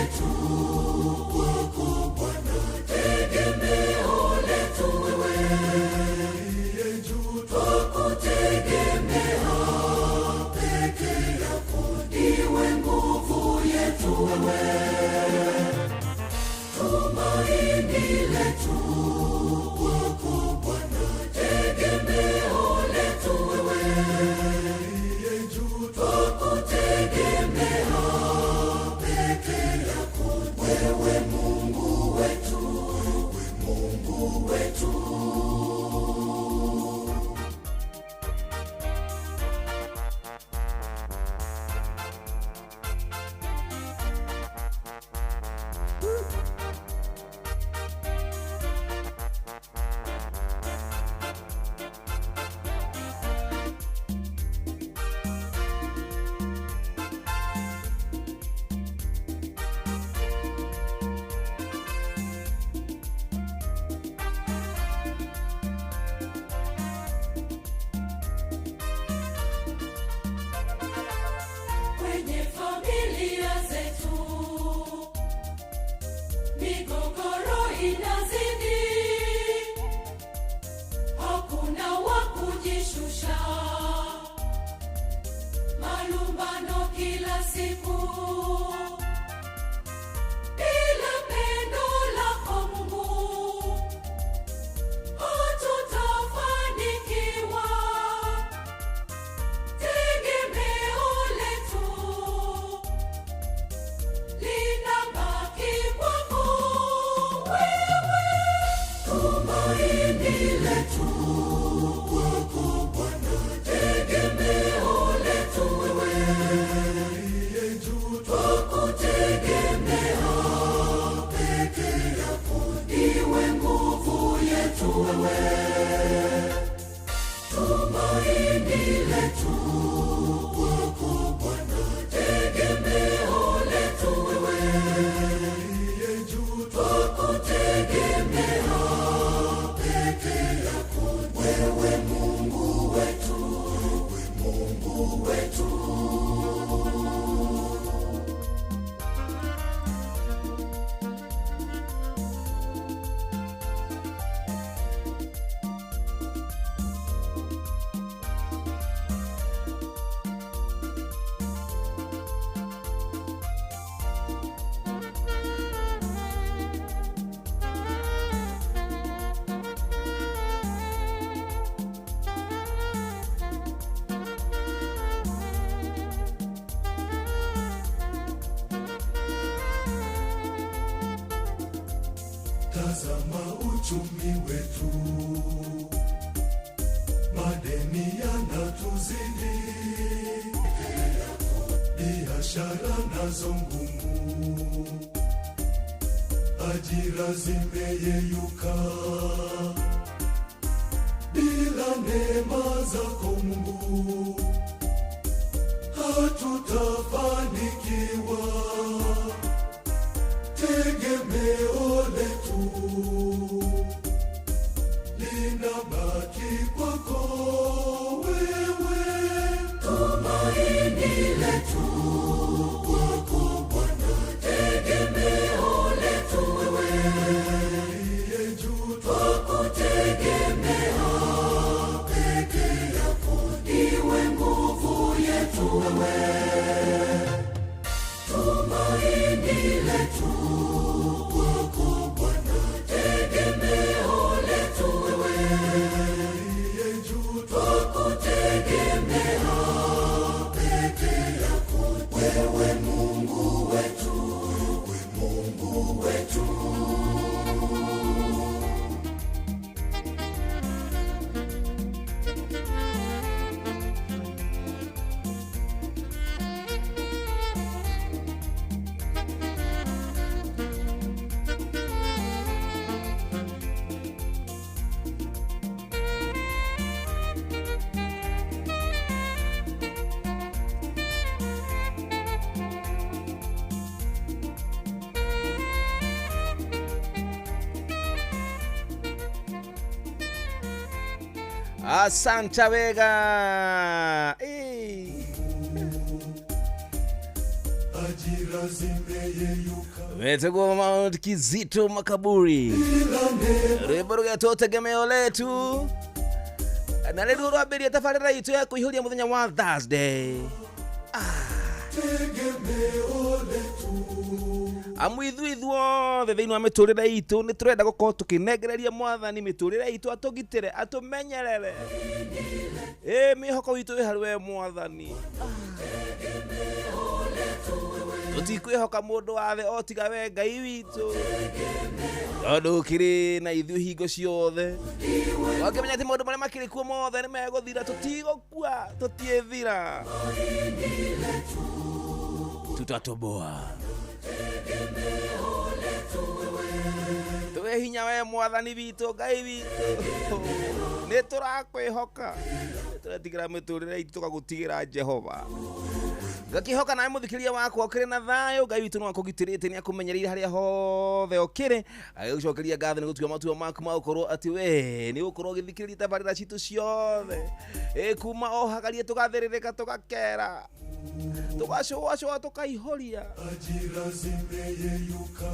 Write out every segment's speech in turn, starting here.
Letu kwako Bwana, tegemeo letu wewe uliye juu, twakutegemea peke yako, ndiwe nguvu yetu wewe, tumaini letu kwako Bwana, tegemeo letu wewe uliye juu, twakutegemea peke yako, wewe Mungu wetu, Mungu wetu. Kwenye familia zetu migogoro inazidi, hakuna wa kujishusha, malumbano kila siku. Bila pendo lako Mungu hatutafanikiwa. Tegemeo letu linabaki kwako wewe, tumaini letu kwako Bwana, tegemeo letu wewe uliye juu, twakutegemea peke yako, ndiwe nguvu yetu wewe, tumaini letu kwako Bwana, tegemeo letu wewe uliye juu, twakutegemea peke yako, wewe Mungu wetu, Mungu wetu. Tazama uchumi wetu, madeni yanatuzidi, biashara nazo ngumu, ajira zimeyeyuka. Bila neema zako Mungu hatutafanikiwa. Tegemeo letu linabaki kwako wewe, Tumaini letu kwako Bwana, tegemeo letu wewe uliye juu, twakutegemea peke yako, ndiwe nguvu yetu wewe, tumaini letu kwako Bwana, tegemeo letu wewe uliye juu, twakutegemea peke yako, wewe Mungu wetu, Mungu wetu. Asante Vega. Ey. Ajira zimeyeyuka Metego Mount Kizito Makaburi rwimbo rũgetwo tegemeo letu na rĩruo rwambĩrĩria tabarĩra itũ ya kũihũria mũthenya wa Thursday. Tegemeo letu Amu ithuĩ ithuothe thĩinĩ wa mĩtũrĩre itũ nĩ tũrenda gũkorwo tũkĩnengereria mwathani mĩtũrĩre itũ atũgitĩre atũmenyerere. Ĩ mĩhoko witũ wĩ harĩ we mwathani. Tũtikwĩhoka mũndũ wa thĩ o tiga we Ngai witũ tondũ ũkĩrĩ na ithuĩ hingo ciothe. Wakĩmenya atĩ maũndũ marĩa makĩrĩ kuo mothe nĩ megũthira, tũtigũkua, tũtiĩthira, tutatoboa. Tuwe hinya we mwathani witũ Ngai witũ nĩ tũrakwĩhoka, tũretigĩra mĩtũrĩre itũ tũkagũtigĩra Jehova. Ngakĩhoka nawe mũthikĩria wakwa ũkĩrĩ na thayũ. Ngai witũ no akũgitĩrĩte, nĩ akũmenyereire harĩa hothe ũkĩrĩ, agĩgũcokeria ngatho nĩ gũtua matua maku ma gũkorwo atĩ we nĩ ũgũkorwo ũgĩthikĩrĩria tabarĩra citũ ciothe. Ĩ kuma o hagarie tũgathĩrĩrĩka, tũgakera, tũgacũacũa, tũkaihũria. Ajira zimeyeyuka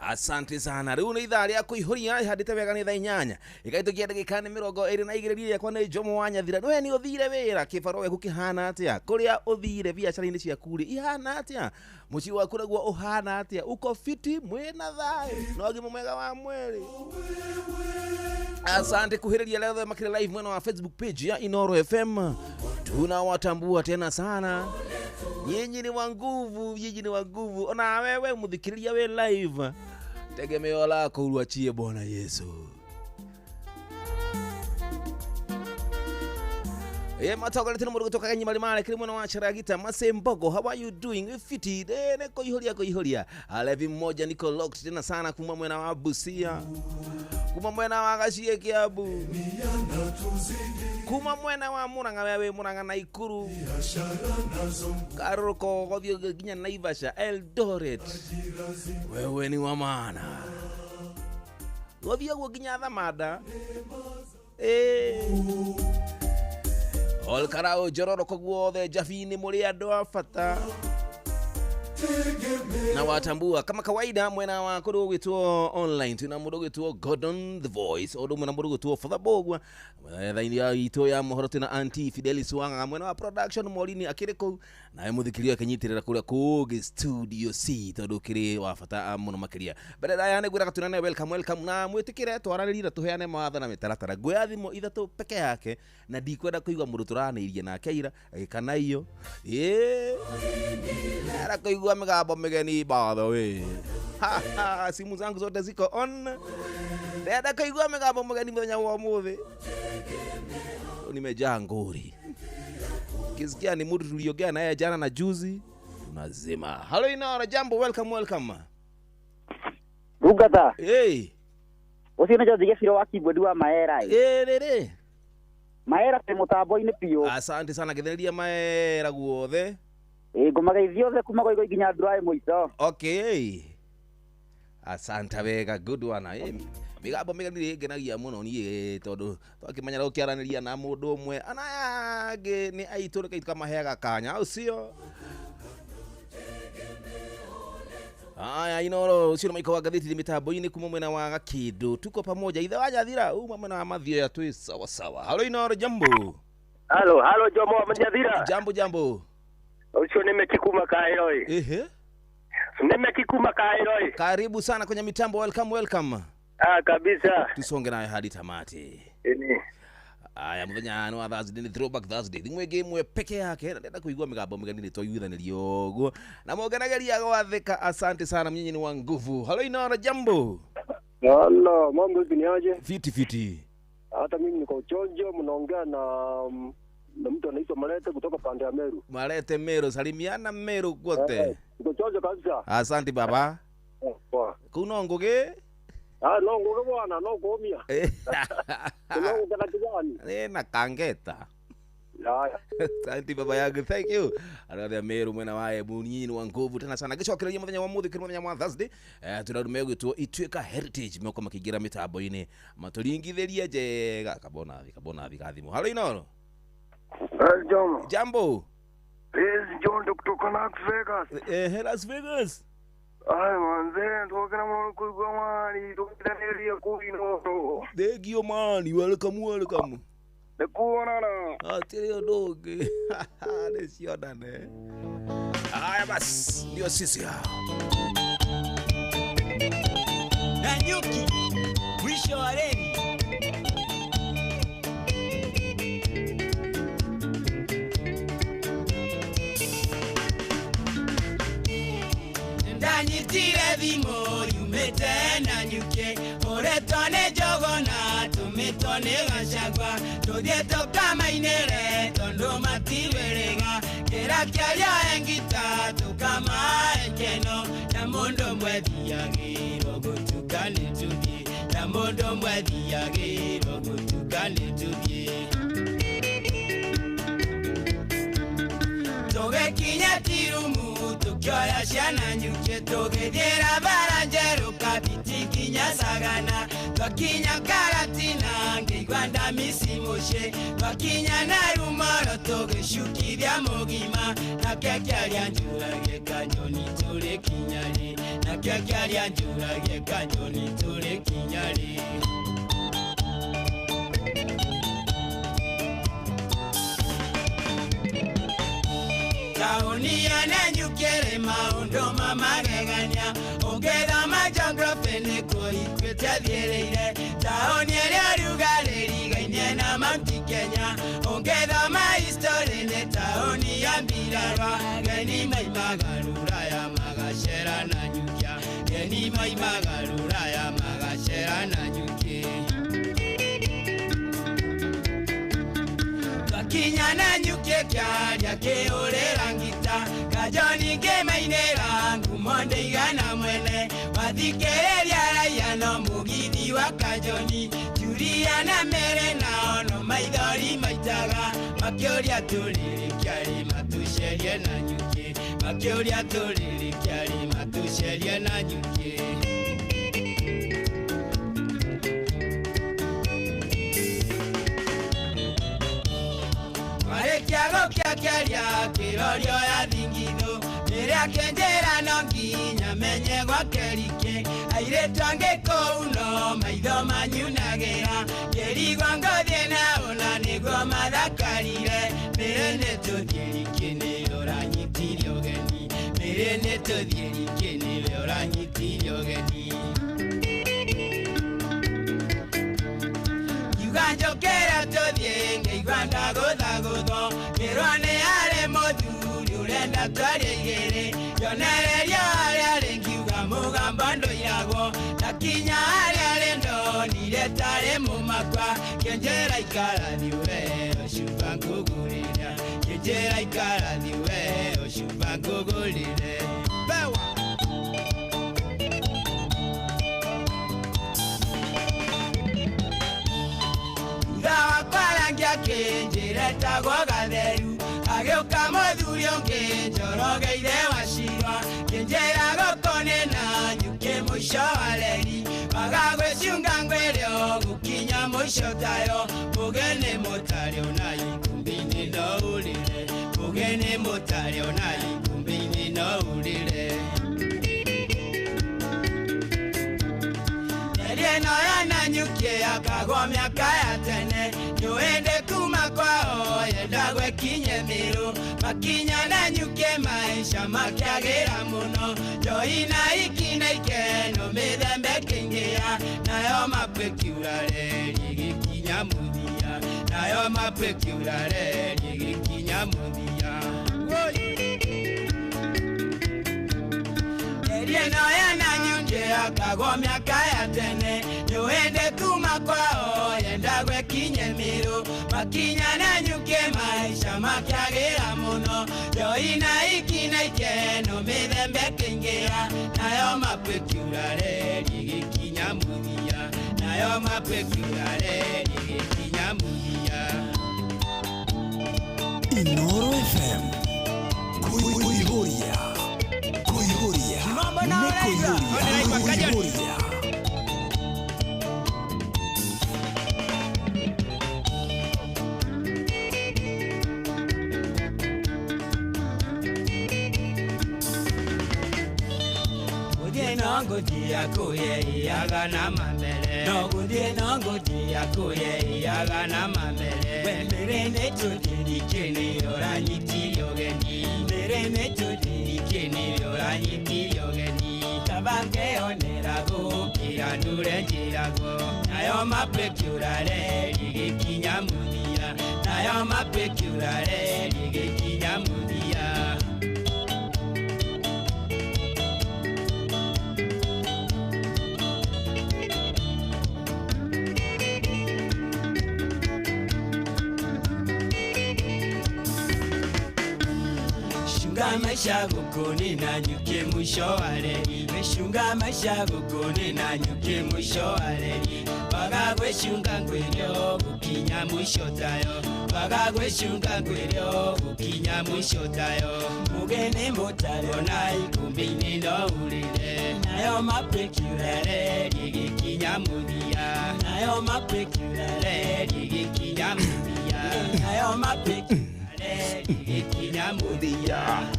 Asante sana. Rĩu nĩ ithaa rĩa kũihũria ihandĩte wega nĩ thaa 8 ĩgaitũkia ndagĩka nĩ 22. Rĩakwa nĩ Jomo wa Nyathira. We nĩ ũthire wĩra, kĩbarũa gĩaku kĩhana atĩa? Kũrĩa ũthire biacara-inĩ ciaku rĩ ihana atĩa? Mũciĩ waku naguo ũhana atĩa? Uko fiti, mwĩna thayũ na ũgima mwega wa mwĩrĩ? Asante kuhĩrĩria leo makĩrĩ live mwena wa Facebook page ya Inoro FM. Tunawatambua tena sana. Nyinyi ni wa nguvu, nyinyi ni wa nguvu. Ona wewe muthikĩrĩria we live, tegemeo lako uliachie Bwana Yesu. Ye matogorete mũndũ gũtoka Kenya mari mare kiri mwena wa Charagita Masembogo, how are you doing? We fiti ne kuihuria kuihuria. Alevi mmoja niko locked tena sana kuma mwena wa Busia, kuma mwena wa Gachie Kiambu, yanatuzidi kuma mwena wa Murang'a, wewe Murang'a na Ikuru, biashara nazo Karũrũko gũthiĩ nginya Naivasha, Eldoret. ajira zime Wewe ni wa maana, gũthiĩ ũguo nginya Thamanda. Olkarau Njororoko guothe Jabini mũrĩ andũ a bata tegemeo na watambua kama kawaida. Mwena wa kũndũ gũgwĩtwo online twĩna mũndũ ũgwĩtwo Gordon the Voice, ũndũ ũmwe na mũndũ ũgwĩtwo Father Bogwa. Thaini ya itũ ya mohoro twĩna Auntie Fidelis Wang'ang'a, mwena wa production Morini akĩrĩ kũu, nawe mũthikĩria akĩnyitĩrĩra kũrĩa kũngĩ studio C tondũ ũkĩrĩ wa bata mũno makĩria. Mbere ndaya nĩ ngwĩraga twĩna welcome welcome, na mwĩtĩkĩre twaranĩrie na tũheane mawatho na mĩtaratara. Nguoya thimũ ithatũ peke yake na ndikwenda kũigua mũndũ tũranĩirie nake ira agĩkana iyo ĩĩ ara kuigua migambo migeni by the way. Ha, ha, simu zangu zote ziko on. Ndenda kuigua migambo migeni muthenya wa umuthi. Nimejaa nguri. Kisikia ni mtu tuliongea naye jana na juzi, tunazima. Hello Inara, jambo, welcome welcome. Rugata, Hey, ũcio nĩ George Gĩbiro wa Kibwendi wa Maera ĩ. hey rĩrĩ. Maera twĩ mũtambo-inĩ biũ. Asante sana gĩthereria maera guothe. Ĩ ngũmageithia othe kuma Goigoi nginya Nduraĩ mũico. Okay. Asante wega, good one. Migambo migani rĩ ngenagia mũno niĩ tondũ twakĩmenyera gũkĩaranĩria na mũndũ ũmwe ana aya angĩ nĩ aitũ reke tukamaheaga kanya au sio? Aya Inoro ũcio nĩ Maiko wa ngathĩti mĩtambo-inĩ kuma mwena wa Gakĩndũ, tuko pamoja. Ithe wa Nyathira uma mwena wa Mathioya twĩ sawa sawa. Halo Inoro, jambo. Halo, halo Jomo wa Nyathira. Jambo jambo. Ucio nĩ Meki kuma Kaĩro ĩ. Ehe. Nĩ Meki kuma Kaĩro ĩ. Karibu sana kwenye mitambo, welcome welcome. Ah, kabisa. Tusonge nayo hadi tamati. Ini. Aya muthenya nĩ wa Thursday, nĩ throwback Thursday, thimũ ĩngĩ ĩmwe peke yake na ndenda kũigua mĩgambo mĩgeni nĩ twaiguithanĩrio ũguo na mũngenageria gwathĩka. Asante sana, mnyinyi ni wa nguvu. Halo Inoro, jambo. Halo, mambo vipi ni aje? Fiti fiti. Hata mimi niko chonjo, mnaongea na mtu anaitwa Malete kutoka pande ya Meru. Marete Meru, salimiana Meru kwote. Niko chonjo kabisa. Asante baba. Poa. Kuu no ngũgĩ? Ah, no nguge bwana, no kuumia. No ngana kijani. Na kangeta. Haya. Asante baba yangu, thank you. Arĩa Meru mwena wa Embu, nyinyi ni wa nguvu tena sana. Gĩcokereria mũthenya wa mũthĩ kĩrĩ mũthenya wa Thursday. Tũrĩ andũ megwĩtwo Ituĩka Heritage meko makĩingĩra mĩtambo-inĩ matũringithĩrie njega. Kabona thi, kabona thi gathimũ. Halo Inoro. Jomo. Jambo. Yes, John kutoka Las Vegas. Las Vegas. Ai manze, twakena muno kuigua mani, tukitanĩria kũu Inooro. Thank you man, welcome welcome. Nĩkuonana. Hatirĩ ũndũ ũngĩ. Nĩcionane. Haya basi, ndio sisi hao. Nanyuki, mwisho wa reli. Ndanyitire thimũ yumĩte Nanyuki, ũretwo nĩ Njũgũna, tũmĩtwo nĩ Gachagua, tũthiĩ tũkamainĩre tondũ matiwĩrĩga, kĩra kĩaria engita tũkamae keno, na mũndũ mwethiagĩrwo gũtuka nĩ tũthiĩ, na mũndũ mwethiagĩrwo gũtuka nĩ tũthiĩ. Tũgĩkinya Tirumu tukioya ciana nyuki, tũgĩthiĩra bara njerũ Kabiti nginya Sagana, twakinya Karatina ngĩigua Ndamisi mũciĩ, twakinya Narumoro tũgĩcukithia mũgima, nake kĩaria njũragie Kanyoni tũrĩkinya rĩ, nake kĩaria njũragie Kanyoni tũrĩkinya rĩ. Taũni ya Nanyuki ĩrĩ maũndũ ma magegania, ũngĩthoma geography nĩkuo ituĩte thiĩrĩire, taũni ĩrĩa ũrugarĩ ĩrigainie na Mount Kenya, ũngĩthoma history nĩ taũni ya mbirarwa, ageni maimaga rũraya magacera Nanyuki, ageni maimaga rũraya magacera Nanyuki. Twakinya Nanyuki kĩaria kĩhũrĩra ngita, Kajoni ngĩmainĩra ngumo ndĩigana mwene, wathikĩrĩria raia no mũgithi wa Kajoni, Julia na Mary nao no maithori maitaga, makĩũria tũrĩrĩ kĩarĩ matũcerie Nanyuki, makĩũria tũrĩrĩ kĩarĩ matũcerie Nanyuki. Marĩkia gũkia kĩaria kĩrorio ya thingithũ, rĩrĩa kĩnjĩra no nginya menye gwake rikĩ, airĩtu angĩ kũu no maitho manyunagĩra, ngĩrigwo ngũthiĩ nao na nĩguo mathakarire, mĩrĩ nĩ tũthiĩ rikĩ nĩwe ũranyitire ũgeni, mĩrĩ nĩ tũthiĩ rikĩ nĩwe ũranyitire ũgeni. Ngiuga njũkĩra tũthiĩ ngĩigua ndagũthagũthwo, ngĩrwo nĩ harĩ mũthuri ũrenda twarie igĩrĩ, nyonererio harĩa arĩ ngiuga mũgambo ndũiragwo, ndakinya harĩa arĩ ndonire tarĩ mũmakwa, kĩnjĩra ikara thiĩ we ũcuba ngũgũrĩre, kĩnjĩra ikara thiĩ we ũcuba ngũgũrĩre. Bewa! Thutha wa kwarangia kĩnjĩra etagwo Gatheru, agĩũka mũthuri ũngĩ Njoroge ithe wa Cirwa, kĩnjĩra gũkũ nĩ Nanyuki mũico wa reri, waga gwĩciunga ngwĩre ũgũkinya mũico tayo, mũgeni mũtarĩ ona ikũmbĩ-inĩ no ũrĩre, mũgeni mũtarĩ ona ikũmbĩ-inĩ no ũrĩre. Ĩno ya Nanyuki yakagwo mĩaka ya tene, nĩũhĩndĩ kuma kwao yenda gwĩkinye Mĩrũ, makinya Nanyuki maica makĩagĩra mũno, njohi na iki na ikeno mĩthemba ĩkĩingĩha, nayo mapu ĩkiura reri ĩgĩkinya mũthia, nayo mapu ĩkiura reri ĩgĩkinya mũthia. Ĩno ya Nanyuki yakagwo mĩaka ya tene, nĩũhĩndĩ kuma kwao yenda gwĩkinye Mĩrũ, makinya Nanyuki maica makĩagĩra mũno, njohi na iki na ikeno mĩthemba ĩkĩingĩha, nayo mapu ĩkiura reri ĩgĩkinya mũthia, nayo mapu ĩkiura reri ĩgĩkinya mũthia. Inooro FM kuihuria kuihuria nĩ kuihuria kuihuria. no ngũthiĩ akũyeiaga na mambere no gũthiĩ no ngũthiĩ akũyeiaga na mambere we mbere nĩ tũthirike nĩ ũranyitire ũgeni mbere nĩ tũthirike nĩ ũranyitire ũgeni tabangeonera gũkĩra ndure njĩragwo nayo mapekiurare rĩgĩkinya mũthia nayo mapekiurare rĩgĩkinya mũthia. Shunga maisha gukuni na nyuki mwisho wa reri Shunga maisha gukuni na nyuki mwisho wa reri Waga shunga ngwĩrio gukinya mwisho tayo Waga gwĩcunga ngwĩrio gukinya mwisho tayo Mugeni mũtaro na ikũmbĩ-inĩ no ũrĩre Nayo mapekiurare rĩgĩkinya mũthia Nayo mapekiurare rĩgĩkinya mũthia Nayo mapekiurare rĩgĩkinya mũthia.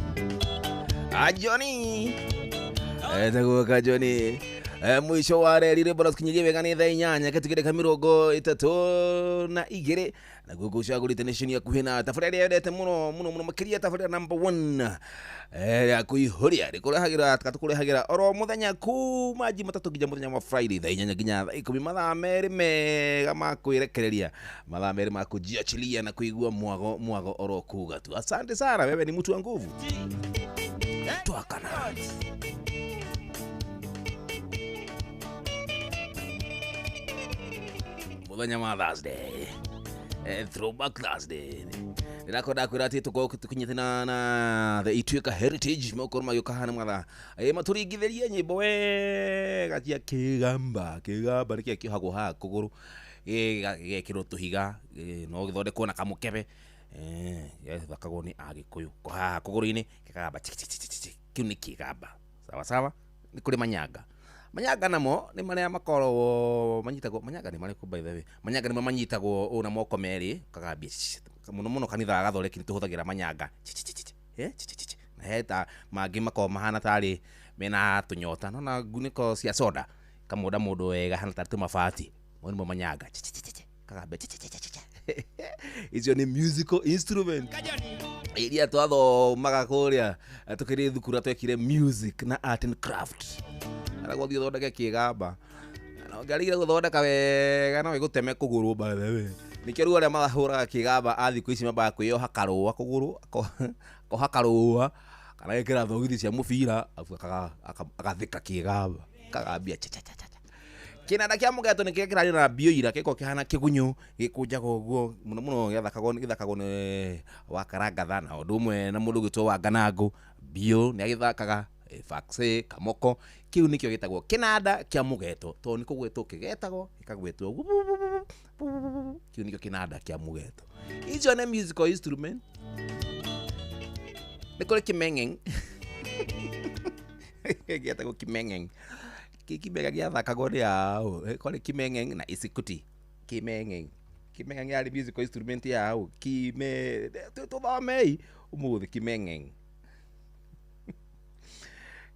A Johnny etagwo ka Johnny mwisho wa reri rwĩmbo rũkinyirie wega nĩ thaa inyanya katigĩrĩka mĩrongo ĩtatũ na igĩrĩ naguo gũcagũrĩte nation hakuhĩ na tabarĩra ĩrĩa yendete mũno mũno mũno makĩria tabarĩra number 1 ya kũihũria rĩkũrehagĩra tũkũrehagĩra oro mũthenya kuma Jumatatũ nginya mũthenya wa Friday thaa inyanya nginya thaa ikũmi mathaa merĩ mega ma kwĩrekereria mathaa merĩ ma kujiachilia na kuigua mwago mwago oro kuga tu. Asante sana, wewe ni mtu wa nguvu. Twakana. Mũthenya wa Thursday, throwback Thursday ndĩrakwenda kwĩra atĩ tũkorwo tũkinyĩte na the Ituĩka Heritage mokorwo magĩũka haha nĩ mwatha matũringithĩrie nyĩmbo wega cia kĩgamba kĩgamba nĩkĩo kĩohagwo haha kũgũrũ gĩgekĩrwo tũhiga no gĩthondekwo na kamũkebe gĩthakagwo nĩ Agĩkũyũ haha kũgũrũ-inĩ gĩkagamba kĩu nĩ kĩgamba sawa sawa. Nĩ kũrĩ manyanga manyanga namo nĩ marĩa makoragwo manyitagwo manyanga nĩ marĩkũ by the way manyanga nĩmo manyitagwo ũũ na moko merĩ ũkagambia mũno mũno kanitha wa Gathoreki nĩ tũhũthagĩra manyanga na he ta mangĩ makoragwo mahana tarĩ mena tũnyota nona ngunĩko cia soda kamũnda mũndũ wega hana tarĩ tũmabati mau nĩmo manyanga kagambia icio nĩ musical instrument iria twathomaga kũrĩa tũkĩrĩ thukuru twekire music na art and craft aragũthiĩ ũthondeke kĩgamba na ũngĩarigire gũthondeka wega no ĩgũteme kũgũrũ by the way nĩkĩo rĩu arĩa mahũraga kĩgamba a thikũ ici mambaga kwĩyoha karũa kũgũrũ akoha karũa kana gekĩra thogithi cia mũbira afu agathĩka kĩgamba kagambia chachachacha. Kĩnanda kĩa mũgeto nĩ kĩrĩa kĩrarĩ na mbio ira gĩkoragwo kĩhana kĩgunyũ gĩkũnjagwo ũguo mũno mũno gĩthakagwo nĩ Wakarangatha na ũndũ ũmwe na mũndũ ũgwĩtwo Wanganangũ mbio nĩ agĩthakaga faxe kamoko kĩu nĩkĩo gĩtagwo kĩnanda kĩa mũgeto tondũ nĩ kũgwetwo kĩgetagwo gĩkagwetwo kĩu nĩkĩo kĩnanda kĩa mũgeto. Icio nĩ musical instrument. Nĩ kũrĩ kĩmeng'eng gĩetagwo kĩmeng'eng kĩmega gĩathakagwo nĩ aũ kwarĩ kĩmeng'eng na isikuti kĩmeng'eng kĩmeng'eng yarĩ musical instrument ya aũ kime tũthomei ũmũthĩ kĩmeng'eng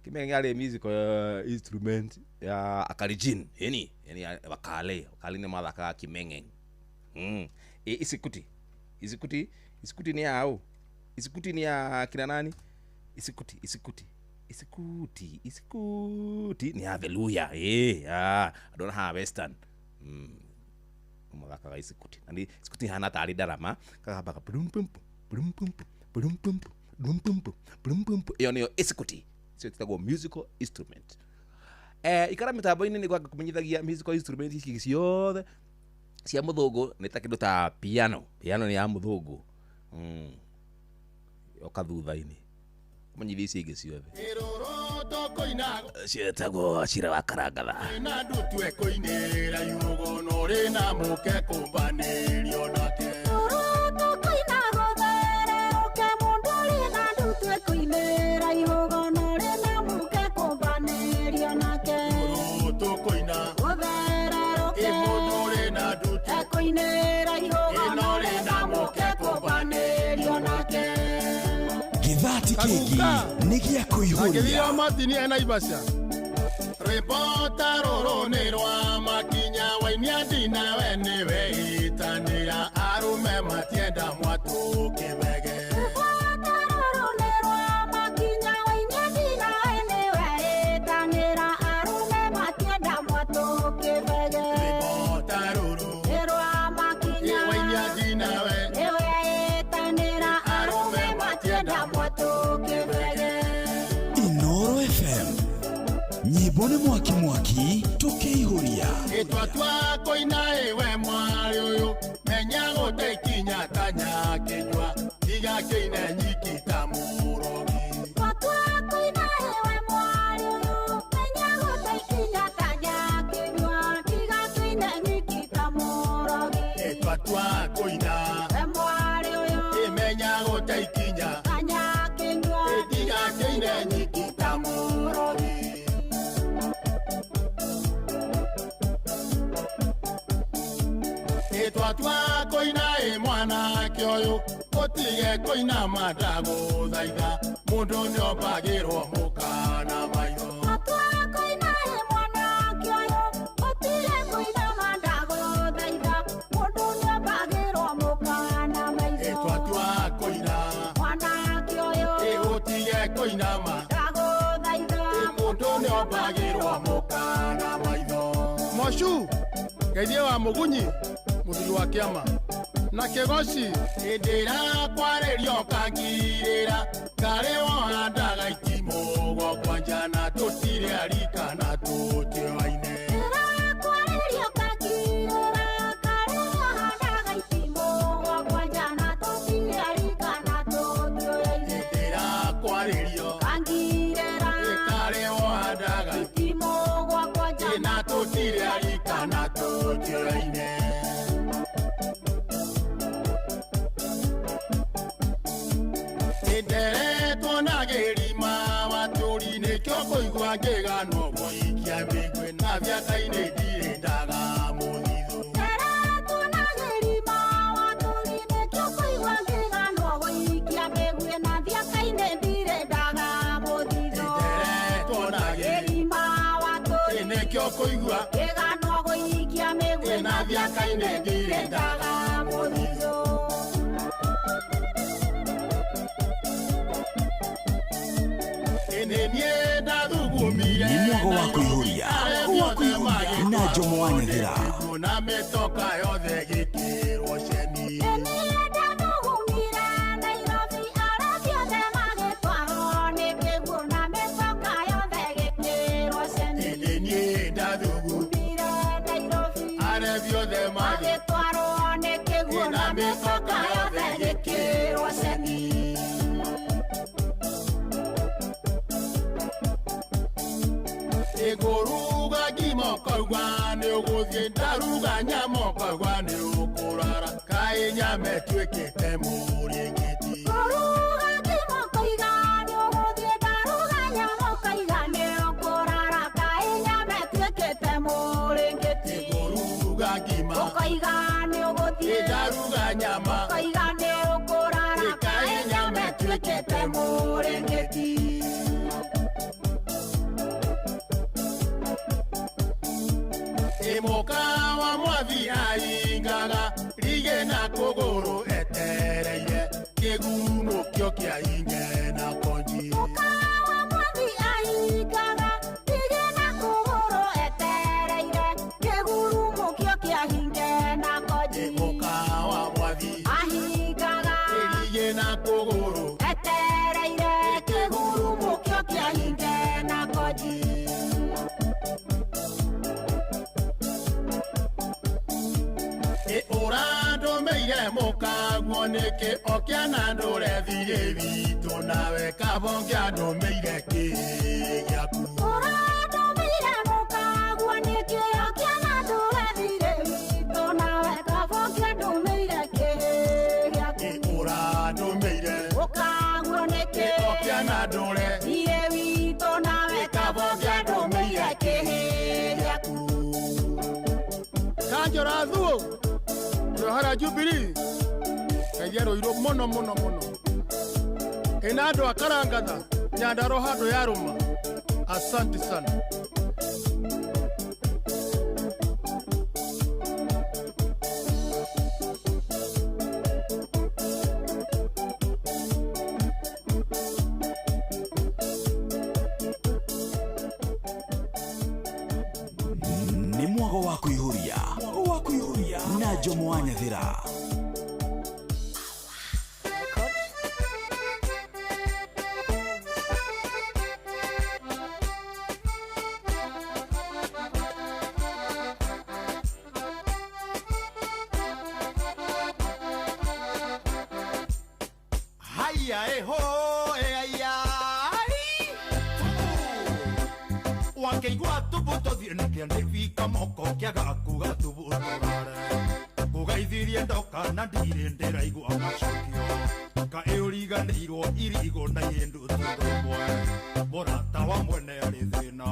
kĩmeng'eng yarĩ musical instrument ya Akarijin yani wakale wakale nĩ mathakaga kĩmeng'eng. Isikuti isikuti isikuti nĩ ya aũ isikuti nĩ ya kina nani isikuti isikuti isikuti isikuti ni haleluya andũ haha western mathakaga isikuti na nĩ isikuti hana tarĩ ndarama kagambaga pum pum pum pum pum pum pum pum pum pum pum ĩyo nĩyo isikuti icio ĩtagwo musical instrument. Ikara mĩtambo-inĩ nĩ kũmenyithagia musical instrument ici ciothe cia mũthũngũ nĩ ta kĩndũ ta piano piano nĩ ya mũthũngũ yoka thutha-inĩ kũmenyithia icio ingĩ ciothe ciĩtagwo Cira wa Karangatha. Gĩthati kĩngĩ nĩ gĩa kũihũria Akĩthira Martin e Naivasha. Rwĩmbo ta rũrũ nĩ rwa makinya wainia ndinawe nĩwe itanĩra arũme matienda mwatũ kĩbege. Rwĩmbo ta rũrũ wainia ndinawe arũme matienda mwatũ kĩbege. Inoro FM nyĩmbo nĩ mwaki mwaki tũkĩihũria. Ĩtwatua kũina ĩwe mwarĩ ũyũ menya gũte ikinya ta nyakĩnyua tiga kĩine nyiki ta mũrogi. Ĩtwatua kũina ĩmenya gũte ikinya tiga kĩine nyiki ta mũrogi. Ĩtwatua kũina ĩ mwanake ũyũ ũtige kũina mandagũthaitha mũndũ nĩombagĩrwo mũkana maitho. Ĩtwatua kũina ĩ ũtige kũinama ĩ mũndũ nĩombagĩrwo mũkana maitho. Mocu ngeithie wa Mũgunyi mũthuri wa kĩama na Kĩgoci. Hĩndĩ ĩrĩa kwarĩrio kangirĩra karĩ wohandaga itimũ gwakwa na tũtirĩ arika na tũtiũaine. Hĩndĩ ĩrĩa kwarĩrio karĩ wohandaga na tũtirĩ arika na tũtiũaine. Nderetwo na gĩrima watũri nĩkĩo kũigua ngĩganwo gũikia mĩguĩ na biaca-inĩ ndirĩ ndaga mũthithũ. Nderetwo na gĩrima nĩkĩo kũigua na biaca-inĩ ndirĩ ndaga mũthithũ. Nĩ ndathugumire Nĩ mwago wa kũihũria wa kũihũria na Jomo wa Nyathira. Na mĩtoka yothe gĩkĩrwo ceni. Ĩndĩ niĩ ndathugumire arĩa biothe magĩtwarwo na mĩtoka yothe gĩkĩrwo ceni. Ĩngũruga ngima ũkaigua nĩ ũgũthiĩ ndaruga nyama ũkaigua nĩ ũkũrara kaĩ nyama ĩtuĩkĩte mũrĩngĩti. Ĩngũruga ngima ndaruga nyama kaĩ nyama ĩtuĩkĩte mũrĩngĩti. Ĩmũka wa mwathi aingaga rige na kũgũrũ etereire kĩgumo kĩo kĩa inge na konji. Ĩmũka wa mwathi rige na kũgũrũ etereire kĩgumo kĩo kĩa inge na konji. Ũrandũmĩire mũkaguo nĩkĩ okĩana ndũre thirĩ witũ nawe kabonge andũmĩire kĩ gĩaku. Ũrandũmĩire mũkaguo nĩkĩ okĩana ndũre thirĩ witũ nawe kabonge andũmĩire kĩ gĩaku. Ũrandũmĩire mũkaguo nĩkĩ okĩana ndũre thirĩ witũ nawe kabonge andũmĩire kĩ gĩaku. Kanjora thuo Rohara Jubilee ngeithia rũirũ mũno mũno mũno ĩna andũ a Karangatha Nyandarua handũ yarũma. Asante sana. Mwako wa kuihuria wa kuihuria na Jomo wa Nyathira. Haya eho aya wakeigua tubu tuthie na kĩandĩbika moko kĩaga kuga tubu tũrare kũgaithirie ndoka na ndirĩ ndĩraigua macokio kaĩ ũriganĩirwo irigũ na ihĩndũ ti ũndũ ũmwe mũrata wa mwene arĩ thĩna.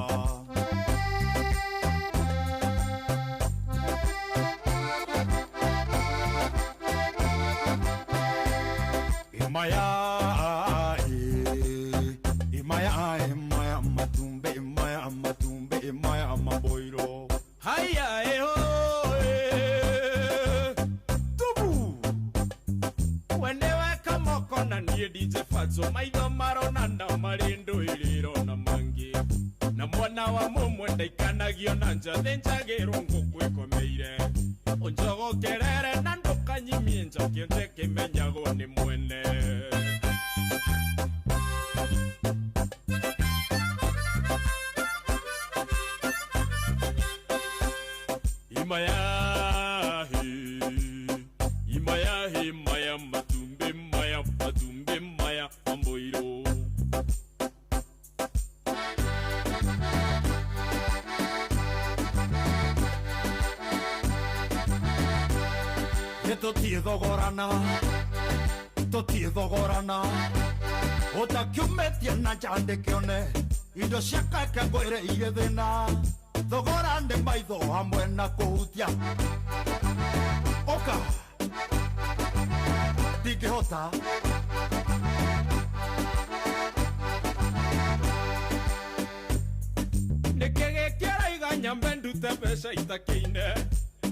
Imaya, imaya, imaya, matumbe, imaya, matumbe, imaya, maboiro. Haya, eho, tubu. Wende weka moko na niĩ DJ Fatso, maitho marona na marĩ ndũĩrĩro na mangĩ. Na mwana wa mũmwe ndaikanagio na nja thĩnjagĩrwo ngũkũ ĩkomeire. Ũnjogokerere na ndũkanyimie nja kĩonje kĩmenyagwo nĩ mwene. Imayahi, imayahi, maya matumbe, maya matumbe, maya mamboiro. Tũtithogorana, tũtithogorana, ũtakiumĩtie na nja ndĩkĩone indo cia keke ngwĩre irĩ thĩna thogora nĩ maitho hamwe na kũhutia ũka ndingĩhota. Nĩkĩ gĩkĩraiga nyambe ndute mbeca itakĩine?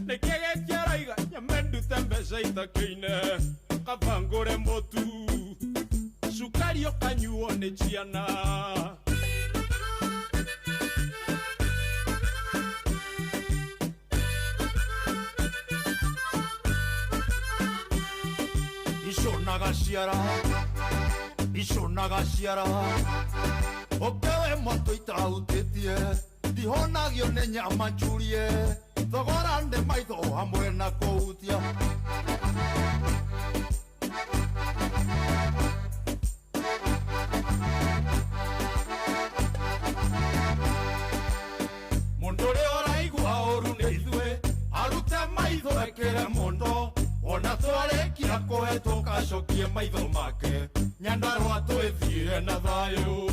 Nĩkĩ gĩkĩraiga nyambe ndute mbeca itakĩine? Kaba ngũre mũtu cukari ũkanyuo nĩ ciana. Iconaga ciara, iconaga ciara, ũkewe mwatũ itahutĩtie ndihonagio nĩ nyama njurie thogora nĩ maitho hamwe na kũhutia. Mũndũ ũrĩa ũraigua ũru nĩ ithuĩ arute maitho ekĩre mũndo ona twarĩkia kũhetũka acokie maitho make Nyandarũa twĩthiĩre na thayũ.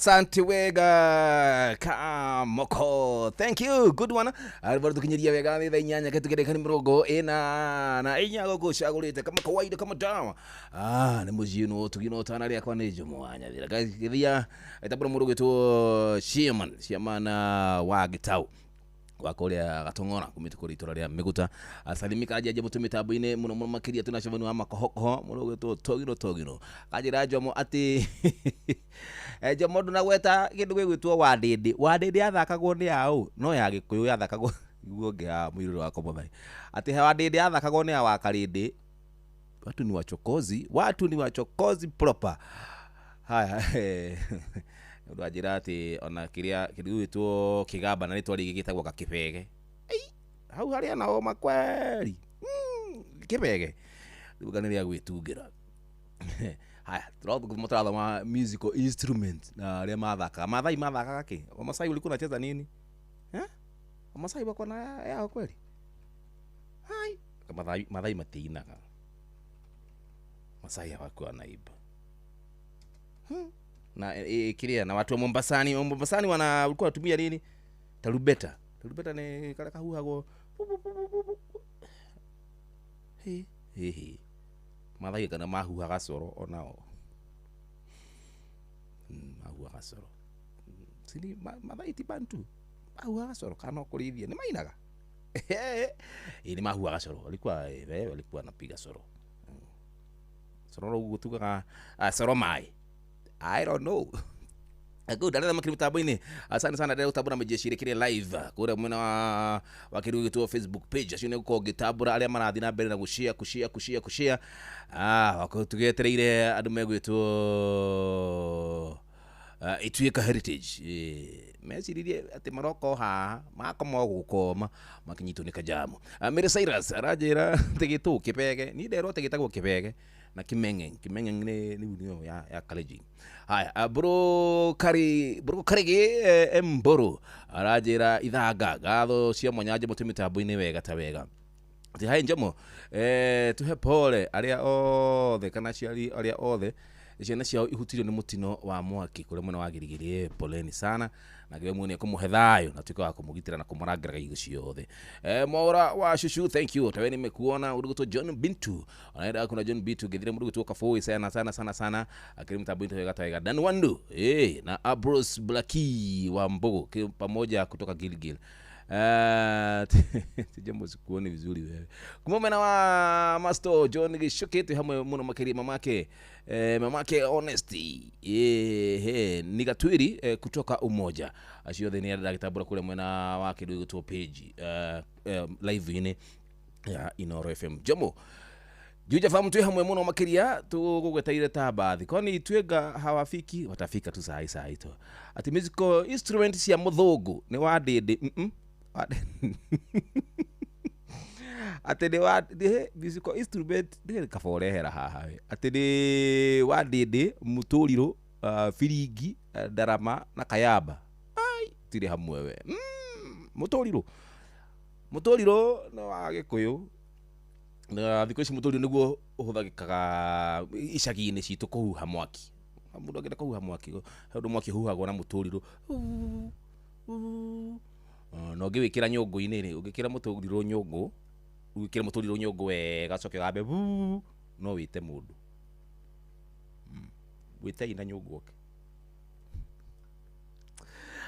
Asante wega Kamoko, thank you, good one. Aribaro tukinyiria wega thaa inyanya ketugereka ni mirongo ina na inya gũkũ cagũrĩte kama kawaida kama dawa. Nĩ mũciĩ no tugino tana rĩakwa nĩ Jomo wa Nyathira gĩthia etambũra mũndũ ũgwĩtwo Chairman Chairman wa Gĩtau wa kũrĩa Gatong'ora kumĩte kũrĩa itũra rĩa Mĩgũta asalimika aja mũtũ mĩtambo-inĩ mũno mũno makĩria tũna cemani wa makohokoho mũndũ ũgwĩtwo Togino Togino kanjĩra Jomo atĩ Jomo ndũnagweta kĩndũ gĩgwĩtwo Wandĩndĩ. Wandĩndĩ yathakagwo nĩ aũ no ya Gĩkũyũ yathakagwo guo ngĩ ya mũirũrũ wa Komothai atĩ Wandĩndĩ yathakagwo nĩ ya Wakarĩndĩ. Watu ni wachokozi, watu ni wachokozi proper. Haya ũndũ anjĩra atĩ ona kĩrĩa kĩndũ gĩgwĩtwo kĩgamba na rĩtwa rĩngĩ gĩtagwo gakĩbege. Hau harĩa nao makweri kĩbege rĩu nĩ rĩa gwĩtungĩra. Haya tũrathoma musical instrument na arĩa mathakaga Mathai mathakaga kĩ? Wamasai ulikuwa unacheza nini? Wamasai wako na yao kweli? Hai Mathai matiinaga. Masai hawakuwa wanaiba. Na kilia na watu wa Mombasani, wa Mombasani wana walikuwa wanatumia nini? Tarubeta. Tarubeta ni kale kahuhagwo. He he he. Mathai kana mahuhaga coro onao. Mahuhaga coro. Sini Mathai ti Bantu. Mahuhaga coro kana no kũrĩithia nĩ mainaga. Ĩ nĩ mahuhaga coro, walikuwa walikuwa wanapiga coro. Coro rũguo tugaga coro maĩ. I don't know. Good, arĩa makiri mtambo-inĩ. Asante sana ndĩra gũtambũra majeshi kĩrĩ live kũrĩa mwena wa kĩndũ gĩtwo Facebook page. Acio nĩ gũkorwo ngĩtambũra arĩa marathiĩ na mbere na gũshare kũshare kũshare kũshare. Tũgĩetereire andũ megwĩtwo Ituĩka Heritage. Meciririe atĩ maroka o haha makoma o gũkoma makinyitwo nĩ kajamu. Mary Cyrus aranjĩra atĩ gĩtũ kĩbege. Niĩ nderwo atĩ gĩtagwo kĩbege na kimeng'eng. Kimeng'eng nĩ rĩu nĩyo ya Kalenjin. Haya, Mbũrũ Karĩgĩ Mbũrũ aranjĩra ithanga ngatho cia mwanya Njomo twĩ mĩtambo-inĩ wega ta wega. Ati hai Njomo, tuhe pole arĩa othe kana aciari arĩa othe ciana ciao ihutirio nĩ mũtino wa mwaki kũrĩa mwena wa Girigiri. Poleni sana na Ngai mwene kũmũhe thayũ na tuĩke wa kũmũgitĩra na kũmũrangĩra igo ciothe. Mwaura wa Shushu, thank you. Tawe nimekuona ũrugũtwo John Bintu. Anaenda kuna John Bintu gethire mũrugũtwo Kabui sana sana sana sana akiri mtambo wega ta wega. Dan Wandu na Abros Blackie wa Mbogo pamoja kutoka Gilgil. Jambo sikuoni vizuri wewe. Kumbe na wa Master John Gishuki tu hamwe muno makiri mamake mamake Honesty ni Gatwiri kutoka Umoja. Acio othe ni ndagĩtambũra kũrĩa mwena wa kĩndũ gĩtwo page live ini ya Inoro FM. Jomo Juja fahamu tu hamwe muno makiria tugugwetaire ta bathi kwani itwega hawafiki watafika tu saa saa ito. Ati musical instrument cia muthungu ni wa ndindi. Ati ni wa musical instrument ni kaborehera haha we. Ati ni wa ndindi muturiro firingi ndarama na kayamba. Ai tiri hamwe we. Muturiro muturiro no wa Gikuyu. Na thikũ ici mũtũriro nĩguo ũhũthagĩkaga icagi-inĩ citũ kũhuha mwaki. Mũndũ angĩenda kũhuha mwaki, he ũndũ mwaki ũhuhagwo na mũtũriro. Na ũngĩwĩkĩra nyũngũ-inĩ rĩ, ũngĩkĩra mũtũriro nyũngũ, ũgĩkĩre mũtũriro nyũngũ wega ũcoke ũgambe no wĩte mũndũ. Wĩtei na nyũngũ oke.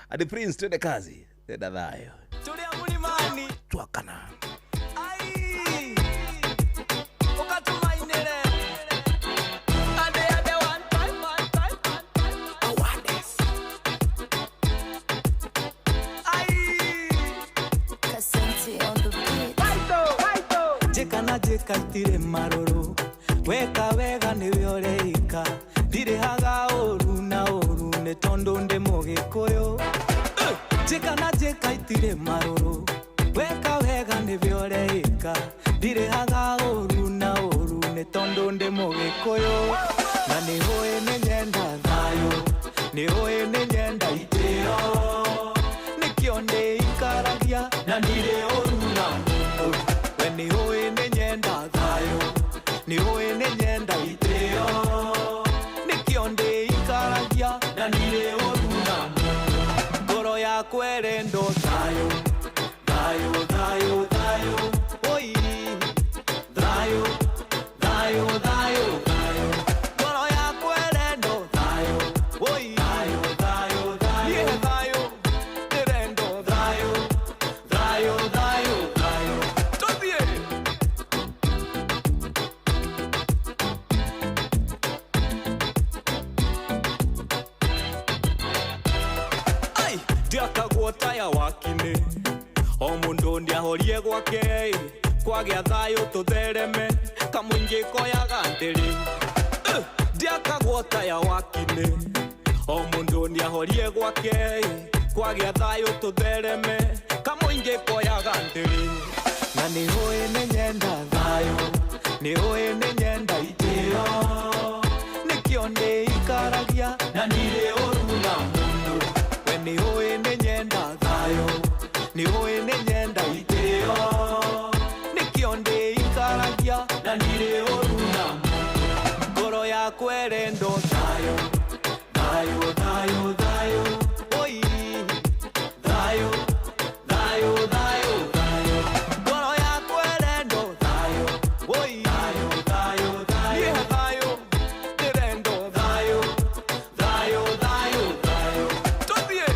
Adi Prince, twende kazi. Twenda thayũ. Tulia mlimani. Twakana. Jeka itire maroro weka wega niwe ũreika ndirĩhaga ũru na ũru nĩ tondũ ndĩ mũgĩkũyũ. Jeka na jeka itire maroro weka wega niwe ũreika ndirĩhaga ũru na ũru nĩ tondũ ndĩ mũgĩkũyũ. Na nĩũĩ nĩ nyenda thayũ, nĩũĩ nĩ nyenda itĩo, nĩkĩo ndĩikaragia na ndirĩ ũru na mũndũ. We nĩũĩ nĩ nyenda thayũ, nĩũĩ nĩ nyenda itĩo, nĩkĩo ndĩikaragia na ndirĩ ũru na mũndũ. Ngoro yakwa ĩrendwo thayũ, thayũ, thayũ, thayũ, oi, thayũ, thayũ, thayũ, thayũ. Ngoro yakwa ĩrendwo thayũ, oi, thayũ, thayũ, thayũ, niĩ thayũ, ndĩrendwo thayũ, thayũ, thayũ, thayũ. Tũthiĩ. Ai, ndiakagwo taya wakinĩ o mũndũ nĩahorie gwake kwagĩa thayũ tũthereme kamũingĩ koyaga ndĩrĩ. Ndiakagwo taya wakinĩ o mũndũ nĩahorie gwake kwagĩa thayũ tũthereme kamũingĩ koyaga ndĩrĩ. Na nĩũĩ nĩ nyenda thayũ, nĩũĩ nĩ nyenda itĩo, nĩkĩo ndĩikaragia na ndirĩ ũru na mũndũ. We nĩũĩ nĩ nyenda thayũ, nĩũĩ nĩ nyenda itĩo, nĩkĩo ndĩikaragia na ndirĩ ũru na mũndũ. Ngoro yakwa ĩrendwo thayũ, thayũ, thayũ, thayũ, oi, thayũ, thayũ, thayũ, thayũ. Ngoro yakwa ĩrendwo thayũ, oi, thayũ, thayũ, thayũ, niĩ thayũ, ndĩrendwo thayũ, thayũ, thayũ, thayũ. Tũthiĩ.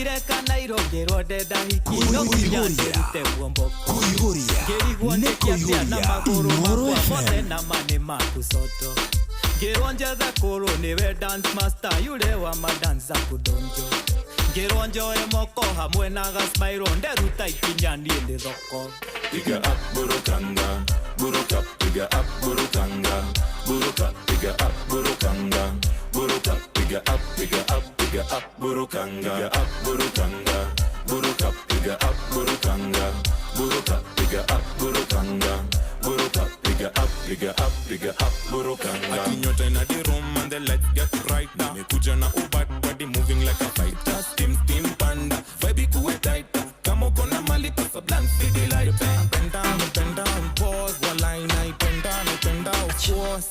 Ndathire Kanairo ngĩrwo ndenda hiki no nginya ndĩrute muomboko. Ngĩrigwo nĩkĩ atĩa na magũrũ makwa mothe na ma nĩ maku soto. Ngĩrwo njethe kũrũ nĩwe dance master yule wa madansa kudonjo. Ngĩrwo njoe moko hamwe na gasmairo nderuta ikinya niĩ ndĩ thoko. Piga up burukanga, buruka, piga up burukanga, buruka, piga up burukanga, buruka, piga up, piga up, piga up burukanga, piga up burukanga, buruka, piga up burukanga, buruka, piga up burukanga, buruka, piga up, piga up, piga up burukanga. Ati nyota ina the room and the lights get brighter. Nimekuja na ubat body moving like a fighter. Steam steam panda, vibe ikuwe tighter. Kama uko na mali pesa blank city lighter. Penda penda pause walai naipenda naipenda of course.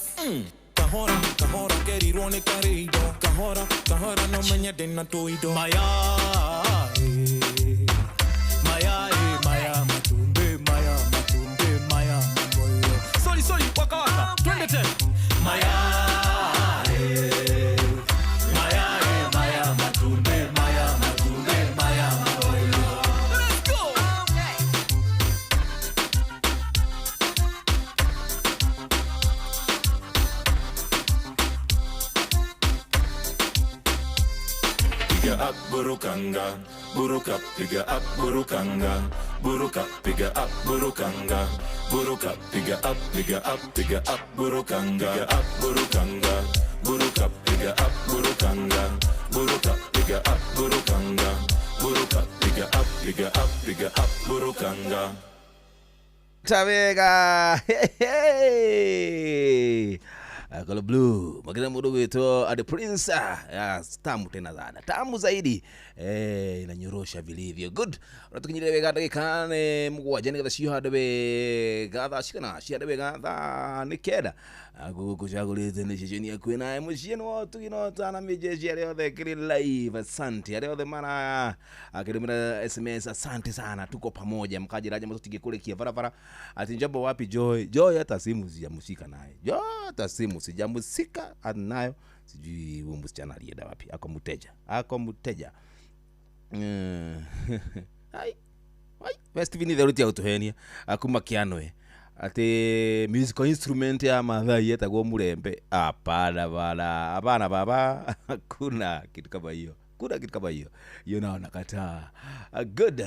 Kahora kahora kerirwo ni karido. Kahora kahora no menye dena toido. Maya maya maya matumbe maya matumbe maya mamoyo. Sorry sorry waka waka twende tena. Maya maya maya matumbe maya matumbe maya mamoyo. Let's go. Piga up burukanga, buruka, piga up burukanga, buruka, piga up burukanga, buruka, piga up, piga up, piga up burukanga, piga up burukanga, buruka, piga up burukanga, buruka, piga up burukanga, buruka, piga up, piga up, piga up burukanga. Tawega. Hey, hey. Kolo Blue magina mudogo wetu The Prince tamu tena sana, tamu zaidi inanyorosha vilivyo. Good unatukinyire wega ndagika nĩ mũgwanja nĩgetha ciohande wega thaa cigana cihande wega thaa nĩ kenda gũkũ cagũrĩte nĩ ceceni yaku nawe mũciĩ nĩ wotugi no tana mĩjeshi arĩa othe kĩrĩ live asante arĩa othe mara akĩrũmĩra SMS asante sana tuko pamoja mkajiraje tũtingĩkũrĩkia barabara ati njambo wapi Joy Joy hata simu sijamushika naye Joy hata simu sijamusika anayo sijui huyo msichana alienda wapi ako mteja ako mteja. Ai ai West Vini theruti ya utuhenia akuma kianwe ati musical instrument ya Mathai yetagwo murembe. Hapana bana, hapana baba, hakuna kitu kama hiyo, kuna kitu kama hiyo hiyo nao nakataa. Good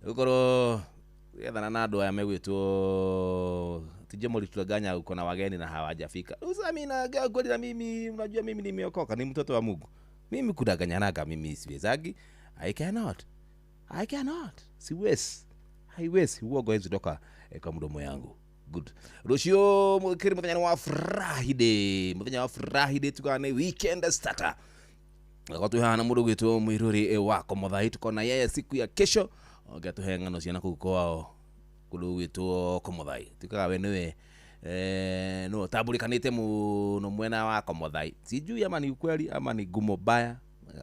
ukoro ethana na andũ aya megwĩtwo tije mlitudanganya uko na wageni na hawajafika. Sasa mimi na kweli na mimi unajua mimi nimeokoka ni mtoto wa Mungu. Mimi kudanganyanaga mimi siwezagi. I cannot. I cannot. Siwezi. Haiwezi uogo haiwezi toka kwa mdomo yangu. Good. Rucio kiri muthenya wa Friday. Muthenya wa Friday tukane weekend starter. Kwa hana mundu gwitwo mwiruri wako muthai tuko na yeye siku ya kesho. Ogatuhe ng'ano ciana kuu kwao kundu gwitwo Komothai tukaga we niwe no tamburikanite muno mwena wa Komothai sijui ama ni ukweli ama ni gumo baya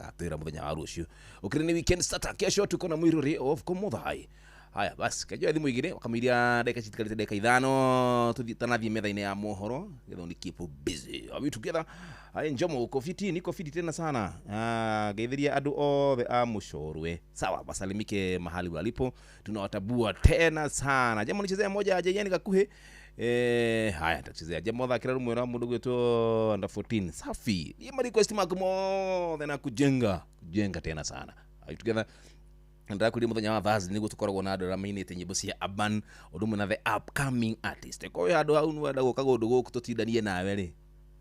atwira muthenya wa rucio ukiri ni weekend starter kesho tuko na mwiruri of Komothai. Haya basi kajua thimu igire wakamiria dakika citikarite dakika ithano tutanathie metha-inĩ ya mohoro getha ni keep busy. Are we together? Haya njomo uko fiti niko fiti tena sana. Geithiria andu othe a mucorwe sawa wasalimike mahali walipo tunawatabua tena sana. Jambo nichezea moja jeni gakuhi haya tachezea jambo thakira rumwe ra mundu gwitwo under 14 safi ni ma request maku mothe na kujenga kujenga tena sana. Are you together? Ndakuri muthenya wa Thursday niguo tukoragwo na andu aria mainite nyimbo cia urban undu mwe na the upcoming artist. Kwa hiyo andu hau nwenda guka gundu guku tutindanie nawe ri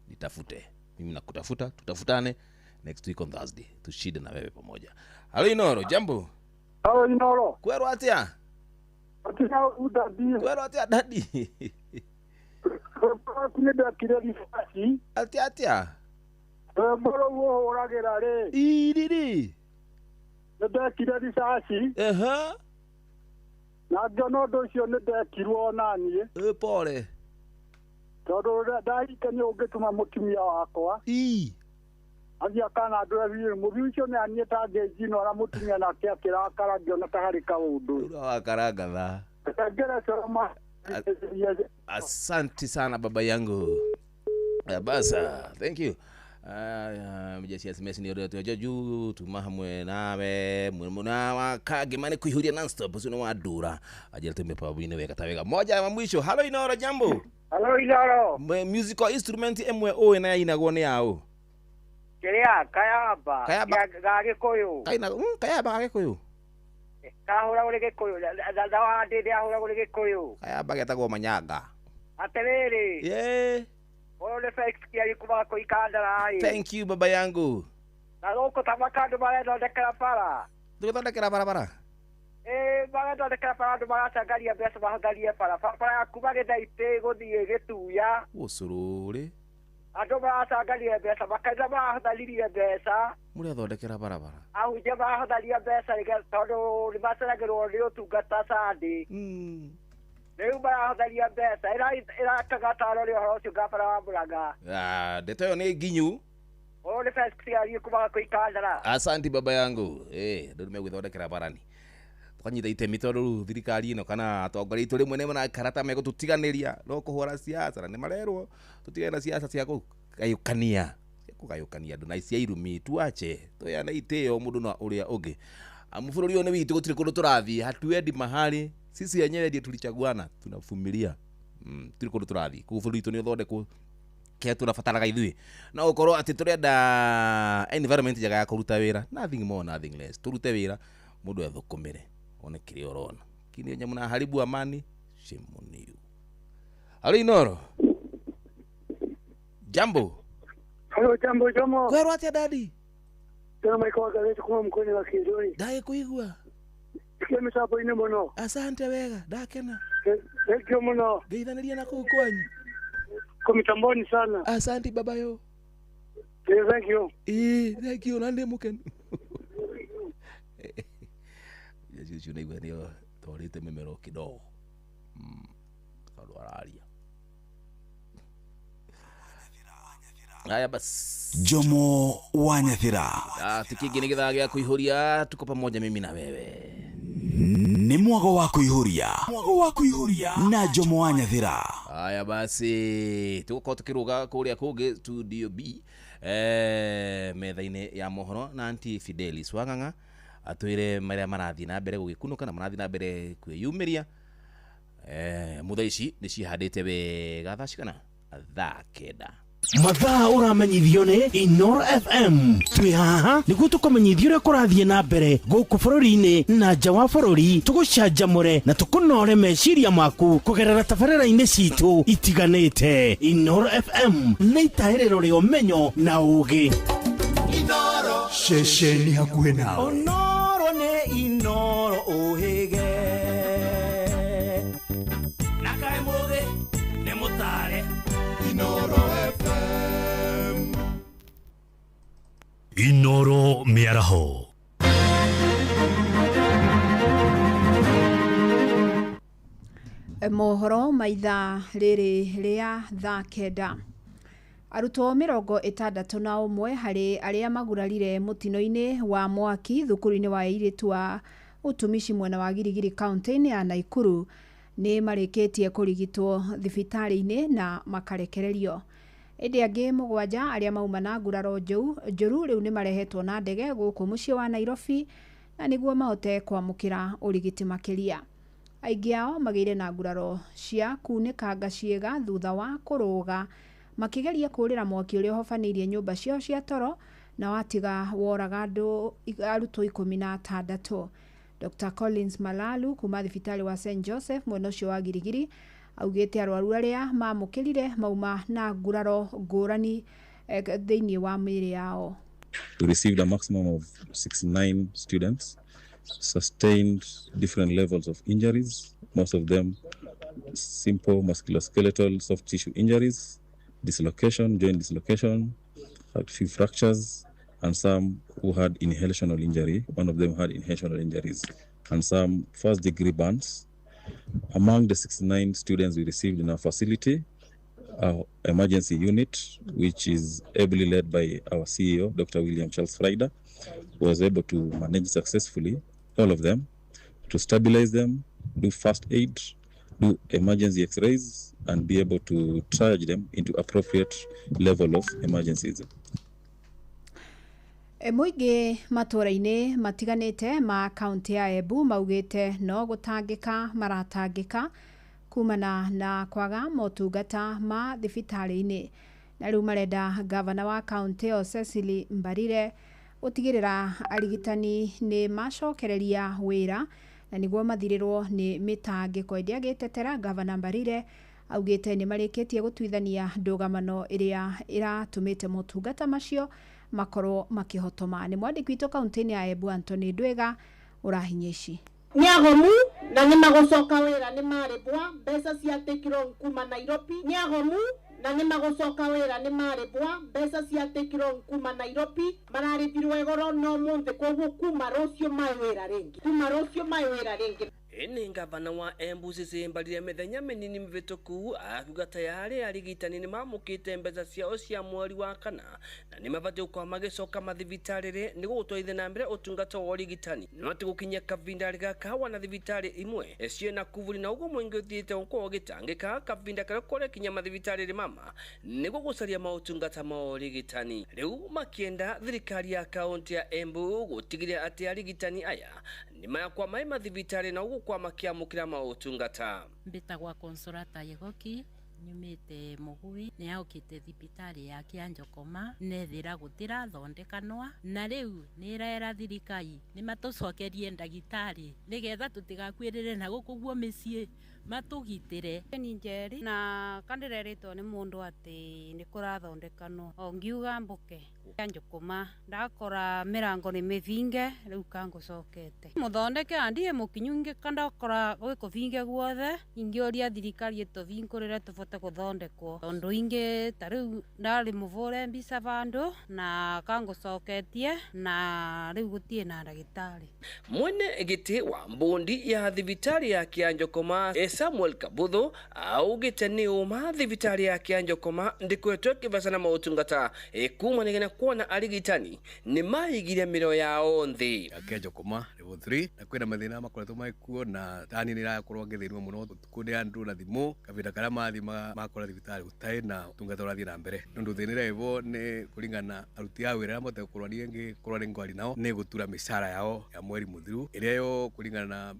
nitafute mimi nakutafuta tutafutane next week on Thursday tushinde na wewe pamoja. Halo Inoro, jambo. Halo Inoro. Kwerwo atia? Atia udadi. Kwerwo atia dadi? Atia atia? Mboro wohoragira ri. Iriri. Ndekire ricaci. Ehe. Na ngĩona ũndũ ũcio nĩ ndekirwo na niĩ. Pole. Tondũ ndahikania ũngĩtũma mũtumia wakwa. Ii. Athiĩ akanandũra biũ mũthuri ũcio nĩ aniĩ ta ngĩnjino na mũtumia nake akĩrakara ngĩona ta harĩ kaũndũ. Ũrĩa wakarangatha. Asante sana baba yangu. Basa, thank you. Mjeshi SMS nĩ ũrĩa juu tuma hamwe nawe mwena wa Kagema nĩ kuihuria nonstop ucio nĩ wa ndura ajira tume pabu-inĩ wega ta wega moja wa mwisho. Halo Inoro, jambo. Halo Inoro. Musical instrument ĩmwe ũĩ na yainagwo nĩ yaũ? Kĩrĩa kayamba. Kayamba. Ga Gĩkũyũ. Kainagwo kayamba ga Gĩkũyũ. Kahũragwo nĩ Gĩkũyũ. Ndawa ndĩndĩ ahũragwo nĩ Gĩkũyũ. Kayamba getagwo manyanga. Atĩrĩrĩ. Yeah. Ũyũ nĩ Felix Kĩari kuma kũu Ikandara ĩ. Thank you baba yangu. Na gũkũ Thamaka andũ marethondekera bara. Tũgĩthondekera barabara? Ĩĩ marethondekera bara andũ maracangaria mbeca mahũtharie bara. Barabara ya kuma Gĩthaitĩ gũthiĩ Gĩtuya. Gũcũrũrĩ. Andũ maracangaria mbeca makanitha marahũtharirie mbeca. Mũrethondekera barabara? Ahunjia marahũtharia mbeca tondũ nĩ maceragĩrwo nĩ ũtungata Sunday. Rĩu marahũtharia mbeca ĩrakaga taro nĩ ũhoro ũcio ngabara wa Mũrang'a. Ndeto ĩyo nĩ nginyu. Ũyũ nĩ Felix Kĩariĩ kuma kũu Ikandara. Asanti baba yangu. Andũ nĩmegwĩthondekera barani. Tukanyita itemi tondũ rĩu thirikari ĩno kana atongoria aitũ rĩmwe nĩmarakara ta megũtũtiganĩria no kũhũra siasa na nĩmarerwo tũtigane na siasa cia kũgayũkania kũgayũkania andũ na cia irumi tuache tũheane itĩo mũndũ na ũrĩa ũngĩ. Amu bũrũri ũyũ nĩ witũ gũtirĩ kũndũ tũrathiĩ hatuendi mahali sisi wenyewe ndio tulichaguana tunavumilia. Tũtirĩ kũndũ tũrathiĩ koguo bũrũri witũ nĩ ũthondekwo kĩrĩa tũrabataraga ithuĩ no ũkorwo atĩ tũrenda environment njega ya kũruta wĩra, nothing more nothing less. Tũrute wĩra mũndũ ethũkũmĩre one kĩrĩa ũrona kini nyamũ na haribu amani shame on you. Halo Inoro. Jambo. Halo jambo Jomo. Kwerwo atĩa dadi? Tena Michael Gazeti kuma mkoani wa Kizuri. Ndaĩ kũigua. Sikia mitambo-inĩ mũno. Asante wega, ndakena. Thank you mũno. Ngeithanĩria na kũu kwanyu. Kwa mitamboni sana. Asante baba yo. Thank you. Thank you na ndĩ mũkenu. Yesu naigua nĩo twarĩte mĩmero kidogo. Tondũ araria. Haya basi. Jomo wa Nyathira. Tikingĩ nĩ gĩthaa gĩa kũihũria tuko pamoja mimi na wewe. Nĩ mwago wa kũihũria. Mwago wa kũihũria na Jomo wa Nyathira. Haya basi tũgũkorwo tũkĩrũga kũrĩa kũngĩ studio B metha-inĩ ya mohoro na Auntie Fidelis Wang'ang'a atwĩre marĩa marathiĩ na mbere gũgĩkunũka na marathiĩ na mbere kwĩyumĩria. Mũthaa ici nĩ cihandĩte wega thaa cigana? Thaa 9. Mathaa ũramenyithio nĩ Inoro FM. Twĩ haha nĩguo tũkũmenyithie ũrĩa kũrathiĩ na mbere gũkũ bũrũri-inĩ na nja wa bũrũri, tũgũcanjamũre na tũkũnore meciria maku kũgerera tabarĩra-inĩ citũ itiganĩte. Inoro FM nĩ itahĩrĩro rĩa ũmenyo na ũũgĩ. Inoro ceceni hakuhĩ nawe. Onoro nĩ Inoro ũhĩge na kaĩ mũũgĩ nĩ mũtare. Inoro FM. Inoro mĩaraho. Mohoro maitha rĩrĩ rĩa thaa 9. Arutwo 61 harĩ arĩa magurarire mũtino-inĩ wa mwaki thukuru-inĩ wa airĩtu wa ũtumishi mwena wa Girigiri kaunti-inĩ ya Naikuru nĩ marĩkĩtie kũrigitwo thibitarĩ-inĩ na makarekererio. Ĩndĩ angĩ 7 arĩa mauma na nguraro njũru rĩu nĩ marehetwo na ndege gũkũ mũciĩ wa Nairobi na nĩguo mahote kwamũkĩra ũrigiti makĩria. Aingĩ ao magĩire na nguraro cia kunĩkanga ciĩga thutha wa kũrũga makĩgeria kũũrĩra mwaki ũrĩa ũhobanĩirie nyũmba ciao cia toro na watiga woraga andũ arutwo 16. Dr. Collins Malalu kuma thibitarĩ wa St Joseph mwena ũcio wa Girigiri augĩte arwaru arĩa mamũkĩrire mauma na nguraro ngũrani thĩinĩ wa mĩĩrĩ yao. We received a maximum of 69 students sustained different levels of injuries, most of them simple musculoskeletal soft tissue injuries, dislocation, joint dislocation, had few fractures, and some who had inhalational injury. One of them had inhalational injuries, and some first-degree burns. Among the 69 students we received in our facility, our emergency unit, which is ably led by our CEO, Dr. William Charles Frieder, was able to manage successfully all of them, to stabilize them, do first aid, do emergency x-rays, and be able to triage them into appropriate level of emergencies. Mũingĩ matũũra-inĩ matiganĩte ma kaunti ya Embu maugĩte no gũtangĩka maratangĩka kumana na kwaga motungata ma thibitarĩ-inĩ, na rĩu marenda ngavana wa kaunti ĩyo Cecily Mbarire gũtigĩrĩra arigitani nĩ macokereria wĩra na nĩguo mathirĩrwo nĩ mĩtangĩko. Ĩndĩ agĩtetera, ngavana Mbarire augĩte nĩ marĩkĩtie gũtuithania ndũgamano ĩrĩa ĩratũmĩte motungata macio makorwo makĩhotoma. Nĩ mwandĩki witũ kaunti-inĩ ya Embu Anthony Ndwĩga ũrahinya ici. Nĩ agomu na nĩ magũcoka wĩra, nĩ marĩbwa mbeca cia take loan kuma Nairobi. Nĩ agomu na nĩ magũcoka wĩra, nĩ marĩbwa mbeca cia take loan kuma Nairobi, mararĩbirwo igoro no mũthĩ, koguo kuma rũciũ mai wĩra rĩngĩ, kuma rũciũ mai wĩra rĩngĩ. Ĩnĩ ngavana wa Embu Cecily Mbarire mĩthenya mĩnini mĩhĩtũku akiuga tayarĩ arigitani nĩ mamũkĩte mbeca ciao cia mweri wa kana na nĩ mabatiĩ gũkorwo magĩcoka mathibitarĩ nĩguo gũtwarithia na mbere ũtungata wa ũrigitani. No atĩ gũkinyia kavinda gaka wana thibitarĩ imwe ciĩna kuvuri na ũguo mũingĩ ũthiĩte gũkorwo ũgĩtangĩka kavinda karĩa kũrekinya mathibitarĩ mama nĩguo gũcaria maũtungata ma ũrigitani. Rĩu makĩenda thirikari ya kaunti ya Embu gũtigĩrĩra atĩ arigitani aya nĩ makwa mai mathibitarĩ na ũguo kwa makiamũkĩra maũtungata. Mbĩtagwa Consolata Yegoki, nyumĩte Mũgui, nĩaũkĩte thibitarĩ ya Kĩanjokoma nethĩra gũtirathondekanwa, na rĩu nĩĩrera thirikari nĩmatũcokerie ndagĩtarĩ nĩgetha tũtigakuĩrĩre na gũkũ guo mĩciĩ, matũgitĩre. Ni Njeri na kandireritwo nĩ mũndũ atĩ nĩ kũrathondekanwo, o ngiuga mbuke Kĩanjokoma ndakora mĩrango nĩ mĩthinge, rĩu kangũcokete mũthondeke andie mũkinyu ngĩkandakora gwĩ kũbinge guothe, ingĩũria thirikari ĩtũbingũrĩre tũbote gũthondekwo, tondũ ingĩ ta rĩu ndarĩ mũbũre mbica vandũ na kangũcoketie na rĩu gũtirĩ na ndagĩtarĩ. Mwene gĩtĩ wa mbundi ya thibitarĩ ya Kĩanjokoma Samuel Kabuthu augĩte nĩ ũma thibitarĩ ya Kĩanjokoma ndĩkoretwo ĩkĩbacana maũtungata kuma nĩgena kuona arigitani nĩ maigire mĩro yao nthĩ. Kĩanjokoma level 3 na kwĩna mathĩna makoretwo magĩkuo na tani nĩ irakorwo ngĩthĩnwo mũno ũtukũ nĩ andũ na thimũ kavinda karĩa mathiĩ makora thibitarĩ gũtarĩ na ũtungata ũrathiĩ na mbere, nĩ ũndũ thĩna ĩrĩa ĩvo nĩ kũringana na aruti a wĩra arĩa mahotete gũkorwo niĩ ngĩkorwo nĩ ngwari nao nĩ gũtura mĩcara yao ya mweri mũthiru ĩrĩa yo kũringana na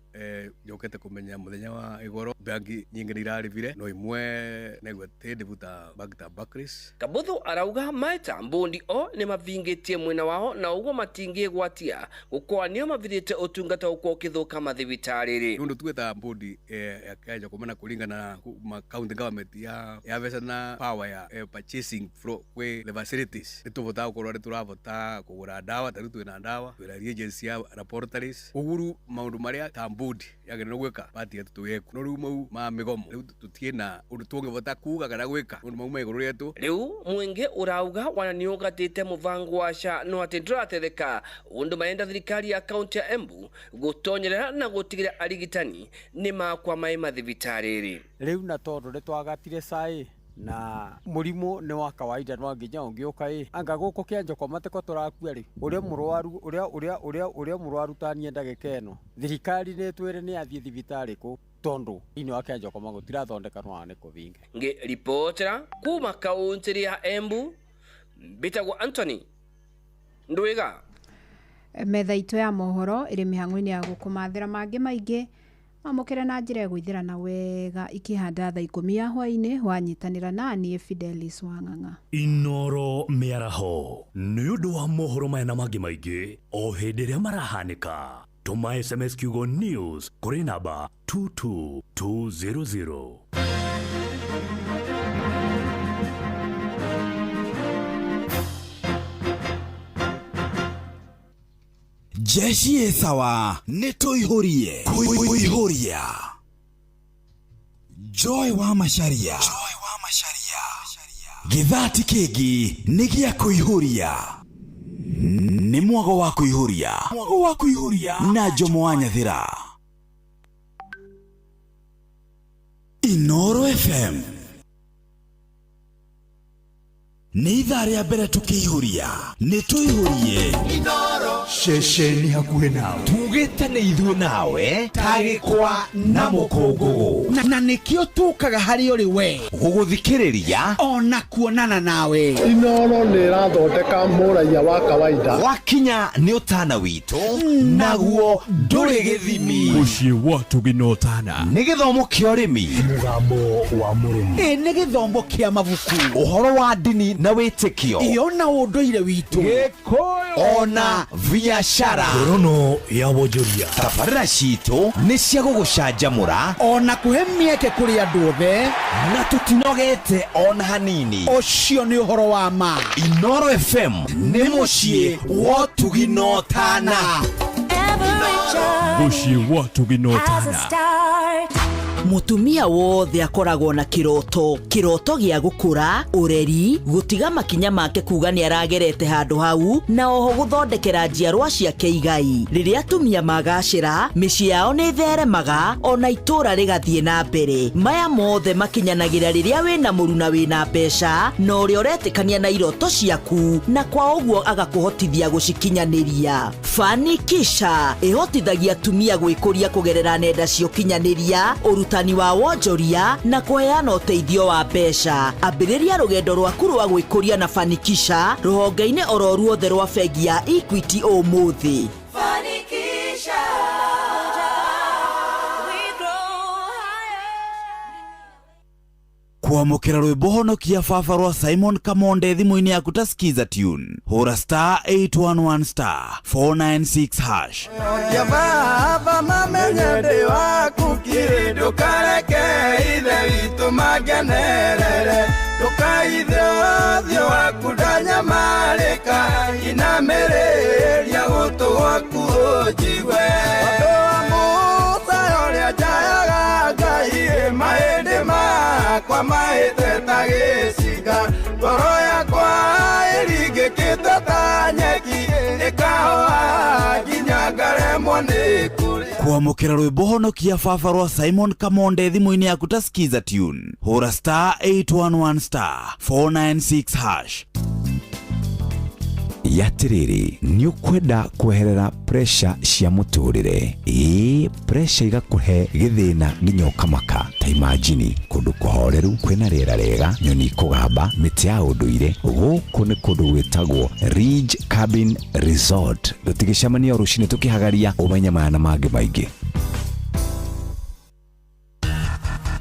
njokete kũmenya mũthenya wa igoro banki nyingĩ nĩ irarĩbire no imwe naigua tĩ ndĩbuta banki ta Barclays. Kabuthu arauga maeta mbundi o nĩ mavingĩtie mwena wao na ũguo matingĩgwatia gũkorwo nĩo mavithĩte ũtungata ũkorwo ũkĩthũka mathibitarĩ. Nĩ ũndũ tuge ta mbundi ya Kĩanjokoma na kũringana na county government ya mbeca na power ya purchasing flow kwĩ the facilities nĩ tũvotaga gũkorwo nĩ tũravota kũgũra ndawa, ta rĩu twĩna ndawa, twĩna reagents cia laboratories, ũguo rĩu maũndũ marĩa ta mbundi yagĩrĩirwo gwĩka batie tũtwĩku, no rĩu mau ma mĩgomo rĩu tũtirĩ na ũndũ tũngĩvota kuga kana gwĩka ũndũ mau ma igũrũ rĩetũ. Rĩu mũingĩ ũrauga wana nĩ ũgatĩte mũbango wa SHA no atĩ ndũrateithĩka ũndũ marenda thirikari ya kaunti ya Embu gũtonyerera na gũtigĩrĩra arigitani nĩ makwa mai mathibitarĩ. Rĩu na tondũ nĩ twagatire cai na mũrimũ nĩ wa kawaida no nginya ũngĩũka ĩ anga gũkũ Kĩanjokoma tĩko tũrakua rĩ, ũrĩa mũrwaru ũrĩa ũrĩa ũrĩa ũrĩa mũrwaru tanie ndagĩka ĩno thirikari nĩ ĩtwĩre nĩ athiĩ thibitarĩ kũ, tondũ thĩinĩ wa Kĩanjokoma gũtirathondekanwa nĩ kũbinge. Ngĩribotera kuma kaunti ya Embu, mbĩtagwo Anthony Ndwĩga. Metha itũ ya mohoro ĩrĩ mĩhang'o-inĩ ya gũkũmathĩra mangĩ maingĩ mamũkĩre na njĩra ĩgũithĩrana wega ikĩhanda thaa 10 ya hwaĩ-inĩ wanyitanĩra na niĩ Fidelis Wang'ang'a. Inoro mĩaraho nĩ ũndũ wa mohoro maya na mangĩ maingĩ o hĩndĩ ĩrĩa marahanĩka, tũma SMS kiugo news kũrĩ namba 22200. Jeshi ĩ sawa nĩ tũihũrie kũihũria. Joy wa Macharia gĩthati kĩngĩ nĩ gĩa kũihũria, nĩ mwago wa kũihũria na Jomo wa Nyathira. Inoro FM. Nĩ ithaa rĩa mbere tũkĩihũria, nĩ tũihũrie. Ceceni hakuhĩ nawe. Tugĩte nĩ ithuĩ nawe tagĩkwa na mũkũngũgũ. Na nĩkĩo tũkaga harĩ ũrĩ we. Gũgũthikĩrĩria ona kuonana nawe. Inoro nĩ ĩrathondeka mũraiya wa kawaida. Wakinya nĩ ũtana witũ naguo ndũrĩ gĩthimi. Mũciĩ wa Ũtugi na Ũtana. Nĩ gĩthomo kĩa ũrĩmi. Mũgambo wa mũrĩmi. Ĩ nĩ gĩthomo kĩa mabuku. Ũhoro wa ndini na wĩtĩkio. Ĩ ona ũndũire witũ. Gĩkũyũ. Ona biacara. Ngorono ya wonjoria. Tabarĩra citũ nĩ cia gũgũcanjamũra ona kũhe mĩeke kũrĩ andũ othe. Na tũtinogete ona hanini. Ũcio nĩ ũhoro wa ma. Inoro FM nĩ mũciĩ wa ũtugi na ũtana. Mũciĩ wa Ũtugi na Ũtana. Mutumia wothe akoragwo na kiroto, kiroto gĩa gũkũra, ũreri, gũtiga makinya make kuga nĩ aragerete handũ hau, na oho gũthondekera njiarwa ciake igai. Rĩrĩa atumia magacĩra, mĩciĩ yao nĩ ĩtheremaga, ona itũũra rĩgathiĩ na mbere. Maya mothe makinyanagĩra rĩrĩa wĩna mũruna wĩna mbeca, na ũrĩa ũretĩkania na iroto ciaku, na kwa ũguo agakũhotithia gũcikinyanĩria. Fanikisha ĩhotithagia atumia gwĩkũria kũgerera nenda cia ũkinyanĩria, ũrutani wa wonjoria na kũheana ũteithio wa mbeca. Ambĩrĩria rũgendo rwaku rwa gwĩkũria na Fanikisha rũhonge-inĩ oro ruothe rwa bengi ya Equity ũmũthĩ. Fanikisha. We grow higher. Kwamũkĩra rwĩmbo honokia baba rwa Simon Kamonde thimũ-inĩ yaku ta skiza tune. Hũra star 811 star 496 hash. Ya baba mamenye ndĩ waku kiri ndũkareke ithe witũ mangenerere ndũkaithe ũthiũ waku ndanyamarĩka inamĩrĩria gũtũ gwaku ũnjigue. Ũndũ wa Musa ũrĩa njayaga Ngai mahĩndĩ makwa mahĩte ta gĩcinga ngoro yakwa ĩringĩkĩte ta nyeki ĩkahoha nginya ngaremwo nĩ kũrĩa. Kwamũkĩra rwĩmbo honokia baba rwa Simon Kamonde thimũ-inĩ yaku ta skiza tune. Hũra star 811 star 496 hash. Yatiriri nĩ ũkwenda kweherera pressure cia mũtũrĩre. Ĩĩ pressure igakũhe gĩthĩna nginya ũkamaka. Ta imagine kũndũ kũhoreru kwĩna rĩera rĩega, nyoni ikũgamba, mĩtĩ ya ũndũire. Gũkũ nĩ kũndũ gwĩtagwo Ridge Cabin Resort. Tũtigĩcemania rũcinĩ tũkĩhagaria ũmenye maya na mangĩ maingĩ.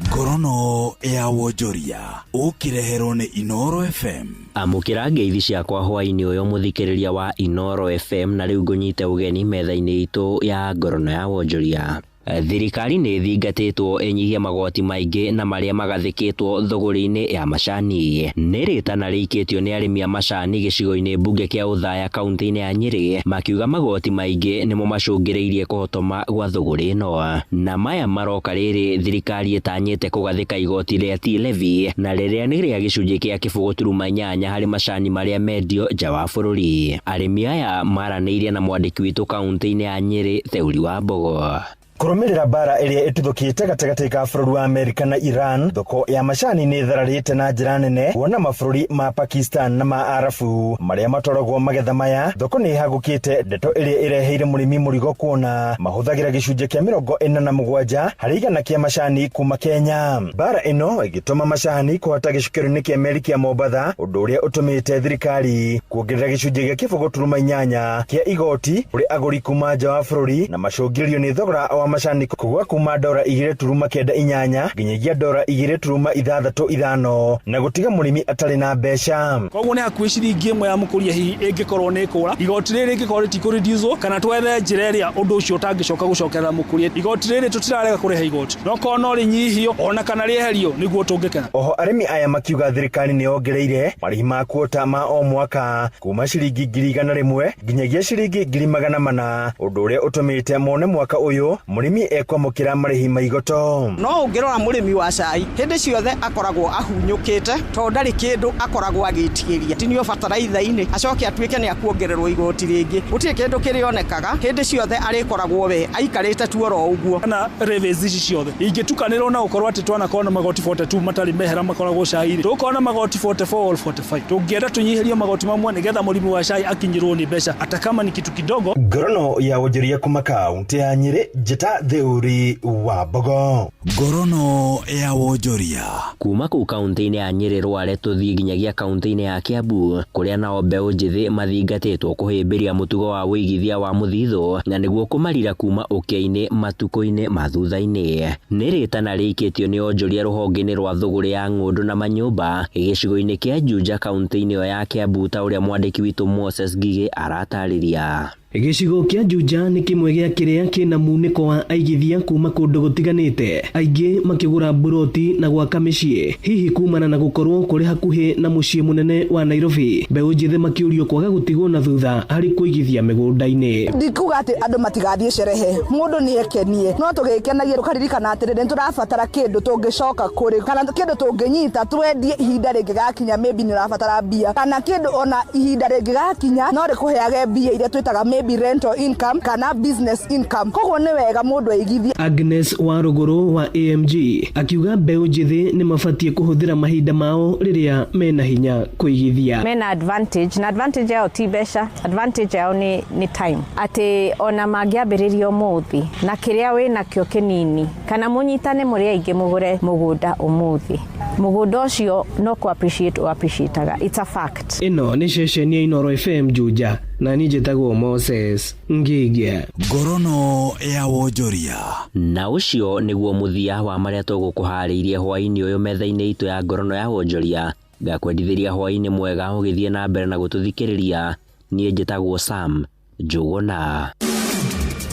Ngorono ya wonjoria ũkĩreherwo nĩ Inoro FM. Amũkĩra ngeithi ciakwa hwaĩ-inĩ ũyũ mũthikĩrĩria wa Inoro FM, na rĩu ngũnyite ũgeni metha-inĩ itũ ya ngorono ya wonjoria. Thirikari nĩ ĩthingatĩtwo ĩnyihie magoti maingĩ na marĩa magathĩkĩtwo thũgũrĩ-inĩ ya macani. Nĩ rĩtana rĩikĩtio nĩ arĩmi a macani gĩcigo-inĩ mbunge kĩa Othaya kaunti-inĩ ya Nyĩrĩ, makiuga magoti maingĩ nĩmo macũngĩrĩirie kũhotoma gwa thũgũrĩ ĩno. Na maya maroka rĩrĩ thirikari ĩtanyĩte kũgathĩka igoti rĩa T-Levy, na rĩrĩa nĩ rĩa gĩcunjĩ kĩa 0.8 harĩ macani marĩa mendio nja wa bũrũri. Arĩmi aya maranĩirie na mwandĩki witũ kaunti-inĩ ya Nyĩrĩ, Theuri wa Mbogo. Kũrũmĩrĩra mbara ĩrĩa ĩtuthũkĩte gatagatĩ ka bũrũri wa Amerika na Iran, thoko ya macani nĩ ĩthararĩte na njĩra nene kuona mabũrũri ma Pakistan na ma Arabu marĩa matwaragwo magetha maya. Thoko nĩ ĩhagũkĩte, ndeto ĩrĩa ĩreheire mũrĩmi mũrigo kuona mahũthagĩra gĩcunjĩ kĩa 47 harĩ igana kĩa macani kuma Kenya. Mbara ĩno ĩgĩtũma macani kũhata gĩcukĩro-inĩ kĩa meri kĩa Mombatha, ũndũ ũrĩa ũtũmĩte thirikari kuongerera gĩcunjĩ gĩa 0.8 kĩa igoti kũrĩ agũri kuma nja wa bũrũri, na macũngĩrĩrio nĩ thogora wa macani kũgũa kuma ndora 2.98 nginyagia ndora 2.65 na gũtiga mũrĩmi atarĩ na mbeca. Koguo nĩ hakuhĩ ciringi ĩmwe ya mũkũria hihi ĩngĩkorwo nĩ ĩkũra, igoti rĩrĩ rĩngĩkorwo rĩtikũreducwo kana twethe njĩra ĩrĩa ũndũ ũcio ũtangĩcoka gũcokerera mũkũria. Igoti rĩrĩ tũtirarega kũrĩha igoti, no korwo no rĩnyihio ona kana rĩeherio nĩguo tũngĩkena. Oho arĩmi aya makiuga thirikari nĩ yongereire marĩhi ma kuota ma o mwaka kuma ciringi 100,000 nginyagia ciringi 400,000, ũndũ ũrĩa ũtũmĩte mone mwaka ũyũ Mũrĩmi ekwamũkĩra marĩhi ma igoto. No ũngĩrora mũrĩmi wa cai hĩndĩ ciothe akoragwo ahunyũkĩte tondũ ndarĩ kĩndũ akoragwo agĩtigĩria tinio bataraitha-inĩ acoke atuĩke nĩ akuongererwo igoti rĩngĩ gũtirĩ kĩndũ kĩrĩonekaga hĩndĩ ciothe arĩkoragwo we aikarĩte tu oro ũguo. Kana levies ici ciothe ingĩtukanĩrwo na gũkorwo atĩ twanakorwo na magoti 42 matarĩ mehera makoragwo cai-rĩ, tũgũkorwo na magoti 44 or 45. Tũngĩenda tũnyihĩrio magoti mamwe nĩgetha mũrĩmi wa cai akinyĩrwo nĩ mbeca hata kama ni kitu kidogo. Ngorono ya wonjoria kuma kaunti ya Nyĩrĩ, Njĩta Theuri wa Mbogo. Ngorono ya wonjoria. Kuma kũu kaunti-inĩ ya Nyĩrĩ Rware tũthiĩ nginyagia kaunti-inĩ ya Kiambu kũrĩa nao mbeũ njĩthĩ mathingatĩtwo kũhĩmbĩria mũtugo wa wũigithia wa mũthithũ na nĩguo kũmarira kuma ũkĩa-inĩ matukũ-inĩ ma thutha-inĩ. Nĩ rĩtana rĩikĩtio nĩ onjoria rũhonge-inĩ rwa thũgũrĩ ya ng'ũndũ na manyũmba gĩcigo-inĩ kĩa Juja kaunti-inĩ ĩyo ya Kiambu ta ũrĩa mwandĩki witũ Moses Ngigĩ aratarĩria. Gĩcigo kĩa Juja nĩ kĩmwe gĩa kĩrĩa kĩna munĩko wa aigithia kuma kũndũ gũtiganĩte, aingĩ makĩgũra mburoti na gwaka mĩciĩ, hihi kumana na gũkorwo kũrĩ hakuhĩ na mũciĩ mũnene wa Nairobi. Mbeũ njĩthĩ makĩũrio kwaga gũtigwo na thutha harĩ kũigithia mĩgũnda-inĩ. Ndikuga atĩ andũ matigathiĩ cerehe, mũndũ nĩ ekenie, no tũgĩkenagie tũkaririkana atĩrĩrĩ, nĩtũrabatara kĩndũ tũngĩcoka kũrĩ kana kĩndũ tũngĩnyita twendie ihinda rĩngĩgakinya, maybe nĩ ũrabatara mbia kana kĩndũ ona ihinda rĩngĩgakinya no rĩkũheage mbia iria twĩtaga maybe rental income kana business income. Koguo nĩ wega mũndũ aigithie. Agnes Warũgũrũ wa AMG akiuga mbeũ njĩthĩ nĩ mabatiĩ kũhũthĩra mahinda mao rĩrĩa mena hinya kũigithia. Mena advantage na advantage yao ti mbeca, advantage yao ni time, atĩ ona mangĩambĩrĩria ũmũthĩ na kĩrĩa wĩnakĩo kĩnini kana mũnyitane mũrĩ aingĩ mũgũre mũgũnda ũmũthĩ, mũgũnda ũcio no kũ appreciate o appreciateaga, it's a fact. Ĩno nĩ ceceni ya Inooro FM Juja na niĩ njĩtagwo Moses Ngigĩa. Ngorono ya wonjoria. Na ũcio nĩguo mũthia wa marĩa tũgũkũharĩirie hwaĩ-inĩ ũyũ metha-inĩ itũ ya Ngorono ya wonjoria. Ngakwendithĩria hwaĩ-inĩ mwega ũgĩthiĩ na mbere na gũtũthikĩrĩria. Niĩ njĩtagwo Sam Njũgũna.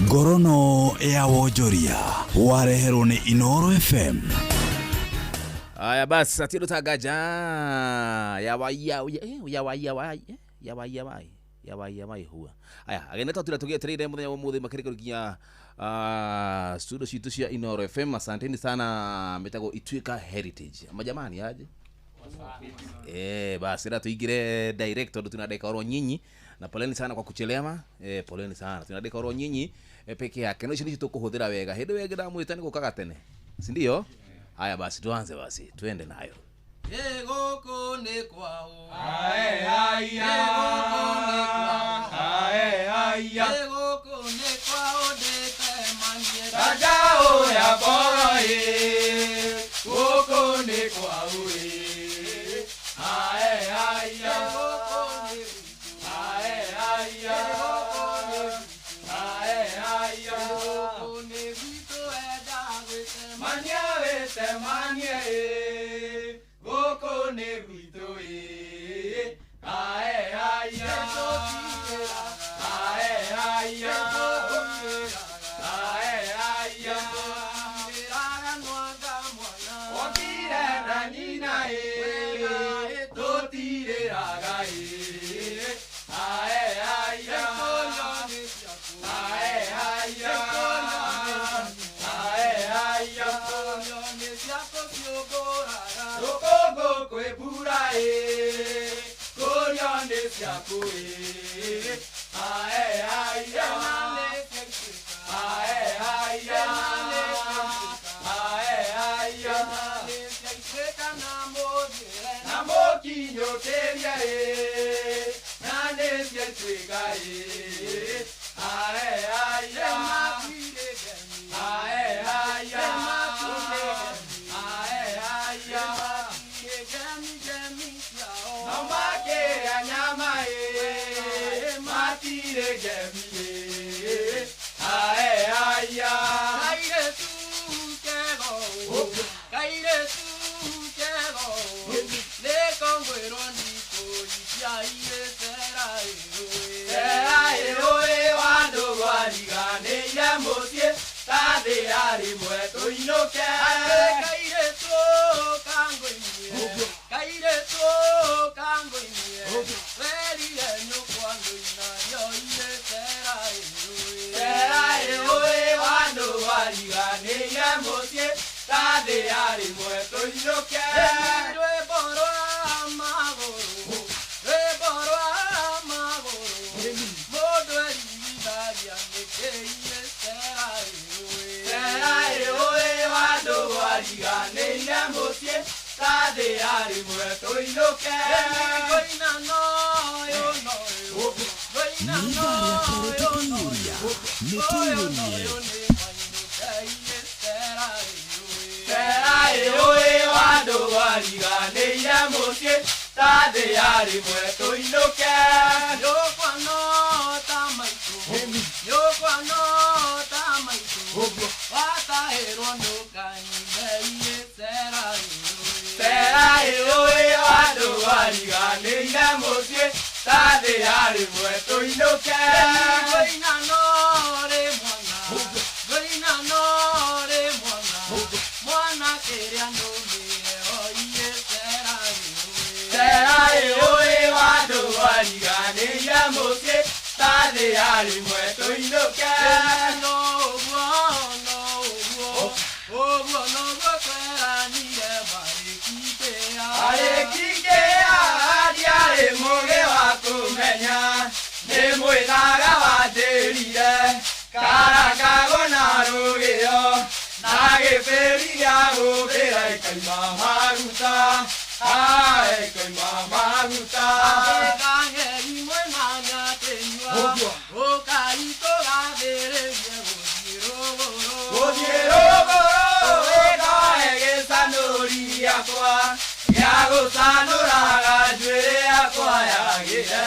Ngorono ya wonjoria wareherwo nĩ Inooro FM. Aya basi atindo tagaja yawa yawa yawa yawa yawa yawa yawa yawa huwa. Aya agenda tutira tugietereire muthenya umuthi makiriko nginya studio citu cia Inooro FM. Asanteni sana metago Itwika Heritage. Majamani aje? Basi ra tuingire direct tondu tuna dakika oro nyinyi na poleni sana kwa kuchelewa. Poleni sana. Tuna dakika oro nyinyi peke yake. No icio nicio tukuhuthira wega. Hindi wega ndamwita ni gukaga tene. Si ndio? Haya basi tuanze basi tuende nayo. Gũkũ nĩ kwao. Ae aya. Gũkũ nĩ kwao. Ae aya. Gũkũ nĩ kwao ndĩtemanie. Tajao ya boro ĩ. Gũkũ nĩ kwao ĩ. Ae aya. Gũkũ nĩ gwitũ. Ae aya. Gũkũ nĩ gwitũ. Ae aya. Gũkũ nĩ gwitũ enda gwĩcemania wĩcemanie ĩ. Gũkũ nĩ gwitũ ĩ. Ae aya. Ae aya. Ae aya. Okire na nyina ĩ. Tũtirĩraga ĩ. Ae aya. Ae aya. Ae aya. Rũkũngũ kwĩ mbura ĩ. Kũrio nĩ ciaku ĩ. Ae aya. Ae aya. Ae aya. Na mũkinyũkĩrie ĩ. Na nĩ ciaituĩka ĩ. Ae aya. Ae aya. Ae aya. No makĩrĩa nyama ĩ. Matirĩ ngemi ĩ. Ae aya. Kairĩtu kego ĩ. Kairĩtu kego ĩ. Nĩkongwĩrwo ndikũikia irĩ cera ĩ. Cera ĩ wandũ gwariganĩire mũciĩ ta thĩa rĩmwe tũinũke. Kairĩtu kangũinie. Kairĩtu kangũinie. Werire nyũkwa ngũinario irĩ cera. Tathĩ ya rĩmwe tũinũke. Rwĩmbo rwa magũrũ, rwĩmbo rwa magũrũ, mũndũ erigithagia nĩkĩiĩ cera ĩũĩ. Cera ĩũĩ wandũ wariganĩire mũciĩ. Tathĩ ya rĩmwe tũinũke. Ngũina noyũ noyũ, ngũina Nĩ ithaa rĩa kerĩ tũkĩiyũria nĩ tũiyũrie. Nĩkĩiĩ cera ĩũĩ. Cera ĩũĩ wandũ wariganĩire mũciĩ. Tathĩ ya rĩmwe tũinũke. Nyũkwa no ta maitũ, nyũkwa no ta maitũ, watahĩrwo ndũkanyimbe-inĩ cera ĩũĩ. Cera ĩũĩ wandũ wariganĩire mũciĩ. Tathĩ ya rĩmwe tũinũke. Ngũina no rĩ mwana, ngũina no rĩ mwana, mwana kĩrĩa nũmĩre oiye cera ĩũĩ. Cera ĩũĩ wandũ wariganĩire mũciĩ. Tathĩ ya rĩmwe tũinũke. No ũguo, no ũguo, ũguo noguo tweranire marĩkitĩa. Arĩkikĩa ndiarĩ mũgĩ wa kũmenya nĩ mwĩthaga wanjĩrire karakagwo na rũgĩo na gĩbĩri gĩa gũbĩra ikaima maguta ikaima maguta. Kang'eri mwena nĩatĩnyua, ũkai tũgathĩrĩrie gũthiĩ rũgũrũ. Gũthiĩ rũgũrũ wĩkae gĩcanũri gĩakwa gĩa gũcanũraga njuĩrĩ yakwa yagĩre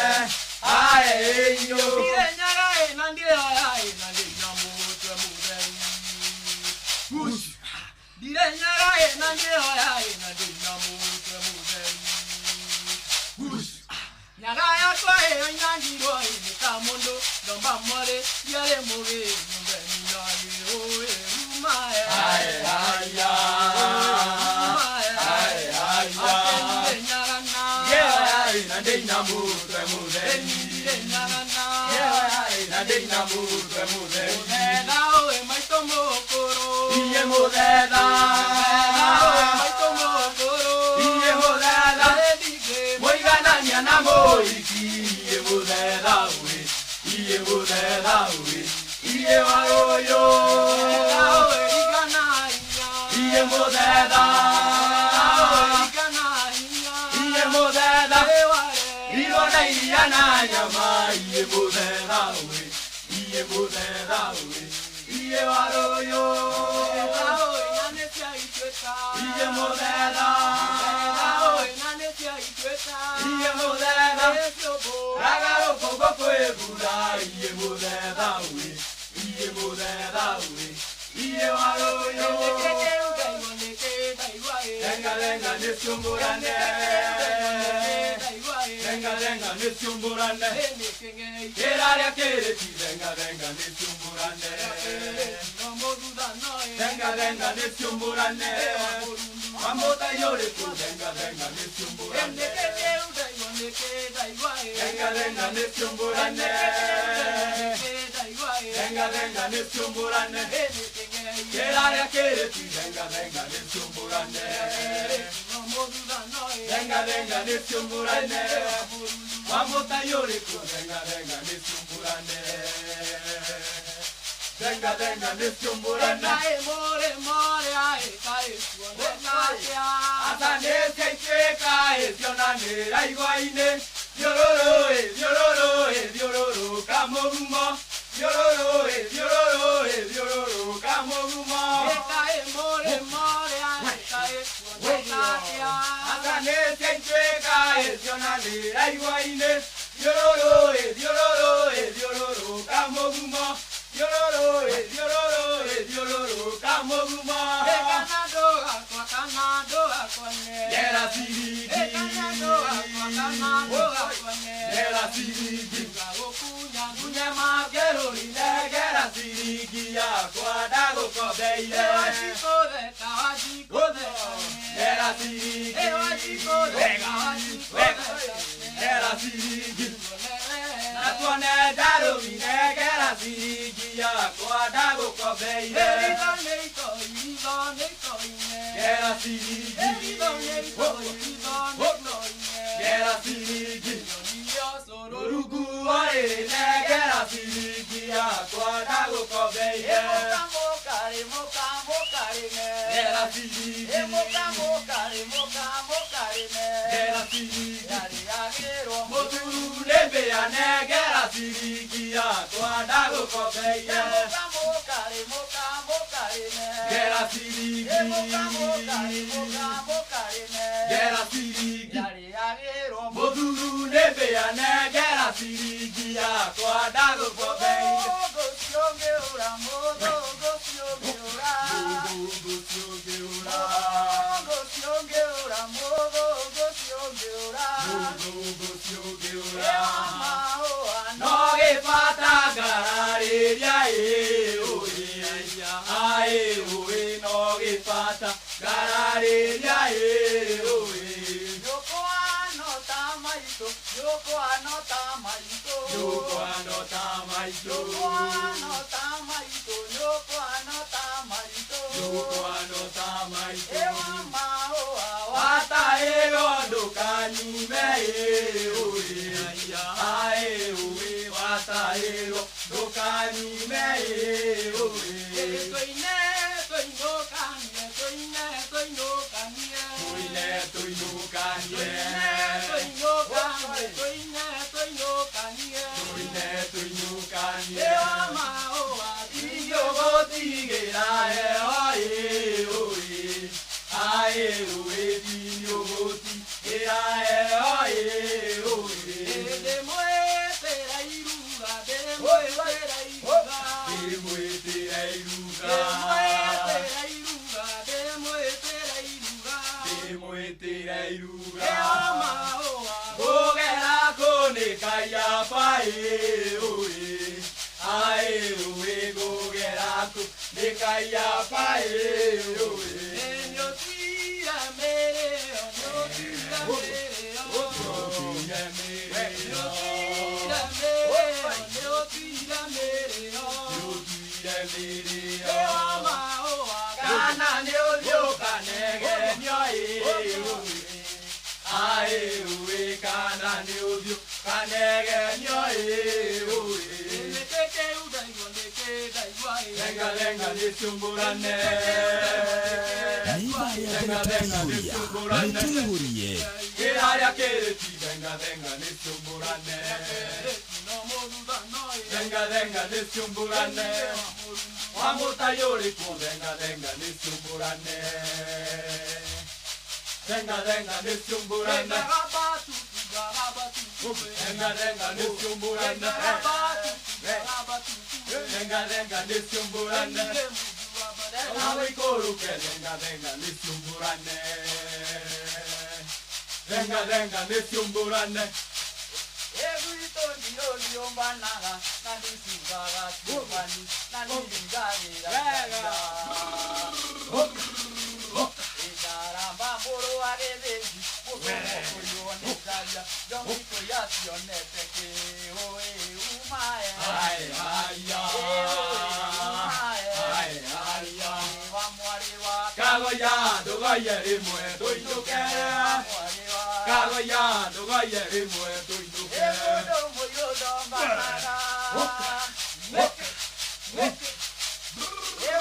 ae inyũ. Ndirenyaga ĩna ndiroya ĩna ndĩna mũtwe mũtheru. Ndirenyaga ĩna ndiroya ĩna ndĩna mũtwe mũtheru. Nyaga yakwa ĩyo inangirwo ĩnĩ ta mũndũ ndomba mwarĩ ndiarĩ mũgĩ nyũmbe ninagĩ ũĩ rumae. Ae haya, ae haya. Ndirenyaga na Ndiroya ĩna ndĩna mũtwe mũtheru. Ndirenyaga na Ndiroya ĩna ndĩna mũtwe mũtheru. Mũthetha ũĩ maitũ mũkũrũ. Iye mũthetha. Mũthetha ũĩ maitũ mũkũrũ. Iye mũthetha. Mũiganania na mũhiki. Iye mũthetha ũĩ, iye mũthetha ũĩ, iye warũyũ. Mũthetha ũĩ igana inya. Iye mũthetha. Mũthetha ũĩ igana inya. Iye mũthetha. Ĩware. Irwo na iria na nyama. Iye mũthetha ũĩ, iye mũthetha ũĩ, iye warũyũ. Mũthetha ũĩ na nĩ cia Ituĩka. Iye mũthetha. Mũthetha ũĩ na nĩ cia Ituĩka. Iye mũthetha. Ĩ ciũmbũ. Raga rũkũngũ kwĩ mbura. Iye mũthetha ũĩ, iye mũthetha ũĩ, iye warũyũ. Nĩkĩ ndaigua, nĩkĩ ndaigua ĩ. Lenga lenga nĩciũmbũrane. Ndaigua ĩ. Lenga lenga nĩciũmbũrane. Nĩ kĩng'ei. Kĩra rĩa kĩrĩti. Lenga lenga nĩciũmbũrane. No mũthuthano ĩ. Lenga lenga nĩciũmbũrane. Wamũtai ũrĩkũ. Lenga lenga nĩciũmbũrane. Nĩkĩ kĩu ndaigua, nĩkĩ ndaigua ĩ. Lenga lenga nĩciũmbũrane. Nĩkĩ ndaigua ĩ. Lenga lenga nĩciũmbũrane. Nĩ kĩng'ei. Kĩra rĩa kĩrĩti. Lenga lenga nĩciũmbũrane. No mũthuthano ĩ. Lenga lenga nĩciũmbũrane. Wamũtai ũrĩkũ. Lenga lenga nĩciũmbũrane. Lenga lenga nĩciũmbũrane. Kaĩ mũrĩmo ũrĩa ĩ, kaĩ kuoneka atĩa. Ata nĩcia ituĩka ĩ cionanĩra igwa-inĩ. Thiũrũrũ ĩ, thiũrũrũ ĩ, thiũrũrũka mũgumo. Thiũrũrũ ĩ, thiũrũrũ ĩ, thiũrũrũka mũgumo. Kaĩ mũrĩmo ũrĩa ĩ, kaĩ kuoneka atĩa. Ata nĩcia ituĩka ĩ cionanĩra igwa-inĩ. Thiũrũrũ ĩ, thiũrũrũ ĩ, thiũrũrũka mũgumo. Thiũrũrũ ĩ, thiũrũrũ ĩ, thiũrũrũka mũgumo. Kana ndũgakwa, kana ndũgakwa ne. Gera ciringi. Kana ndũgakwa, kana ndũgakwa ne. Gera ciringi. Ngagũkunya Ngunye makerũri negera ciringi yakwa ndagũkombeire. Wajikũtheka, wajikũtheka ne. Gera ciringi. Wajikũtheka, wajikũtheka ne. Gera ciringi. Na tuone ndarũmi negera ciringi yakwa ndagũkombeire. Ritho nĩ itoi, ritho nĩ itoi ne. Gera ciringi Gera ciringi Rũrungu rĩrĩ nengera ciringi yakwa ndagũkombeire Gera ciringi Gera ciringi Mũthuru nĩ mbĩa nengera ciringi yakwa ndagũkombeire Gera ciringi Gera ciringi Mũthuru nĩ mbĩa nengera ciringi yakwa ndagũkombeire No gĩbata ngararĩria ĩ no gĩbata ngararĩria ĩ Wataĩrwo ndũkanyume wataĩrwo ndũkanyume Tũine tũinũkanie tũine tũinũkanie Tũine tũinũkanie tũinũkanie tũine tũinũkanie Tũine tũinũkanie Inyũgũtigĩra heho inyũgũtigĩra heho Ndĩmwĩtĩra iruga ndĩmwĩtĩra iruga Ndĩmwĩtĩra iruga Ndĩmwĩtĩra iruga ndĩmwĩtĩra iruga Ndĩmwĩtĩra iruga Ngũgera kũnĩka iaba ngũgera kũnĩka iaba Nĩũtuire mĩrĩo nĩũtuire mĩrĩo Nĩũtuire mĩrĩo nĩũtuire mĩrĩo Nĩũtuire mĩrĩo Kana nĩũthiũkanegenio kana nĩũthiũkanegenio Lenga lenga nĩciũmbũrane Nĩ ithaa rĩa mbere tũkĩihũria nĩtũihũrie Kĩrarĩa kĩrĩti thenga thenga nĩciũmbũrane Thenga thenga nĩciũmbũrane Wa mũtai ũrĩkũ thenga thenga nĩciũmbũrane Thenga thenga nĩciũmbũrane Thenga thenga nĩciũmbũrane Thenga thenga nĩciũmbũrane Nawe ikũrũke thenga thenga nĩciũmbũrane Thenga thenga nĩciũmbũrane Gwitũ ndirũ ndiũmbanaga na ndiciugaga ciũmbani na ndirigagĩra Ndaramba mũrũ wa gĩthĩnji mũtũmwo kũiywo nĩ njaria njohi kũiya cionete kĩũĩ umae wa mwarĩ wa Kagoya ndũgoye rĩmwe tũinũke Kagoya ndũgoye rĩmwe tũinũke Mũndũ mũirũ ndombanaga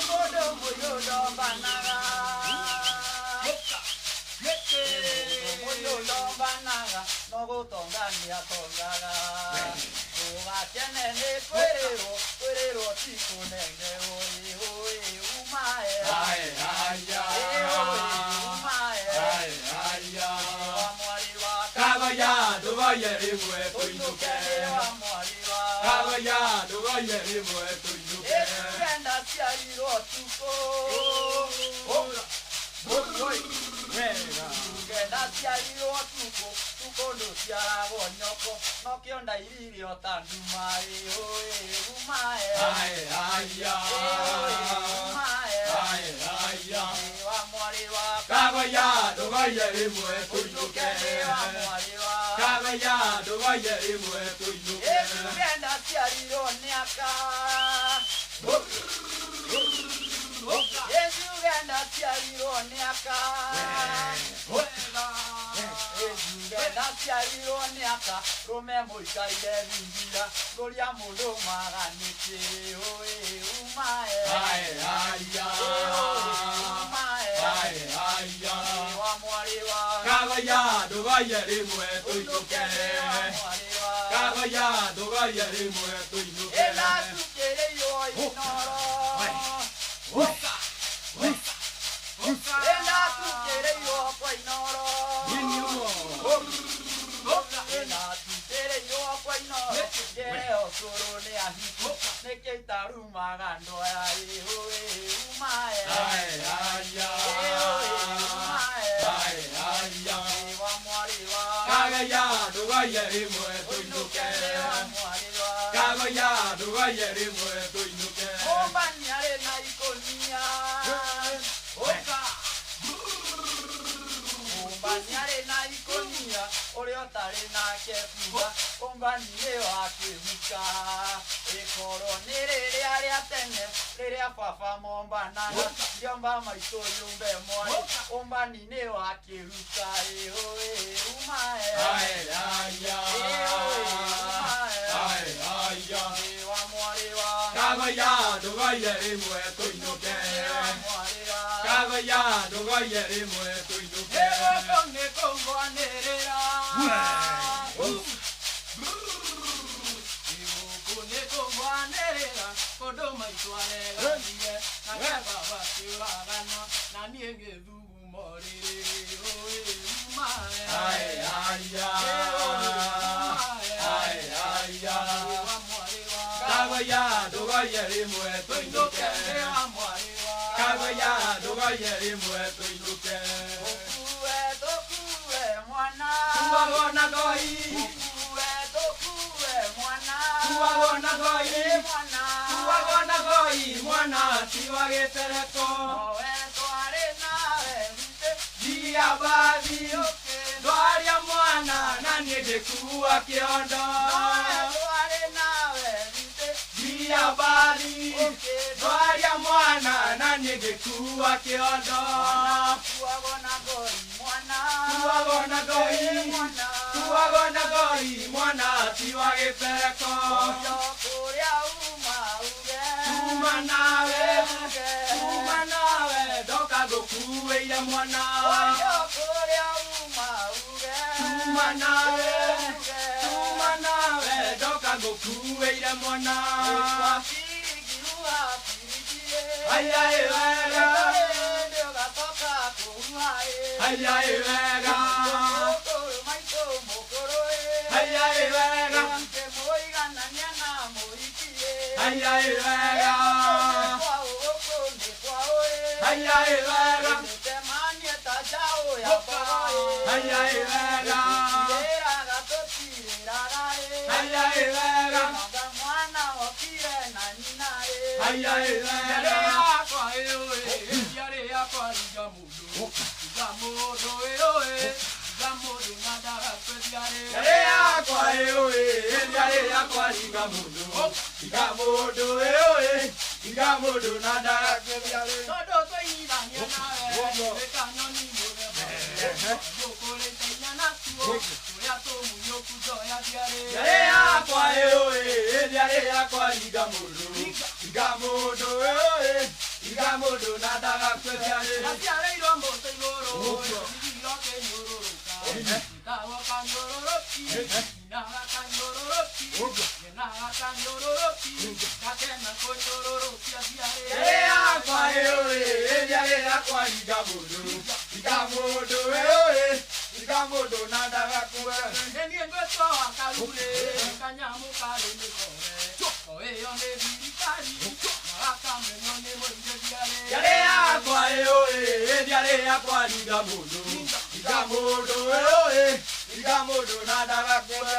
Mũndũ mũirũ ndombanaga Mũirũ ndombanaga no gũtonga nĩatongaga Ndũgakene nĩ kwĩrĩrwo kwĩrĩrwo ti kũnengerwo ĩũĩ umae Ĩũĩ umae Wa mwarĩ wa Kagoya ndũgoye rĩmwe tũinũke wa mwarĩ wa Kagoya ndũgoye rĩmwe tũinũke Ĩtuge ndaciarirwo ũtukũ Tuge ndaciarirwo ũtukũ tukũ ndũciaragwo nyoko nokĩo ndairirio ta nduma ĩũĩ umae Ĩũĩ umae Wa mwarĩ wa Kagoya ndũgoye rĩmwe tũinũke wa mwarĩ wa Kagoya ndũgoye rĩmwe tũinũke Ĩtuge ndaciarirwo nĩ aka Njuge ndaciarirwo nĩ aka. Njuge ndaciarirwo nĩ aka. Rũme mũikaire thingira. Ngũria mũndũ maganĩkĩ. Ũĩ umae. Umae. Wa mwarĩ wa. Kagaya ndũgaiye rĩmwe tũinũke. Kagaya ndũgaiye rĩmwe tũinũke. Ĩndatukĩrĩirwo Inoro. Ĩndatukĩrĩirwo kwa Inoro. Ĩndatukĩrĩirwo kwa Inoro. Ngereo cũrũ nĩ ahiku. Nĩkĩ itarumaga andũ aya ĩhũĩ umae. Ĩhũĩ umae. Wa mwarĩ wa. Kagaya ndũgaiye rĩmwe tũinũke. Kagaya ndũgaiye rĩmwe tũinũke. Mũmbani arĩ na ikũnia. Mũmbani arĩ na ikũnia. Ũrĩa ũtarĩ nake kuga. Ũmbani nĩ wa kĩhuka. Ĩkorwo nĩ rĩrĩa rĩa tene. Rĩrĩa baba mombanaga. Ndiomba maitũ yũmbe mwarĩ. Ũmbani nĩ wa kĩruka. Ĩhũĩ umae. Ĩhũĩ umae. Wa mwarĩ wa. Kagaya ndũgaiye rĩmwe tũinũke. Kagaya ndũgaiye rĩmwe tũinũke. Gũkũ nĩ kũngwanĩrĩra. Gũkũ nĩ kũngwanĩrĩra. Kũndũ maitũ areganire. Nake baba akĩũragana. Na niĩ ngĩthuguma ũrĩrĩ. Ũĩ umae. Ĩhũĩ umae. Wa mwarĩ wa. Kagaya ndũgaiye rĩmwe tũinũke. Wa mwarĩ wa. Kagaya ndũgaiye rĩmwe tũinũke. Tũkue tũkue mwana. Tuagwo na ngoi. Tũkue tũkue mwana. Tuagwo na ngoi. Mwana. Tuagwo na ngoi mwana ti wa gĩtereko. Nowe twarĩ nawe witũ. Ndia bathi ndwaria mwana na niĩ ngĩkua kĩondo. Nowe twarĩ nawe witũ. Ndia bathi ndwaria mwana na niĩ ngĩkua kĩondo. Tuagwo na ngoi mwana. Tuagwo na ngoi. Mwana. Tuagwo na ngoi mwana ti wa gĩtereko. Ũcio kũrĩa uma uge. Tuma nawe. Tuma nawe ndoka ngũkuĩire mwana. Ũcio kũrĩa uma uge. Tuma nawe. Tuma nawe ndoka ngũkuĩire mwana. Biringi ruha biringi. Haya ĩ wega. Hĩndĩ ũgacoka kũhuha ĩ. Haya ĩ wega. Mũkũrũ maitũ mũkũrũ ĩ. Haya ĩ wega. Ngĩmũiganania na mũhiki ĩ. Haya ĩ wega. Gũkũ nĩ kwao ĩ. Haya ĩ wega. Mĩtemanie ta njaũ ya mbogo ĩ. Haya ĩ wega. Tũtirĩraga tũtirĩraga ĩ. Haya ĩ wega. Anga mwana okire na nyina ĩ. Haya ĩ wega. Njarĩ yakwa ĩũĩ, njarĩ yakwa ringa mũndũ. Ringa mũndũ ĩũĩ, ringa mũndũ na ndagakue thiarĩ. Njarĩ yakwa ĩũĩ, njarĩ yakwa ringa mũndũ. Ringa mũndũ ĩũĩ, ringa mũndũ na ndagakue thiarĩ. Tondũ tũinithania nawe, wĩka nyoni mũthemba. Ngũkũrĩte inya natuo, tũrĩa tũmunyũku njoya thiarĩ. Njarĩ yakwa ĩũĩ, njarĩ yakwa ringa mũndũ. Ringa mũndũ ĩũĩ, ringa mũndũ na ndagakue thiarĩ. Ndaciarĩirwo mũtĩ igũrũ, ndigiro kĩnyũrũrũka. Gĩtagwo kanyũrũrũki, nyinaga kanyũrũrũki, ngenaga kanyũrũrũki, ngakena kũnyũrũrũkia thiarĩ. Njarĩ yakwa ĩũĩ, njarĩ yakwa ringa mũndũ. Ringa mũndũ ĩũĩ, ringa mũndũ na ndagakue. Nĩ niĩ ngwĩtwo wa Karurĩ, kanyamũ karĩ mĩcore. O ĩyo nĩ thirikari, na gakamenywo nĩ mũingĩ thiarĩ. Njarĩ yakwa ĩũĩ, njarĩ yakwa ringa mũndũ. Ringa mũndũ ĩũĩ, ringa mũndũ na ndagakue.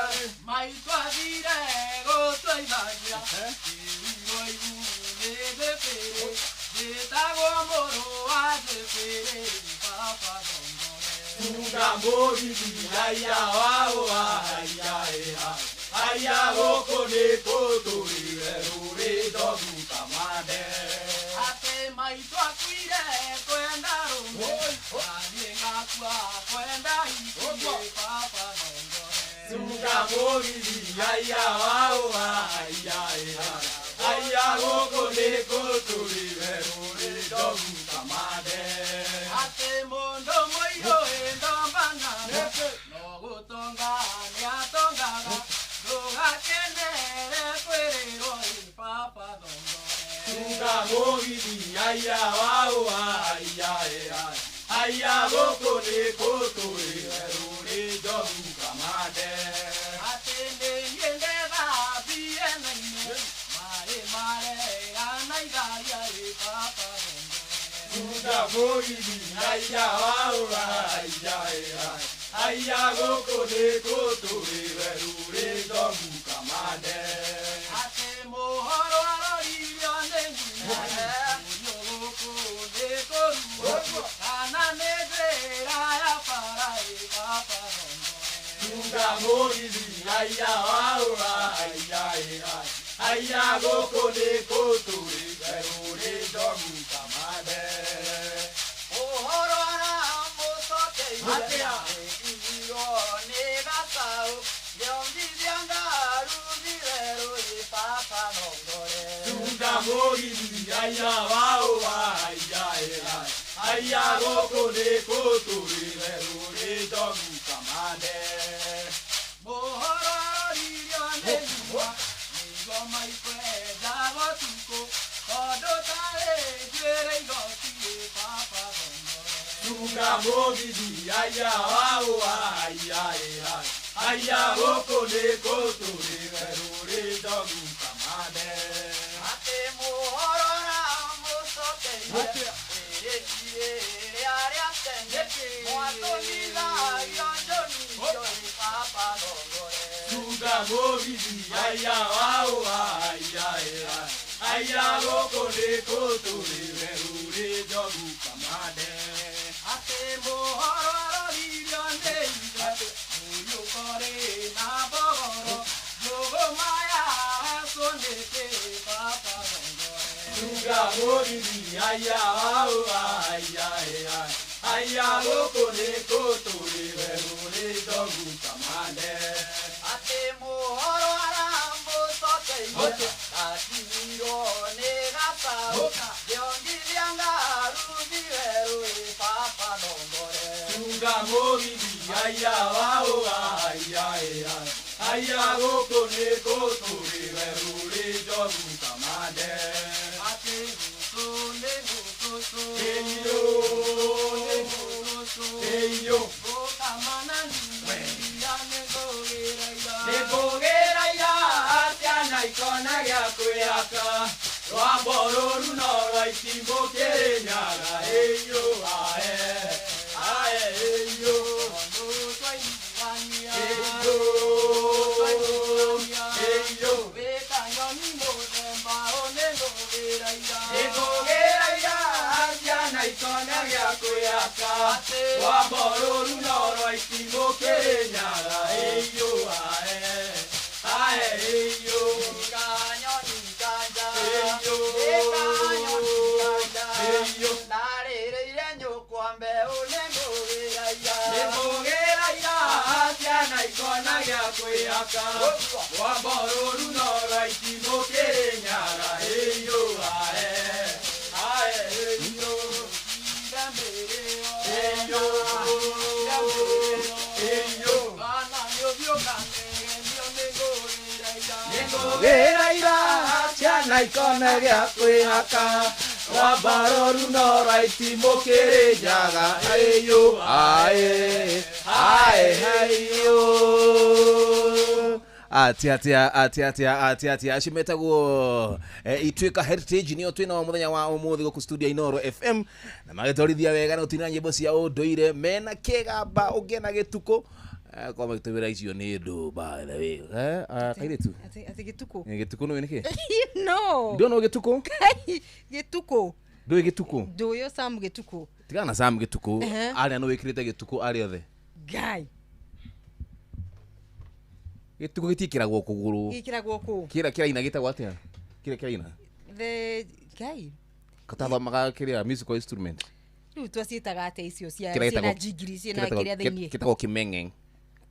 Maitũ athire gũtũithania, ĩrirwo ihu nĩ thĩbĩrĩ, njĩtagwo mũrũ wa thĩbĩrĩ, baba thongore. Tunga mũgithi haiya waũa haiya ĩha. Haiya gũkũ nĩ kũtũrĩre rũrĩ ndogu kamande. Atĩ maitũ Maitũ akuire kwenda rũme Naniĩ ngakua kwenda hiki baba thongore Cunga mũgithi aiya waũa aiya ĩha Aiya gũkũ nĩ kũtũrĩ werũ njogu kamande Atĩ mũndũ mũirũ ĩndombana No gũtonga nĩatongaga Ndũgakenere kwĩrĩrwo ĩ baba thongore Cunga mũgithi aiya waũa aiya ĩha Aiya gũkũ nĩ kũtũrĩ werũ njogu kamande Atĩ nĩniĩ ndethambire na ime Maĩ marega na itharia ĩ baba thongore Cunga mũgithi aiya waũa aiya ĩha Aiya gũkũ nĩ kũtũrĩ werũ njogu kamande Atĩ mũhoro aroririo nĩ nyina Mũriũ gũkũ nĩ kũruo Kana nĩ njĩra ya bara ĩ baba thongore Cunga mũgithi aiya waũa aiya ĩha Aiya gũkũ nĩ kũtũrĩ werũ njogu kamande Ũhoro aramũcokeirie Nĩkinyirwo nĩ gacaũ Ngĩongithia ngaruthi werũ ĩ baba thongore Cunga mũgithi aiya waũa aiya ĩha Aiya gũkũ nĩ kũtũrĩ werũ njogu kamande Mũhoro aroririo nĩ nyuma Nĩguo maikwenjagwo tukũ Tondũ tarĩ njuĩrĩ igoti ĩ baba thongore Cunga mũgithi aiya waũa aiya ĩha Aiya gũkũ nĩ kũtũrĩ werũ njogu kamande Atĩ mũhoro aramũcokeirie Wĩrĩtie rĩa rĩa tene Mwatũnithagio njũnithio ĩ baba thongore Cunga mũgithi aiya waũa aiya ĩha Aiya gũkũ nĩ kũtũrĩ werũ njogu kamande Atĩ mũhoro aroririo nĩ ithe Mũriũ korĩ na mbogoro Njũgũma yahecwo nĩkĩ baba thongore Cunga mũgithi aiya waũa aiya ĩha Aiya gũkũ nĩ kũtũrĩ werũ njogu kamande Atĩ mũhoro aramũcokeirie Ndakinyirwo nĩ gacaũ Ngĩongithia ngaruthi werũ ĩ baba thongore Cunga mũgithi aiya waũa aiya ĩha Aiya gũkũ nĩ kũtũrĩ werũ njogu kamande Atĩ gũkũ nĩ gũkũcũ Ĩyo nĩ gũkũcũ Ĩyo Gũkamana nginya nĩngũgĩra ira Nĩngũgĩra ira ciana ikona gĩa kwĩhaka Rwambo rũru no rwa itimũ Kĩrĩnyaga ĩyo ae ae ĩyo Tondũ twaiguithania Ĩyo twaiguithania ĩyo Wĩta nyoni mũthemba ũ nĩngũgĩra ira Nĩngũgĩra ira ciana ikona gĩa kwĩhaka Rwambo rũru no rwa itimũ Kĩrĩnyaga ĩyo ae ae ĩyo Kanyoni kanja Ĩyo Kanyoni kanja Ĩyo Ndarĩrĩire nyũkwa mbeũ nĩngũgĩra ira Nĩngũgĩra ira ciana ikona gĩa kwĩhaka Rwambo rũru no rwa itimũ Kĩrĩnyaga ĩyo ae ae ĩyo Ĩyo ĩyo Kana nĩũthiĩ ũkanegenio nĩngũgĩra ira Nĩngũgĩra ira ciana ikona gĩa kwĩhaka Rwamba rũru no rwa itimũ Kĩrĩnyaga ĩyo ae ae ĩyo Atia atia atia atia atia atia acio metagwo Ituĩka Heritage nĩo twĩnao mũthenya wa ũmũthĩ gũkũ studio Inooro FM na magĩtwarithia wega na gũtinĩra nyĩmbo cia ũndũire mena kĩgamba ũngĩ na gĩtukũ kwa magĩtwĩra icio nĩ ndũ by the way kairĩtu Atĩ gĩtukũ gĩtukũ nĩũĩ nĩkĩ no ndĩona gĩtukũ gĩtukũ ndũĩ gĩtukũ ndũyũ Sam gĩtukũ tigana na Sam gĩtukũ Ehe. arĩa nĩ wĩkĩrĩte gĩtukũ arĩa othe Ngai gĩtukũ gĩtiĩkĩragwo kũgũrũ gĩkĩragwo kũ kĩrĩa kĩraina gĩtagwo atĩa kĩrĩa kĩraina the Ngai Katathomaga kĩrĩa musical instrument. Rĩu twaciĩtaga atĩa icio cia Kĩrĩa ciĩna gĩtagwo- njingiri ciĩna kĩrĩa gĩtagwo- kĩrĩa thĩiniĩ? Gĩtagwo kĩmeng'eng.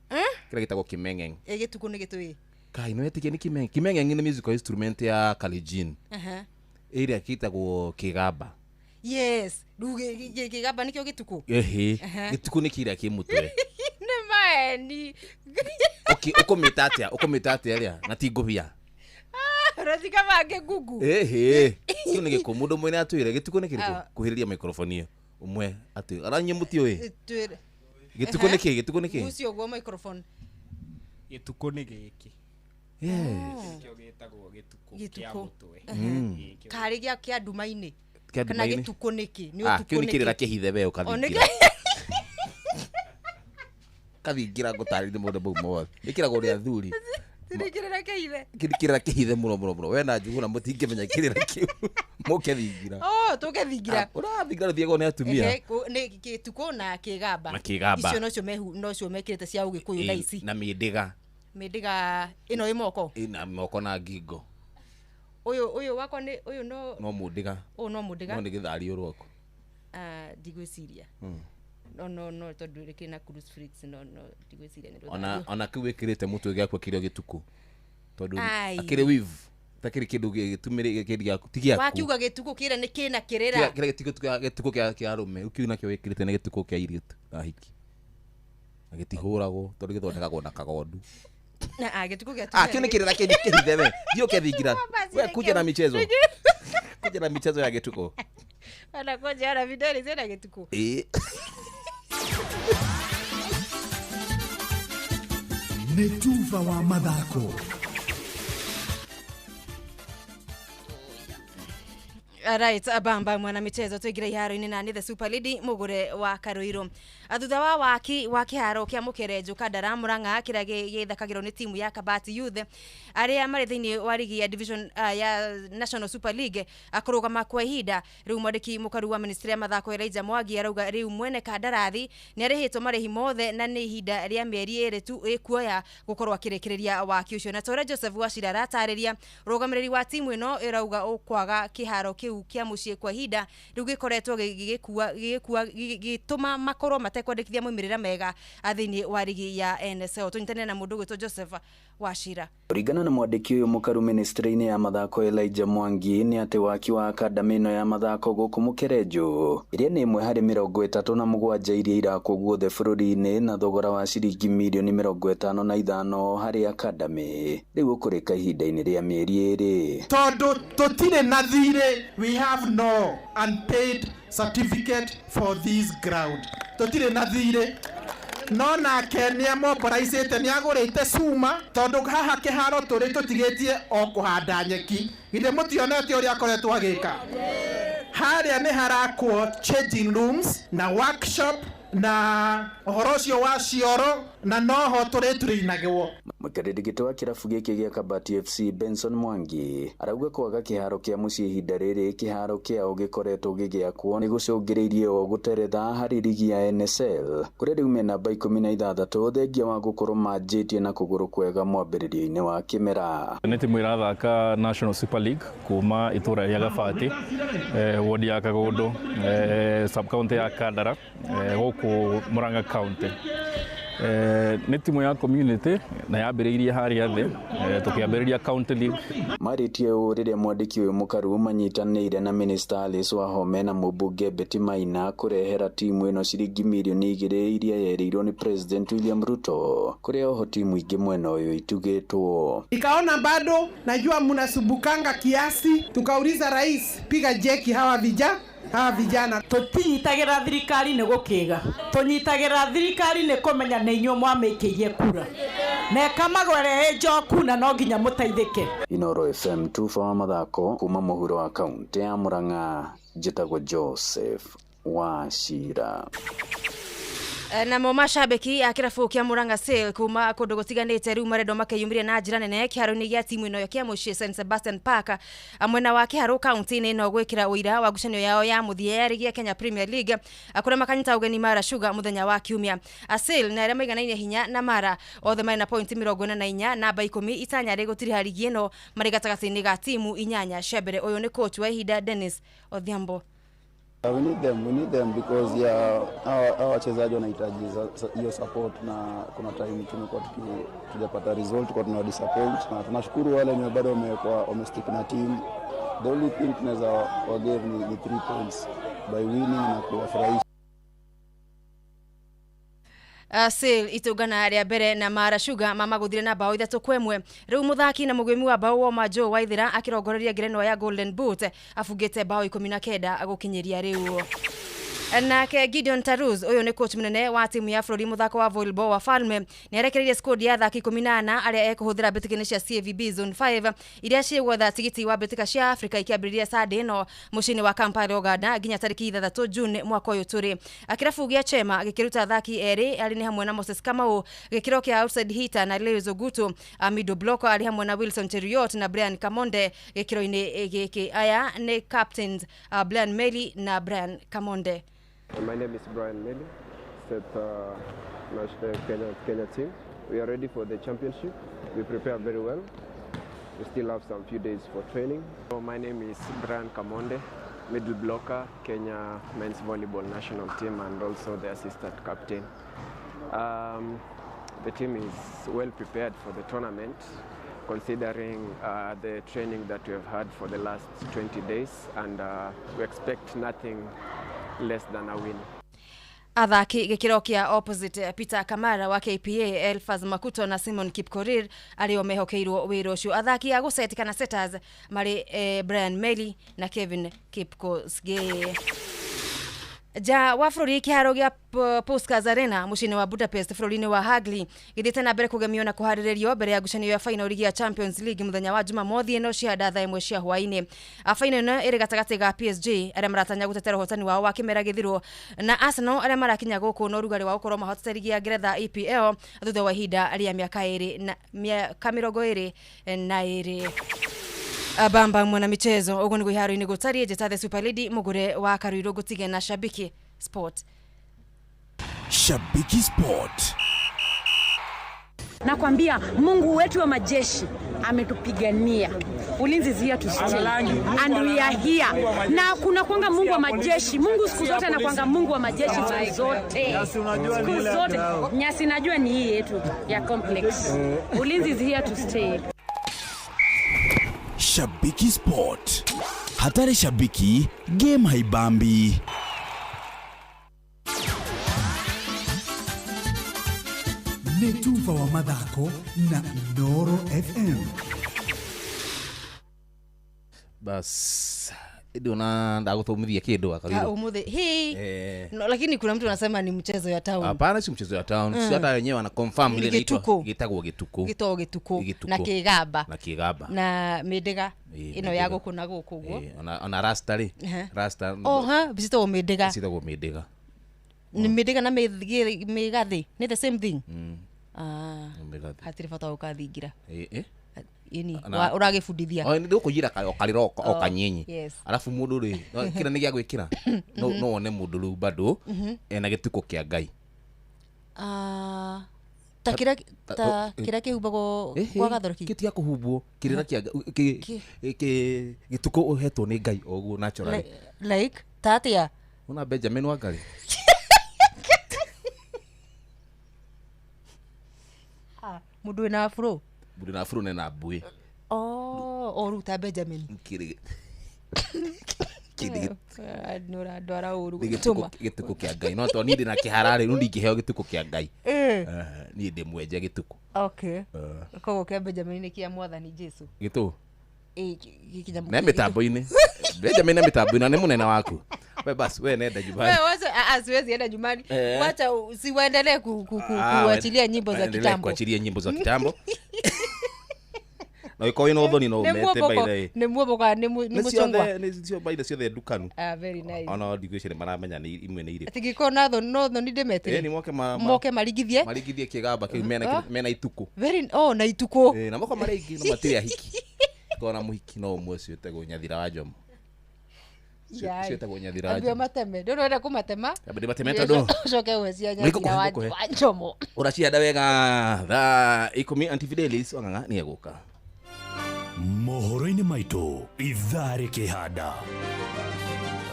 Eh? Kĩrĩa gĩtagwo kĩmeng'eng. Ĩ gĩtukũ nĩ gĩtũĩ. Kai nĩ wetĩkia nĩ kĩmeng'eng. Kĩmeng'eng nĩ musical instrument ya Kalenjin. Aha. Ĩrĩa gĩtagwo kĩgamba. Yes, rĩu kĩgamba nĩkĩo gĩtukũ. Ĩhĩ. Aha. Gĩtukũ nĩ kĩrĩa kĩ mũtwe. Nĩ maeni. Okay, ũkũmĩta atĩa? Ũkũmĩta atĩa ĩrĩa? Na ti ngũbia. Ũrathika mangĩ ngungu. Ĩhĩ. Kĩu nĩ gĩkũ mũndũ ũmwe nĩ atwĩre gĩtukũ nĩ kĩrĩkũ? Ah. Kuhĩrĩria microphone ĩyo. Ũmwe atĩ aranyie mũtiũĩ. Twĩre. Gĩtukũ nĩ kĩ? Gĩtukũ nĩ kĩ? Gucia ũguo microphone. Gĩtukũ nĩ gĩkĩ. Yes. Nĩkĩo gĩtagwo gĩtukũ kĩa Gĩtukũ. mũtwe. Mm. Karĩ gĩa kĩa nduma-inĩ. Kĩa Kana nduma-inĩ? gĩtukũ nĩkĩ? Nĩ Ah, ũtukũ kĩu nĩ nĩkĩ? kĩrĩra kĩhithe we O nĩ ũkathingira. Kathingira ngũtarĩrie maũndũ mau mothe. Ĩkĩragwo nĩ athuri. Nĩ kĩrĩra kĩhithe. Kĩ nĩ kĩrĩra kĩhithe mũno mũno mũno. We na Njuguna mũtingĩmenya kĩrĩra kĩu. Mũke thingira. Oh, tũkĩthingira. Ũrathingira rũthiagwo nĩ atumia. Ehe, nĩ gĩtukũ na kĩgamba. Na kĩgamba. Icio nocio mehu nocio mekĩrĩte cia ũgĩkũyũ thaa ici. Na mĩndĩga. Mĩndĩga ĩno ĩ moko. Ĩna moko na ngingo. Ũyũ ũyũ wakwa nĩ ũyũ no No mũndĩga. ũyũ no mũndĩga. No nĩ gĩthario rwaku. Ah, ndigwĩciria. No no no tondũ rĩkĩrĩ na cruise freaks no no ndigwĩciria nĩ Ona rũthario. ona kĩu wĩkĩrĩte mũtwe gĩaku kĩrĩ gĩtukũ. Tondũ Ai. akĩrĩ weave. Takĩrĩ kĩndũ gĩtumĩrĩ kĩndũ gĩaku ti gĩaku. Wakiuga gĩtukũ kĩrĩa nĩ kĩna Kĩrĩa kĩrĩra. kĩrĩa gĩtukũ gĩtukũ kĩa kĩa arũme. Rĩu kĩu nakĩo wĩkĩrĩte nĩ gĩtukũ kĩa airĩtu na hiki. Na gĩtihũragwo tondũ gĩthondekagwo na kagondu. Na ah, gĩtukũ gĩa Ah, kĩu nĩ kĩrĩra kĩndũ kĩhithe we. Thiĩ ũkethingira. We kuja na michezo. Kuja na michezo ya gĩtukũ. Ona koja ona vidole ciĩna gĩtukũ. Ĩĩ. Nĩ tuba wa mathako. Right, bamba mwana michezo tuingira iharo-inĩ na nĩ the super lady mũgũre wa Karuiru. Thutha wa waki wa kĩharo kĩa Mũkerenjũ Kandara Murang'a kĩrĩa gĩthakagĩrwo nĩ timu ya Kabati Youth arĩa marĩ thĩinĩ wa rigi ya division ya National Super League kũrũgama kwa ihinda rĩu mwandĩki mũkaru wa ministry ya mathako Elijah Mwangi arauga rĩu mwene kandarathi nĩ arĩhĩtwo marĩhi mothe na nĩ ihinda rĩa mĩeri ĩrĩ tu ĩkuoya gũkorwo akĩrĩkĩrĩria waki ũcio na torĩa Joseph Wachira aratarĩria rũgamĩrĩri wa timu ĩno ĩrauga ũkwaga kĩharo kĩu kĩa mũciĩ kwa ihinda rĩu gĩkoretwo gĩgĩkua gĩgĩkua gĩgĩtũma makorwo matekwandĩkithia maumĩrĩra mega thĩinĩ wa rigi ya NSL tũnyitanĩre na mũndũ ũgwĩtwo Joseph Wachira. Kũringana na mwandĩki ũyũ mũkaru ministry-inĩ ya mathako Elijah Mwangi nĩ atĩ waki wa akadamĩ ĩno ya mathako gũkũ Mũkerenjũ ĩrĩa nĩ ĩmwe harĩ 37 iria irakwo guothe bũrũri-inĩ na thogora wa ciringi mirioni 55 harĩ akadamĩ rĩu ũkũrĩka ihinda-inĩ rĩa mĩeri 2. Tondũ tũtirĩ na thirĩ, we have no unpaid certificate for this ground. Tũtirĩ na thirĩ no nake nĩ amoboraicĩte nĩ agũrĩte cuma tondũ haha kĩharo tũrĩ tũtigĩtie o kũhanda nyeki githĩ mũtionete ũrĩa akoretwo agĩka harĩa nĩ harakwo changing rooms na workshop na ũhoro ũcio wa cioro na noho tũrĩturĩinagwo. Mũikarĩri gĩtĩ wa kĩrabu gĩkĩ gĩa Kabati FC Benson Mwangi arauga kwaga kĩharo kĩa mũciĩ ihinda rĩrĩ kĩharo kĩao gĩkoretwo gĩgĩakwo nĩ gũcũngĩrĩirie o gũteretha harĩ rigi ya NSL kũrĩa rĩu me namba 16 thengia wa gũkorwo manjĩtie na kũgũrũ kwega mwambĩrĩrio-inĩ wa kĩmera. Nĩ timu ĩrathaka National Super League kuma itũra rĩa Gabati, wodi ya Kagondo, sub county ya Kandara, gũkũ Murang'a County. Nĩ timu ya community na yambĩrĩirie harĩa thĩ, tũkĩambĩrĩria county league. Marĩtie ũũ rĩrĩa mwandĩki ũyũ mũkaru manyitanĩire na Minister Alice Wahome na mũmbunge Betty Maina kũrehera timu ĩno ciringi mirioni 2 iria yerĩirwo nĩ President William Ruto kũrĩa oho timu ingĩ mwena ũyũ itugĩtwo. Nikaona bado najua mnasumbukanga kiasi, tukauliza rais, piga jeki hawa vijana. Tũtinyitagĩra thirikari nĩ gũkĩga, tũnyitagĩra thirikari nĩ kũmenya nĩ inyuĩ mwamĩkĩirie kura na ĩkamagwere ĩ njoku na no nginya mũteithĩke. Inoro FM tuba wa mathako kuma mũhuro wa kaunti ya Murang'a, njĩtagwo Joseph Wachira. Namo macambĩki a kĩrabu kĩa Murang'a Seal kuma kũndũ gũtiganĩte rĩu marendwo makeyumĩria na njĩra nene kĩharo-inĩ gĩa timu ĩno kĩa mũciĩ St Sebastian Park mwena wa Kĩharũ kaunti-inĩ ĩno gwĩkĩra ũira wa ngucanio yao ya mũthia ya rigi ya Kenya Premier League, kũrĩa makanyita ũgeni Mara Sugar mũthenya wa Kiumia. Seal na arĩa maiganaine hinya na Mara othe marĩ na pointi 44, namba 10 itanya rĩgũtiriha rigi ĩno marĩ gatagatĩ-inĩ ga timu 8 cia mbere. Ũyũ nĩ coach wa ihinda Dennis Odhiambo. We need them because, yeah, hawa wachezaji wanahitaji hiyo support, na kuna time tumekuwa tujapata result kwa tuna disappoint, na tunashukuru wale wenye bado wamekuwa wamestick na team. The only thing tunaweza wa give ni 3 points by winning na kuwafurahisha. Seal itũngana rĩa mbere na Mara Sugar mamagũthire na bao 3-1. Rĩu mũthaki na mũgwĩmi wa bao Woma Joe Waithera akĩrongoreria ngerenwa ya Golden Boot, abungĩte bao 19 gũkinyĩria rĩu. Nake Gideon Tarus, ũyũ nĩ coach mũnene wa timu ya bũrũri mũthako wa volleyball wa Falme, nĩ arekereirie squad ya athaki 14 arĩa ekũhũthĩra mbĩtĩka-inĩ cia CAVB Zone 5 iria cigwetha tigiti wa mbĩtĩka cia Afrika ikĩambĩrĩria Sunday ĩno mũciĩ-inĩ wa Kampala, Uganda, nginya tarĩki 6 June mwaka ũyũ tũrĩ. Kĩrabu gĩa Chema gĩkĩruta athaki erĩ arĩ nĩ hamwe na Moses Kamau gĩkĩro kĩa outside hitter na Lewis Ogutu middle blocker, arĩ hamwe na Wilson Cheruiyot na Brian Kamonde gĩkĩro-inĩ gĩkĩ. Aya nĩ captains Brian Meli na Brian Kamonde. My name is Brian Meli, set national Kenya team. We are ready for the championship. We prepare very well. We still have some few days for training. So my name is Brian Kamonde, middle blocker, Kenya men's volleyball national team, and also the assistant captain. The team is well prepared for the tournament, considering the training that we have had for the last 20 days, and we expect nothing less than a win. Athaki gĩkĩro kĩa opposite Peter Kamara wa KPA, Elfaz Makuto na Simon Kipkorir arĩo mehokeirwo wĩra ũcio. Athaki a gũceti kana setters marĩ Brian Meli na Kevin Kipkosgei. Nja wa bũrũri, kĩharo gĩa Puskas Arena mũciĩ-inĩ wa Budapest bũrũri-inĩ wa Hungary gĩthiĩte na mbere kũgemio na kũharĩrĩrio mbere ya ngucanio ya final ligi ya Champions League mũthenya wa Jumamothi ĩno cianda thaa 1 cia hwaĩ-inĩ. Final ĩno ĩrĩ gatagatĩ ga PSG arĩa maratanya gũtetera ũhotani wao wa kĩmera gĩthirwo na Arsenal arĩa marakinya gũkũ na ũrugarĩ wa gũkorwo mahotete ligi ya Ngeretha EPL thutha wa ihinda rĩa mĩaka 2 na mĩaka 22. Bamba mwana michezo, ũguo nĩguo iharo-inĩ gũtariĩ. Njĩta the Super Lady mũgũre wa Karuirũ, ngũtige na Shabiki Sport. Shabiki Sport. Nakwambia Mungu wetu wa majeshi ametupigania. Ulinzi is here to stay. And we are here. Na kuna kwanga Mungu wa majeshi. Mungu siku zote anakwanga Mungu wa majeshi siku zote. Siku zote. Nyasi najua ni hii yetu ya complex. Ulinzi is here to stay. Shabiki Sport. Hatari shabiki, game haibambi. Nĩ tuba wa mathako na Inooro FM. Bas, ndona ndaguthomithia kindu. Ah, umuthi hii. No, lakini kuna mtu anasema ni mchezo ya town. Hapana, si mchezo ya town. Si hata wenyewe wana confirm ile inaitwa Gĩtukũ. Gĩtagwo gĩtukũ. Gĩtagwo gĩtukũ. Gĩtukũ. Na kĩgamba. Na kĩgamba. Na mĩndĩga ĩno ya mĩndĩga. Gũkũ na gũkũ ũguo. Ona rasta rĩ, rasta. Oha, citagwo mĩndĩga. Citagwo mĩndĩga. Nĩ mĩndĩga na mĩgathĩ nĩ the same thing. Ah, mĩgathĩ. Hatirĩ bata wa gũkathingira. Ĩni ũragĩbundithia. O nĩ ndũkũiyĩra o karĩra o kanyenye. Arabu mũndũ rĩ, kĩrĩa nĩ gĩa gwĩkĩra, no wone mũndũ rĩu bado ena gĩtukũ kĩa Ngai. Ah, ta kĩrĩa ta kĩrĩa kĩhumbagwo gwa gathoroki. Kĩti gĩa kũhumbwo kĩrĩra kĩa gĩtukũ ũhetwo nĩ Ngai o ũguo naturally. Like ta atĩa? Ona Benjamin Wangari. Ah, mũndũ wĩna afro. Mũndũ na afro na mbuĩ. Oh, o rĩu ta Benjamin. Kĩrĩ kĩrĩ Nĩ ũrandwara ũru. Nĩ Gũtũma. gĩtukũ kĩa Ngai, no to niĩ ndĩ na kĩhara rĩ, rĩu ndingĩheo gĩtukũ kĩa Ngai. Niĩ ndĩ mwenje gĩtukũ. Koguo kĩa Benjamin nĩ kĩa mwathani Jesu. Gĩtũ. Gĩkinya. Ne mĩtambo-inĩ Benjamin, ne mĩtambo-inĩ na nĩ mũnene waku we. Bas, we nenda nyumbani. Wewe wacha, siwezi enda nyumbani. Wacha si waendelee Ah, kuachilia nyimbo za waendelee kitambo. Kuachilia nyimbo za kitambo. Na ũngĩkorwo wĩna ũthoni no Nĩ ũmete muomboko- by the way. nĩ muomboko kana nĩ Nĩ mũcungwa? ciothe, nĩ cio by the ciothe ndukanu. Ah, very nice. Ona ndigwĩciria maramenya nĩ imwe nĩ irĩkũ. Atĩ ngĩkorwo na thoni no thoni ndĩmetĩre. Ĩĩ, nĩ moke moke marigithie. Marigithie kĩgamba kĩu mena Ah. mena itukũ. Very oh na itukũ. Ĩĩ, na moko marĩ aingĩ na matirĩ ahiki. Kona mũhiki no ũmwe ũcio wĩtagwo Nyathira wa Njomo. Yai. Ũcio wĩtagwo Nyathira wa Ambia Njomo. mateme. Ndũrĩ ũrenda kũmatema? Ambia ndĩmateme tondũ- Ũcoke ũhe Nĩngũkũhe, Nyathira wa ngũkũhe. wa Njomo. Ũracienda wega thaa 10 Aunty Fidelis Wang'ang'a nĩ egũka. Mohoro-inĩ maitũ ithaa rĩkĩhanda.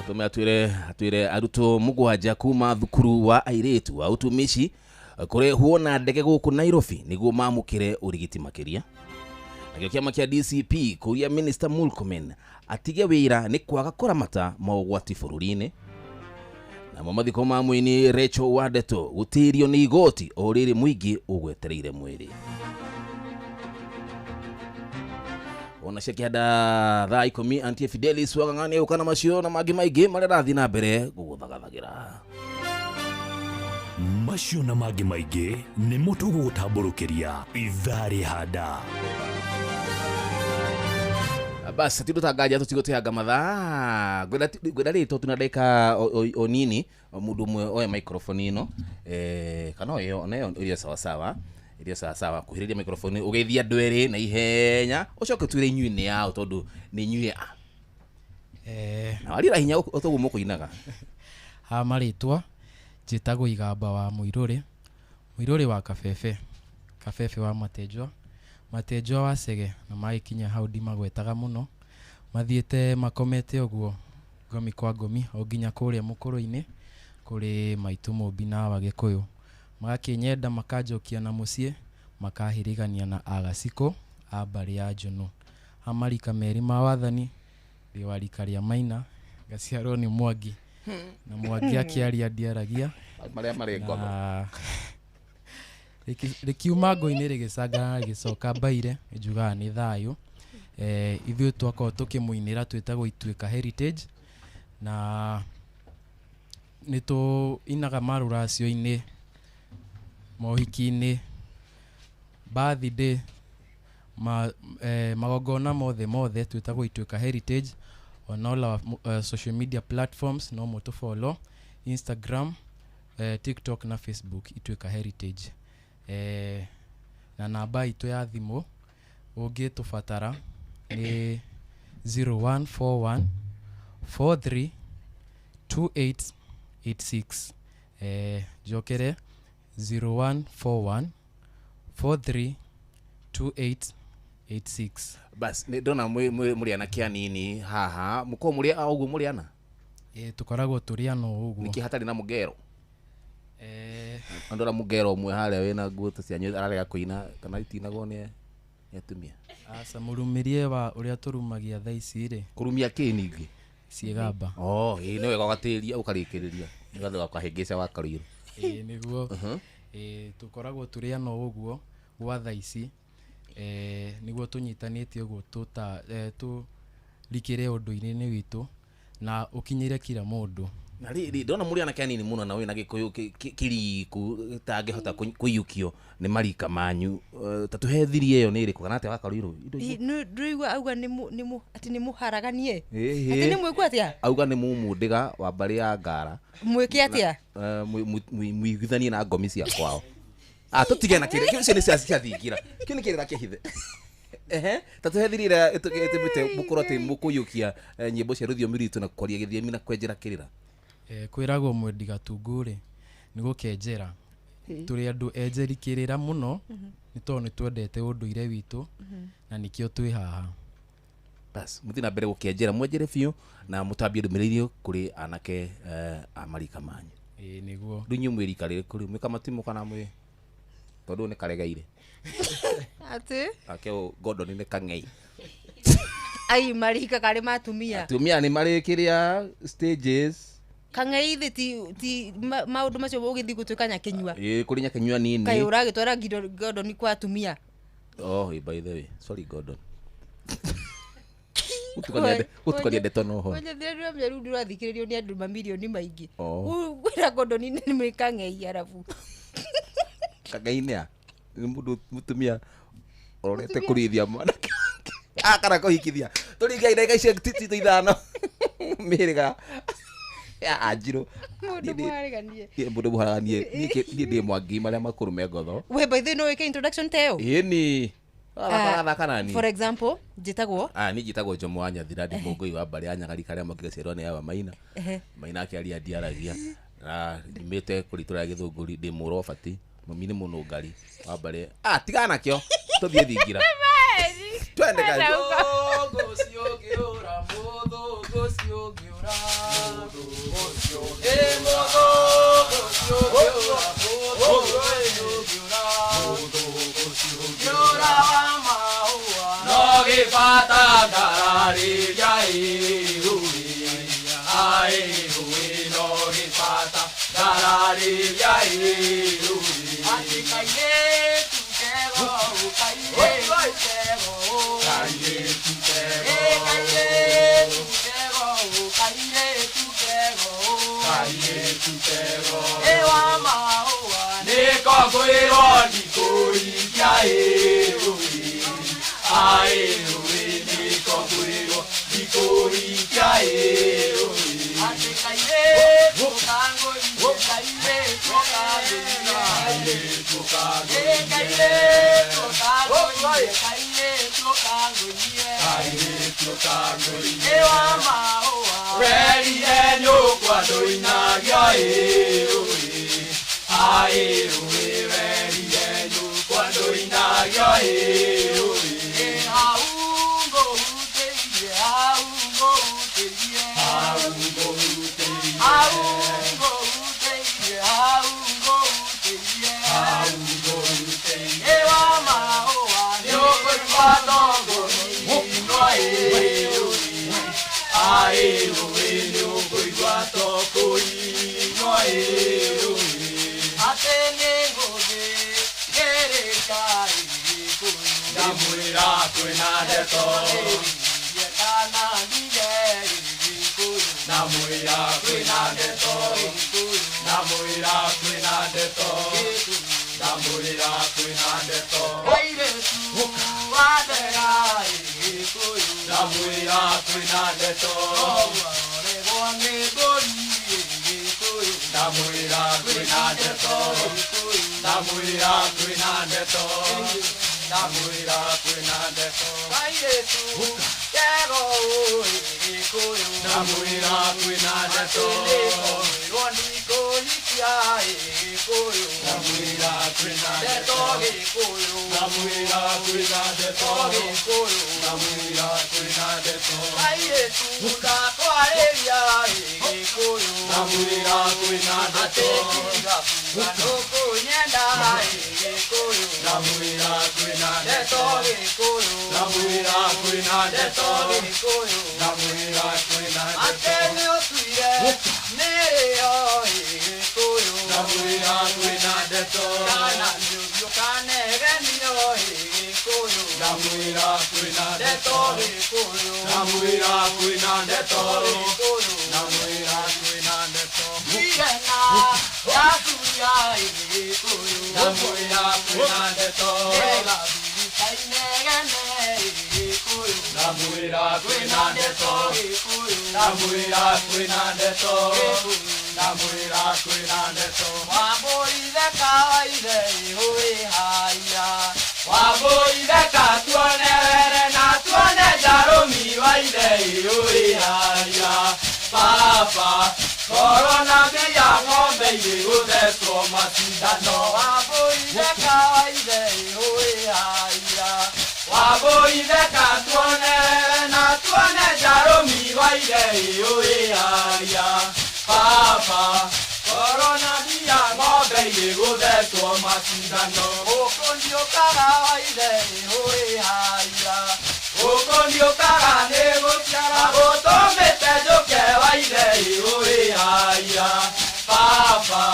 Atũme atwĩre arutwo 7 kuma thukuru wa airĩtu wa utumishi kũrehwo na ndege gũkũ Nairobi nĩguo mamũkĩre ũrigiti makĩria. Nakĩo kĩama kĩa DCP kũria Minister Murkomen atige wĩra nĩ kwaga kũramata maũgwati bũrũri-inĩ. Namo mathiko ma mũini Rachel Wandeto gũtĩrio nĩ igoti o rĩrĩ mũingĩ ũgwetereire mwĩrĩ. Ona cia kĩhanda thaa 10 Aunty Fidelis Wang'ang'a nĩ egũka na macio na mangĩ maingĩ marĩa arathiĩ na mbere gũgũthagathagĩra. Macio na mangĩ maingĩ nĩmo tũgũgũtambũrũkĩria ithaa rĩhanda. Bas tindu tangaja tũtigũteanga mathaa ngwenda rĩ tondũ tuna ndagĩka o nini mũndũ ũmwe oe microphone ĩno kana ĩyo ona ĩyo ĩrĩ sawa sawa ĩrĩ sawa sawa kuhĩrĩria microphone ũgeithia andũ erĩ na ihenya ũcoke ũtwĩre inyuĩ nĩ yao tondũ nĩ inyuĩ a na warira hinya ũtoguo mũkũinaga. Ha marĩtwa njĩtagwo Igamba wa Mũirũrĩ, Mũirũrĩ wa Kabebe, Kabebe wa Matenjwa, Matenjwa wa Cege na magĩkinya hau ndimagwetaga mũno mathiĩte makomete ũguo ngomi kwa ngomi o nginya kũrĩa mũkũrũ-inĩ kũrĩ maitũ Mũmbi na wa Gĩkũyũ magakĩnyenda makanjokia na mũciĩ makahĩrĩgania na Agacikũ a mbarĩ ya Njũnũ. Ha marika merĩ ma wathani ndĩ wa rika rĩa Maina ngaciarwo nĩ Mwangi na Mwangi akĩaria ndiaragia marĩa marĩ ngotho rĩkiuma ngũ-inĩ rĩgĩcangana rĩgĩcoka mbaire njugaga nĩ thayũ. Ithuĩ twakorwo tũkĩmũinĩra twĩtagwo Ituĩka Heritage na nĩ tũinaga marũracio-inĩ, mohiki-inĩ, birthday, magongona mothe mothe twĩtagwo Ituĩka Heritage on all our social media platforms no mũtũ follow Instagram, TikTok na Facebook Ituĩka Heritage. Na namba itũ ya thimũ ũngĩtũbatara nĩ 0141 43 2886. Njokere 0141 43 2886. Bas nĩ ndona mũrĩ anake anini haha mũkorwo mũrĩ a ũguo mũrĩ ana? Tũkoragwo tũrĩ ana o ũguo. Nĩkĩ hatarĩ na mũngero? Ndona mũngero ũmwe harĩa wĩna nguo ta cianyu ararega kũina kana itinagwo nĩ atumia. Aca mũrumĩrie wa ũrĩa tũrumagia thaa ici rĩ. Kũrumia kĩ ningĩ? Ciĩgamba. Oh, ĩĩ nĩ wega ũgatĩria ũkarĩkĩrĩria nĩgetha ũkahĩngĩca wa Karũirũ. Ĩĩ nĩguo. Tũkoragwo tũrĩ ana o ũguo gwa thaa ici nĩguo tũnyitanĩte ũguo tũrikĩre ũndũ-inĩ witũ na ũkinyĩre kila mũndũ. Na rĩrĩ ndona mũrĩ anake anini mũno na wĩna Gĩkũyũ kĩriku gĩtangĩhota kũiyũkio nĩ marika manyu. Ta tũhe thiri ĩyo nĩ ĩrĩkũ kana atĩa wa Karũirũ? Ndũraigua auga atĩ nĩ mũharaganie? Atĩ nĩ mwĩkũ atĩa? Auga nĩ mumundĩga wa mbarĩ ya Ngara. Mwĩke atĩa? Mũiguithanie na ngomi cia kwao. Tũtige na kĩrĩa kĩu nĩ cia thingira. Kĩu nĩ kĩrĩra kĩhithe. Ta tũhe thiri ĩrĩa ĩtũmĩte mũkorwo atĩ mũkũiyũkia nyĩmbo cia rũthiomi rwitũ na kwaria gĩthiomi na kwenjera kĩrĩra. Kwĩragwo mwendi gatungu rĩ nĩ gũkenjera. Tũrĩ andũ enjeri kĩrĩra mũno nĩ tondũ nĩ twendete ũndũire witũ na nĩkĩo twĩ haha. Bas mũthiĩ na mbere gũkĩenjera mwenjere biũ na mũtambie ndũmĩrĩri kũrĩ anake a marika manyu. Ĩĩ nĩguo. Rĩu inyuĩ mwĩ rika rĩrĩkũ rĩu? Mwĩ kamatimũ kana mwĩ tondũ nĩ karegeire. Atĩ? Nake ũyũ Gordon nĩ kang'ei. Ai marika karĩ ma atumia. Atumia nĩ marĩ kĩrĩa stages. Kang'ei thĩ ti maũndũ macio ũgĩthiĩ gũtuĩka nyakĩnyua. Ĩĩ kũrĩ nyakĩnyua nini. Kaĩ ũragĩtwara Gordon kwa atumia. Oh, by the way, sorry Gordon. Gũtukania ndeto no ho. Nyathira rĩu ndũrathikĩrĩrio nĩ andũ mamirioni maingĩ. Ũkwĩra Gordon nĩ mwĩ kang'ei arabu. Kang'ei nĩ a? Nĩ mũndũ mũtumia ũrorete kũrĩithia mwanake. Akana kũhikithia tũringai ndagĩka icio titũ ithano mĩhĩrĩga ya anjirũ. Mũndũ mũharĩganie. Mũndũ mũharaganie. Niĩ ndĩ mwangi marĩa makũrũ me ngotho. We, by the way, no wĩke introduction ta ĩyo? Ĩni. Ah, Thaka nani. For example, njĩtagwo Ah, niĩ njĩtagwo Jomo wa Nyathira, ndĩ mũngũi wa mbarĩ ya Nyagarika arĩa mokire ciarwo nĩ awa Maina. Maina akĩaria ndiaragia. Na nyumĩte kũrĩ itũra rĩa Gĩthũngũri, ndĩ mũrobati, mami nĩ mũnũngari wa mbarĩ. Ah, tigana nakĩo, tũthiĩ thingira. Twende kazi. No gĩbata ndararĩria ĩhũĩ aĩhũĩ no gĩbata ndararĩria ĩhũĩ atĩ kairĩtu kego kairĩtu kego kairĩtu kego kairĩtu kego kairĩtu kego kairĩtu kego ĩwa mahũa nĩko kwĩrwo ndikũhikia ĩhũĩ aĩhũĩ nĩko kwĩrwo ndikũhikia ĩhũĩ atĩ kairĩtu kangũirie kairĩtu kangũirie kairĩtu kangũirie kairĩtu kangũirie kairĩtu kangũirie kairĩtu kangũirie ĩwa mahũa werire nyũkwa ndũinagio ĩhũĩ aĩhũĩ werire nyũkwa ndũinagio ĩhũĩ hau ngũhutĩirie hau ngũhutĩirie hau ngũhutĩirie hau ngũhutĩirie hau ngũhutĩirie hau ngũhutĩirie ĩwa mahũa nĩũkũigua tongũinwo ĩhũĩ aĩhũĩ nĩũkũigua tokũinwo ĩhũĩ atĩ nĩngũthĩ ngĩrĩka ĩgĩkũyũ ndamwĩra kwĩna ndeto kana ndige ĩgĩkũyũ ndamwĩra kwĩna ndeto ndamwĩra kwĩna ndeto ndamwĩra kwĩna ndeto kairĩtu wandega ĩgĩkũyũ ndamwĩra kwĩna ndeto oregwo nĩ mbũri ĩgĩkũyũ ndamwĩra kwĩna ndeto ndamwĩra kwĩna ndeto ndamwĩra kwĩna ndeto kairĩtu kego ĩgĩkũyũ ndamwĩra kwĩna ndeto nĩkwĩrwo ndikũhikia ĩgĩkũyũ ndamwĩra kwĩna ndeto gĩkũyũ ndamwĩra kwĩna ndeto gĩkũyũ ndamwĩra kwĩna ndeto kairĩtu ndakwarĩria ĩgĩkũyũ ndamwĩra kwĩna ndeto atĩ tiga ndũkũnyenda ĩgĩkũyũ ndamwĩra kwĩna ndeto gĩkũyũ ndamwĩra kwĩna ndeto gĩkũyũ ndamwĩra kwĩna ndeto atĩ nĩũtuire nĩrĩo ĩgĩkũyũ ndamwĩra kwĩna ndeto kana nĩũthiũ kanegenio ĩgĩkũyũ ndamwĩra kwĩna ndeto gĩkũyũ ndamwĩra kwĩna ndeto gĩkũyũ ndamwĩra kwĩna ndeto irena yakuya ĩgĩkũyũ ndamwĩra kwĩna ndeto ĩgathurikainegene ĩgĩkũyũ ndamwĩra kwĩna ndeto gĩkũyũ ndamwĩra kwĩna ndeto ndamwĩra kwĩna ndeto wambũitheka waithe ihũĩ haiya wambũitheka tuone were na tuone njarũmi waithe ihũĩ haiya baba korona mbia ng'ombe igĩgũthecwo macindano wambũitheka waithe ihũĩ haiya wambũitheka tuone were na tuone njarũmi waithe ihũĩ haiya baba korona mbia ng'ombe igĩgũthecwo macindano gũkũ ndiũkaga waithe ihũĩ haiya gũkũ ndiũkaga nĩ gũciara gũtũmĩte njũke waithe ihũĩ haiya baba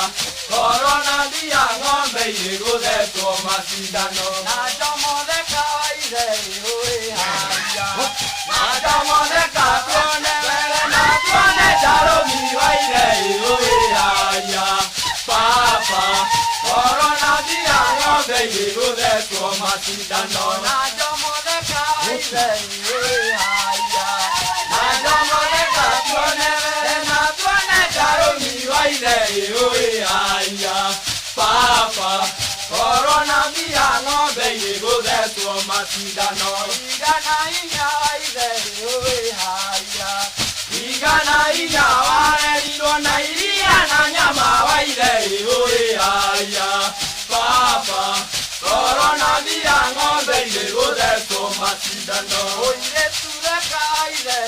korona mbia ng'ombe igĩgũthecwo macindano na njomotheka waithe ihũĩ haiya na njomotheka tuone were na tuone njarũmi waithe ihũĩ haiya baba korona mbia ng'ombe igĩgũthecwo macindano na njomotheka ithe haya na njomo theka tuone were na tuone njarũmi wa ithe haya baba korona mbia ng'ombe igũthecwo macindano igana inya wa ithe haya igana inya warerirwo na iria na nyama wa ithe haya baba korona mbia ng'ombe igũthecwo macindano mũirĩtu theka ithe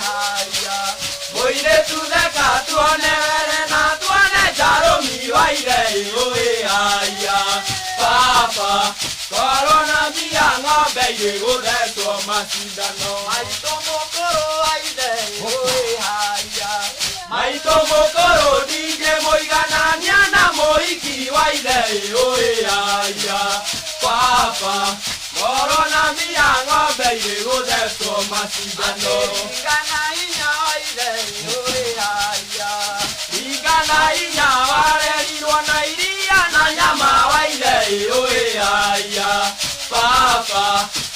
haya mũirĩtu theka tuone were na tuone njarũmi wa ithe haya baba korona mbia ng'ombe igũthecwo macindano maitũ mũkũrũ wa ithe haya maitũ mũkũrũ ndingĩmũiganania na mũhiki wa ithe haya baba korona mbia ng'ombe igũthecwo macindano igana inya wa ithe haya igana inya warerirwo na iria na nyama wa ithe haya baba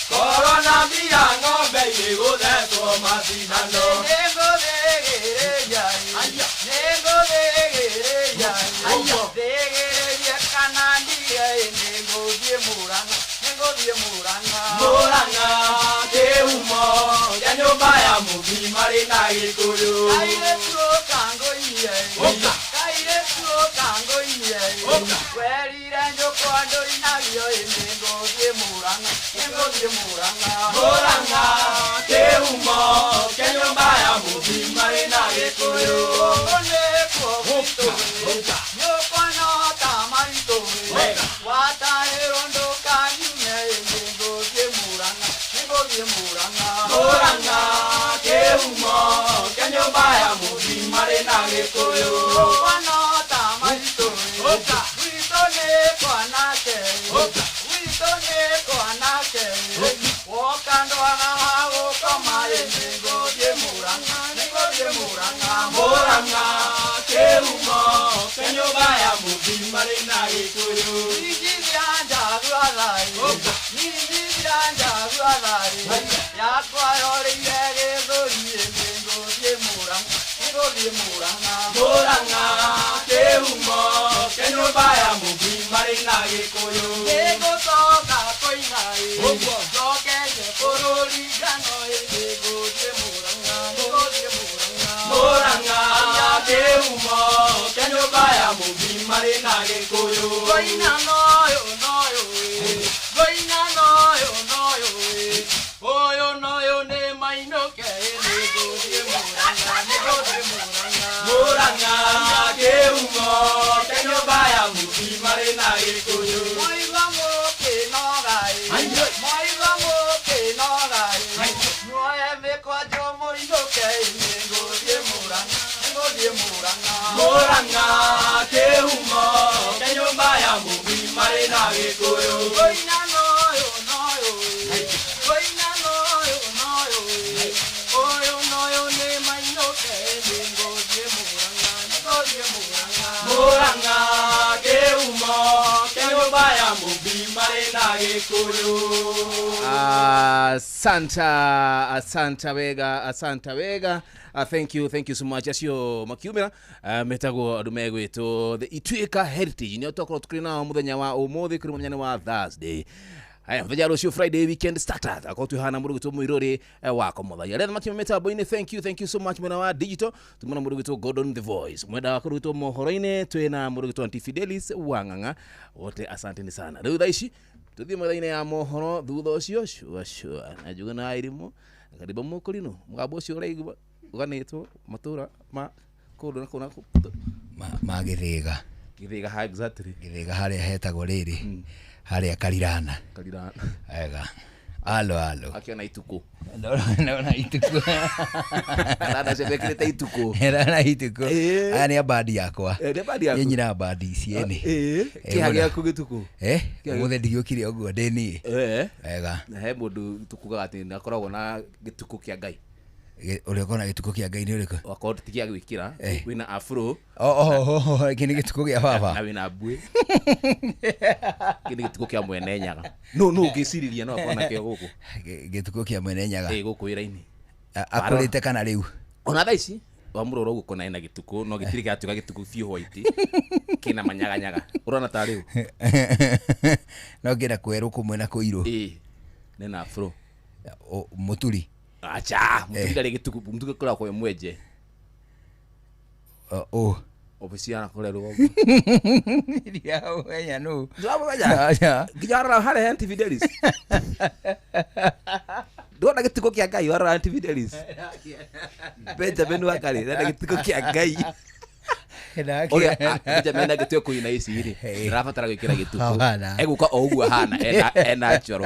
korona mbia ng'ombe igũthecwo macindano nĩngũthĩgĩrĩria nĩngũthĩgĩrĩria thĩgĩrĩrie kana ndige nĩngũthiĩ Mũrang'a nĩngũthiĩ Mũrang'a Mũrang'a kĩhumo kĩa nyũmba ya mũmbi marĩ na Gĩkũyũ kairĩtu ũkangũirie kairĩtu ũkangũirie werire njũkwa ndũinagio nĩngũthiĩ Mũrang'a nĩngũthiĩ Mũrang'a Mũrang'a kĩhumo kĩa nyũmba ya mũmbi marĩ na Gĩkũyũ gũkũ nĩkuo gwitũ nyũkwa no ta maitũ watahĩrwo ndũkanyume nĩngũthiĩ Mũrang'a nĩngũthiĩ Mũrang'a Mũrang'a kĩhumo kĩa nyũmba ya mũmbi marĩ na Gĩkũyũ nyũkwa no ta maitũ gwitũ nĩ kwanake gwitũ nĩ kwanake woka ndwaga ha gũkoma nĩngũthiĩ Mũrang'a nĩngũthiĩ Mũrang'a Mũrang'a kĩhumo kĩa nyũmba ya mũmbi marĩ na Gĩkũyũ nyingithia njagua thayũ nyingithia njagua thayũ yakwa yoreire gĩthũri nĩngũthiĩ Mũrang'a nĩngũthiĩ Mũrang'a Mũrang'a kĩhumo kĩa nyũmba ya mũmbi marĩ na Gĩkũyũ nĩngũcoka kũina njokerie bũrũri ngano nĩngũthiĩ Mũrang'a nĩngũthiĩ Mũrang'a Mũrang'a kĩhumo kĩa nyũmba ya mũmbi marĩ na Gĩkũyũ ngũina noyũ noyũ ngũina noyũ noyũ ũyũ noyũ nĩ mainũke nĩngũthiĩ Mũrang'a nĩngũthiĩ Mũrang'a Mũrang'a kĩhumo kĩa nyũmba ya mũmbi marĩ na Gĩkũyũ mwaigua mũkĩnoga mwaigua mũkĩnoga muoye mĩkwanjũ mũinũke nĩngũthiĩ Mũrang'a nĩngũthiĩ Mũrang'a Mũrang'a kĩhumo kĩa nyũmba ya mũmbi marĩ na Gĩkũyũ ngũina noyũ noyũ ngũina noyũ noyũ ũyũ noyũ nĩ mainũke nĩngũthiĩ Mũrang'a nĩngũthiĩ Mũrang'a Mũrang'a kĩhumo kĩa nyũmba ya mũmbi marĩ na Gĩkũyũ. Asanta, asanta wega, asanta wega. Thank you so much. Acio makiumira metagwo andu megwitwo the Ituĩka Heritage nio twakorwo tukiri nao muthenya wa umuthi kuri muthenya wa Thursday. Aya muthenya rucio Friday weekend starter akorwo twihana mũndũ gwitwo Mũirũrĩ wa Komothaia arĩa makiuma mĩtambo-inĩ. Thank you so much mwena wa digital tumona mũndũ gwitwo Gordon the Voice, mwenda wa kũrutwo mohoro-inĩ twina mũndũ gwitwo Aunty Fidelis Wang'ang'a. Wote asanteni sana. Rĩu thaa ici tuthiĩ metha-inĩ ya mohoro thutha ũcio shua shua na njuga na irimũ kariba mũkũrinũ mũgambo ũcio ũraigua ũganĩtwo matũra ma kũndũ na kũu na kũu ma Gĩthĩga Gĩthĩga ha exactly Gĩthĩga harĩa hetagwo rĩrĩ harĩa Karirana ega alo alo akiona ituku ndona ituku kana cebekirite ituku ndona ituku aya nĩ abadi yakwa nĩ nyina abadi ici ene kĩha gĩaku gĩtuku ũmũthĩ ndigĩũkire ũguo ndĩ niĩ ega na he mũndũ tukugaga atĩ nĩ akoragwo na gĩtuku kĩa Ngai. Ũrĩa ũkoragwo na gĩtukũ kĩa Ngai nĩ ũrĩkũ? Wakorwo ti gĩa gwĩkĩra, wĩna afro. Oh, gĩkĩ nĩ gĩtukũ gĩa baba. Na wĩna mbuĩ. Gĩkĩ nĩ gĩtukũ kĩa Mwene Nyaga. No no ũngĩcirĩria no akorwo nakĩo gũkũ. Gĩtukũ kĩa Mwene Nyaga. Ĩ gũkũ wĩra-inĩ. Akũrĩte kana rĩu? Ona thaa ici wamũrora ũguo kona ena gĩtukũ, no gĩtirĩ gĩatuĩka gĩtukũ biũ white, kĩna manyaganyaga. Ũrona ta rĩu? No kĩna kwerũ kũmwe na kũirũ. Ĩ, nena afro. Mũturi? Acha, mũturi ndarĩ gĩtukũ, mũturi akoragwo e mwenje. Ũ? Obici yanakorerwo ũguo. Ndiramũmenya nũ. Ndũramũmenya? Acha. Nginya warora harĩa NTV Dailies. Ndona gĩtukũ kĩa Ngai warora NTV Dailies. Benjamin Wakari, ndona gĩtukũ kĩa Ngai. Ũrĩa Benjamin angĩtua kũina ici rĩ, ndarabatara gwĩkĩra gĩtukũ. Hapana. Egũka o ũguo ahana, ena njoro.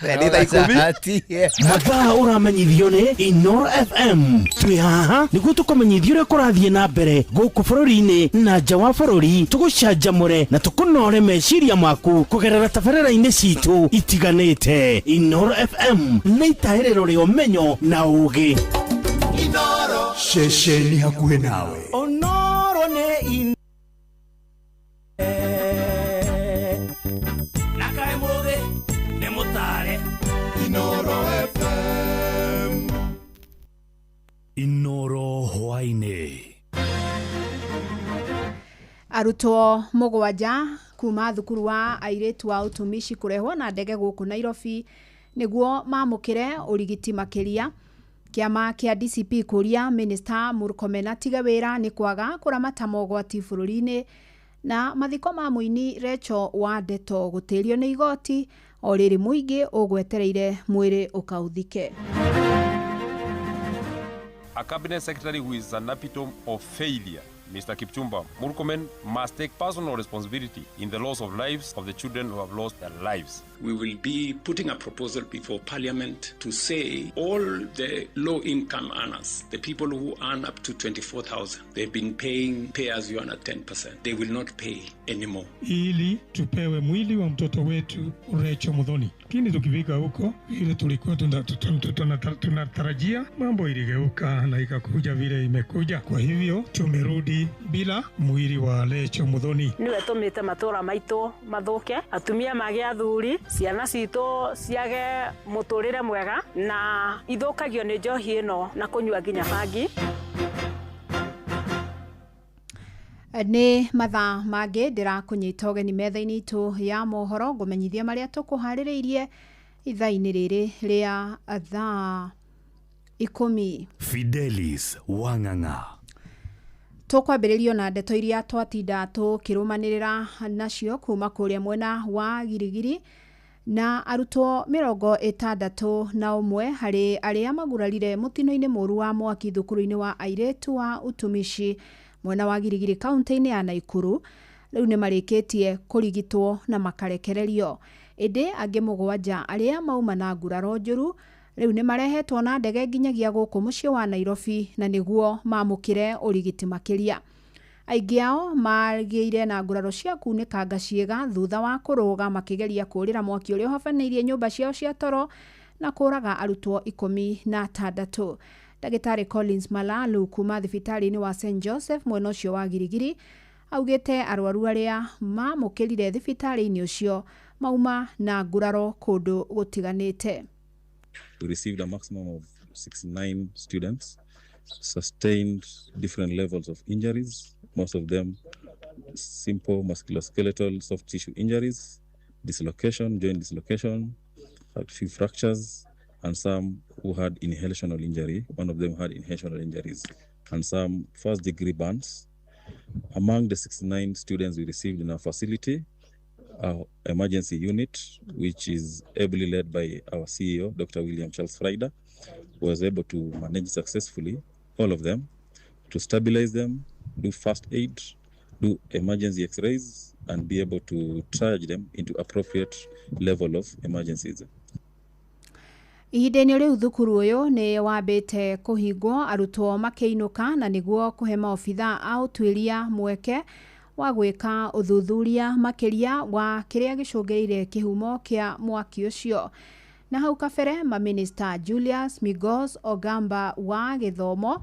Nĩ thaa 10. Mathaa ũramenyithio nĩ Inoro FM. Twĩ haha nĩguo tũkũmenyithie ũrĩa kũrathiĩ na mbere gũkũ bũrũri-inĩ na nja wa bũrũri, tũgũcanjamũre na tũkũnore meciria maku kũgerera tabarĩra-inĩ citũ itiganĩte. Inoro FM nĩ itahĩrĩro rĩa ũmenyo na ũgĩ. Ceceni hakuhĩ nawe. Onoro nĩ in na kaĩ mũthĩ nĩ mũtare. Inoro FM. Inoro hwaĩ-inĩ. Arutwo 7 kuma thukuru wa airĩtu wa ũtumishi kũrehwo na ndege gũkũ Nairobi nĩguo mamũkĩre ũrigiti makĩria. Kĩama kĩa DCP kũria Minister Murkomen atige wĩra nĩ kwaga kũramata mogwati bũrũri-inĩ, na mathiko ma mũini Rachel wa Ndeto gũtĩrio nĩ igoti o rĩrĩ mũingĩ ũgwetereire mwĩrĩ ũkaũthike. A cabinet secretary who is an epitome of failure, Mr. Kipchumba Murkomen, must take personal responsibility in the loss of lives of the children who have lost their lives. We will be putting a proposal before Parliament to say all the low-income earners, the people who earn up to 24,000, they've been paying pay-as-you-earn at 10%. They will not pay anymore. Ili tupewe mwili wa mtoto wetu Rachel Muthoni. Lakini tukifika huko vile tulikuwa tunatarajia, mambo iligeuka na ikakuja vile imekuja. Kwa hivyo tumerudi bila mwili wa Rachel Muthoni. Niwe tumite matura maitu mathuke, atumia mage athuri, ciana citũ ciage mũtũrĩre mwega, na ithũkagio nĩ njohi ĩno na kũnyua nginya bangi. Nĩ mathaa mangĩ ndĩrakũnyita ũgeni metha-inĩ itũ ya mohoro, ngũmenyithia marĩa tũkũharĩrĩirie ithaa-inĩ rĩrĩ rĩa thaa 10. Fidelis Wang'ang'a. Tũkwambĩrĩrio na ndeto iria twatinda tũkĩrũmanĩrĩra nacio kuma kũrĩa mwena wa Girigiri, na arutwo 61 harĩ arĩa magurarire mũtino-inĩ mũru wa mwaki thukuru-inĩ wa airĩtu wa utumishi mwena wa Girigiri kaunti-inĩ ya Naikuru rĩu nĩ marĩkĩtie kũrigitwo na makarekererio. Ĩndĩ angĩ 7 arĩa mauma na nguraro njũru rĩu nĩ marehetwo na ndege nginyagia gũkũ mũciĩ wa Nairobi na nĩguo mamũkĩre ũrigiti makĩria. Aingĩ ao magĩire na nguraro cia kunĩkanga ciĩga thutha wa kũrũga makĩgeria kũũrĩra mwaki ũrĩa ũhobanĩirie nyũmba ciao cia toro na kũũraga arutwo 16. Ndagĩtarĩ Collins Malalu kuma thibitarĩ-inĩ wa St Joseph mwena ũcio wa Girigiri augĩte arwaru arĩa mamũkĩrire thibitarĩ-inĩ ũcio mauma na nguraro kũndũ gũtiganĩte. We received a maximum of 69 students sustained different levels of injuries, most of them simple musculoskeletal soft tissue injuries, dislocation, joint dislocation, a few fractures, and some who had inhalational injury. One of them had inhalational injuries, and some first-degree burns. Among the 69 students we received in our facility, our emergency unit, which is ably led by our CEO, Dr. William Charles Frieder, was able to manage successfully all of them, to stabilize them, do first aid, do emergency x-rays, and be able to triage them into appropriate level of emergencies. Ihinda-inĩ rĩu thukuru ũyũ nĩ wambĩte kũhingwo arutwo makĩinũka na nĩguo kũhe maobitha a ũtuĩria mweke wa gwĩka ũthuthuria makĩria wa kĩrĩa gĩcũngĩrĩire kĩhumo kĩa mwaki ũcio. Na hau kabere maminista Julius Migos Ogamba wa gĩthomo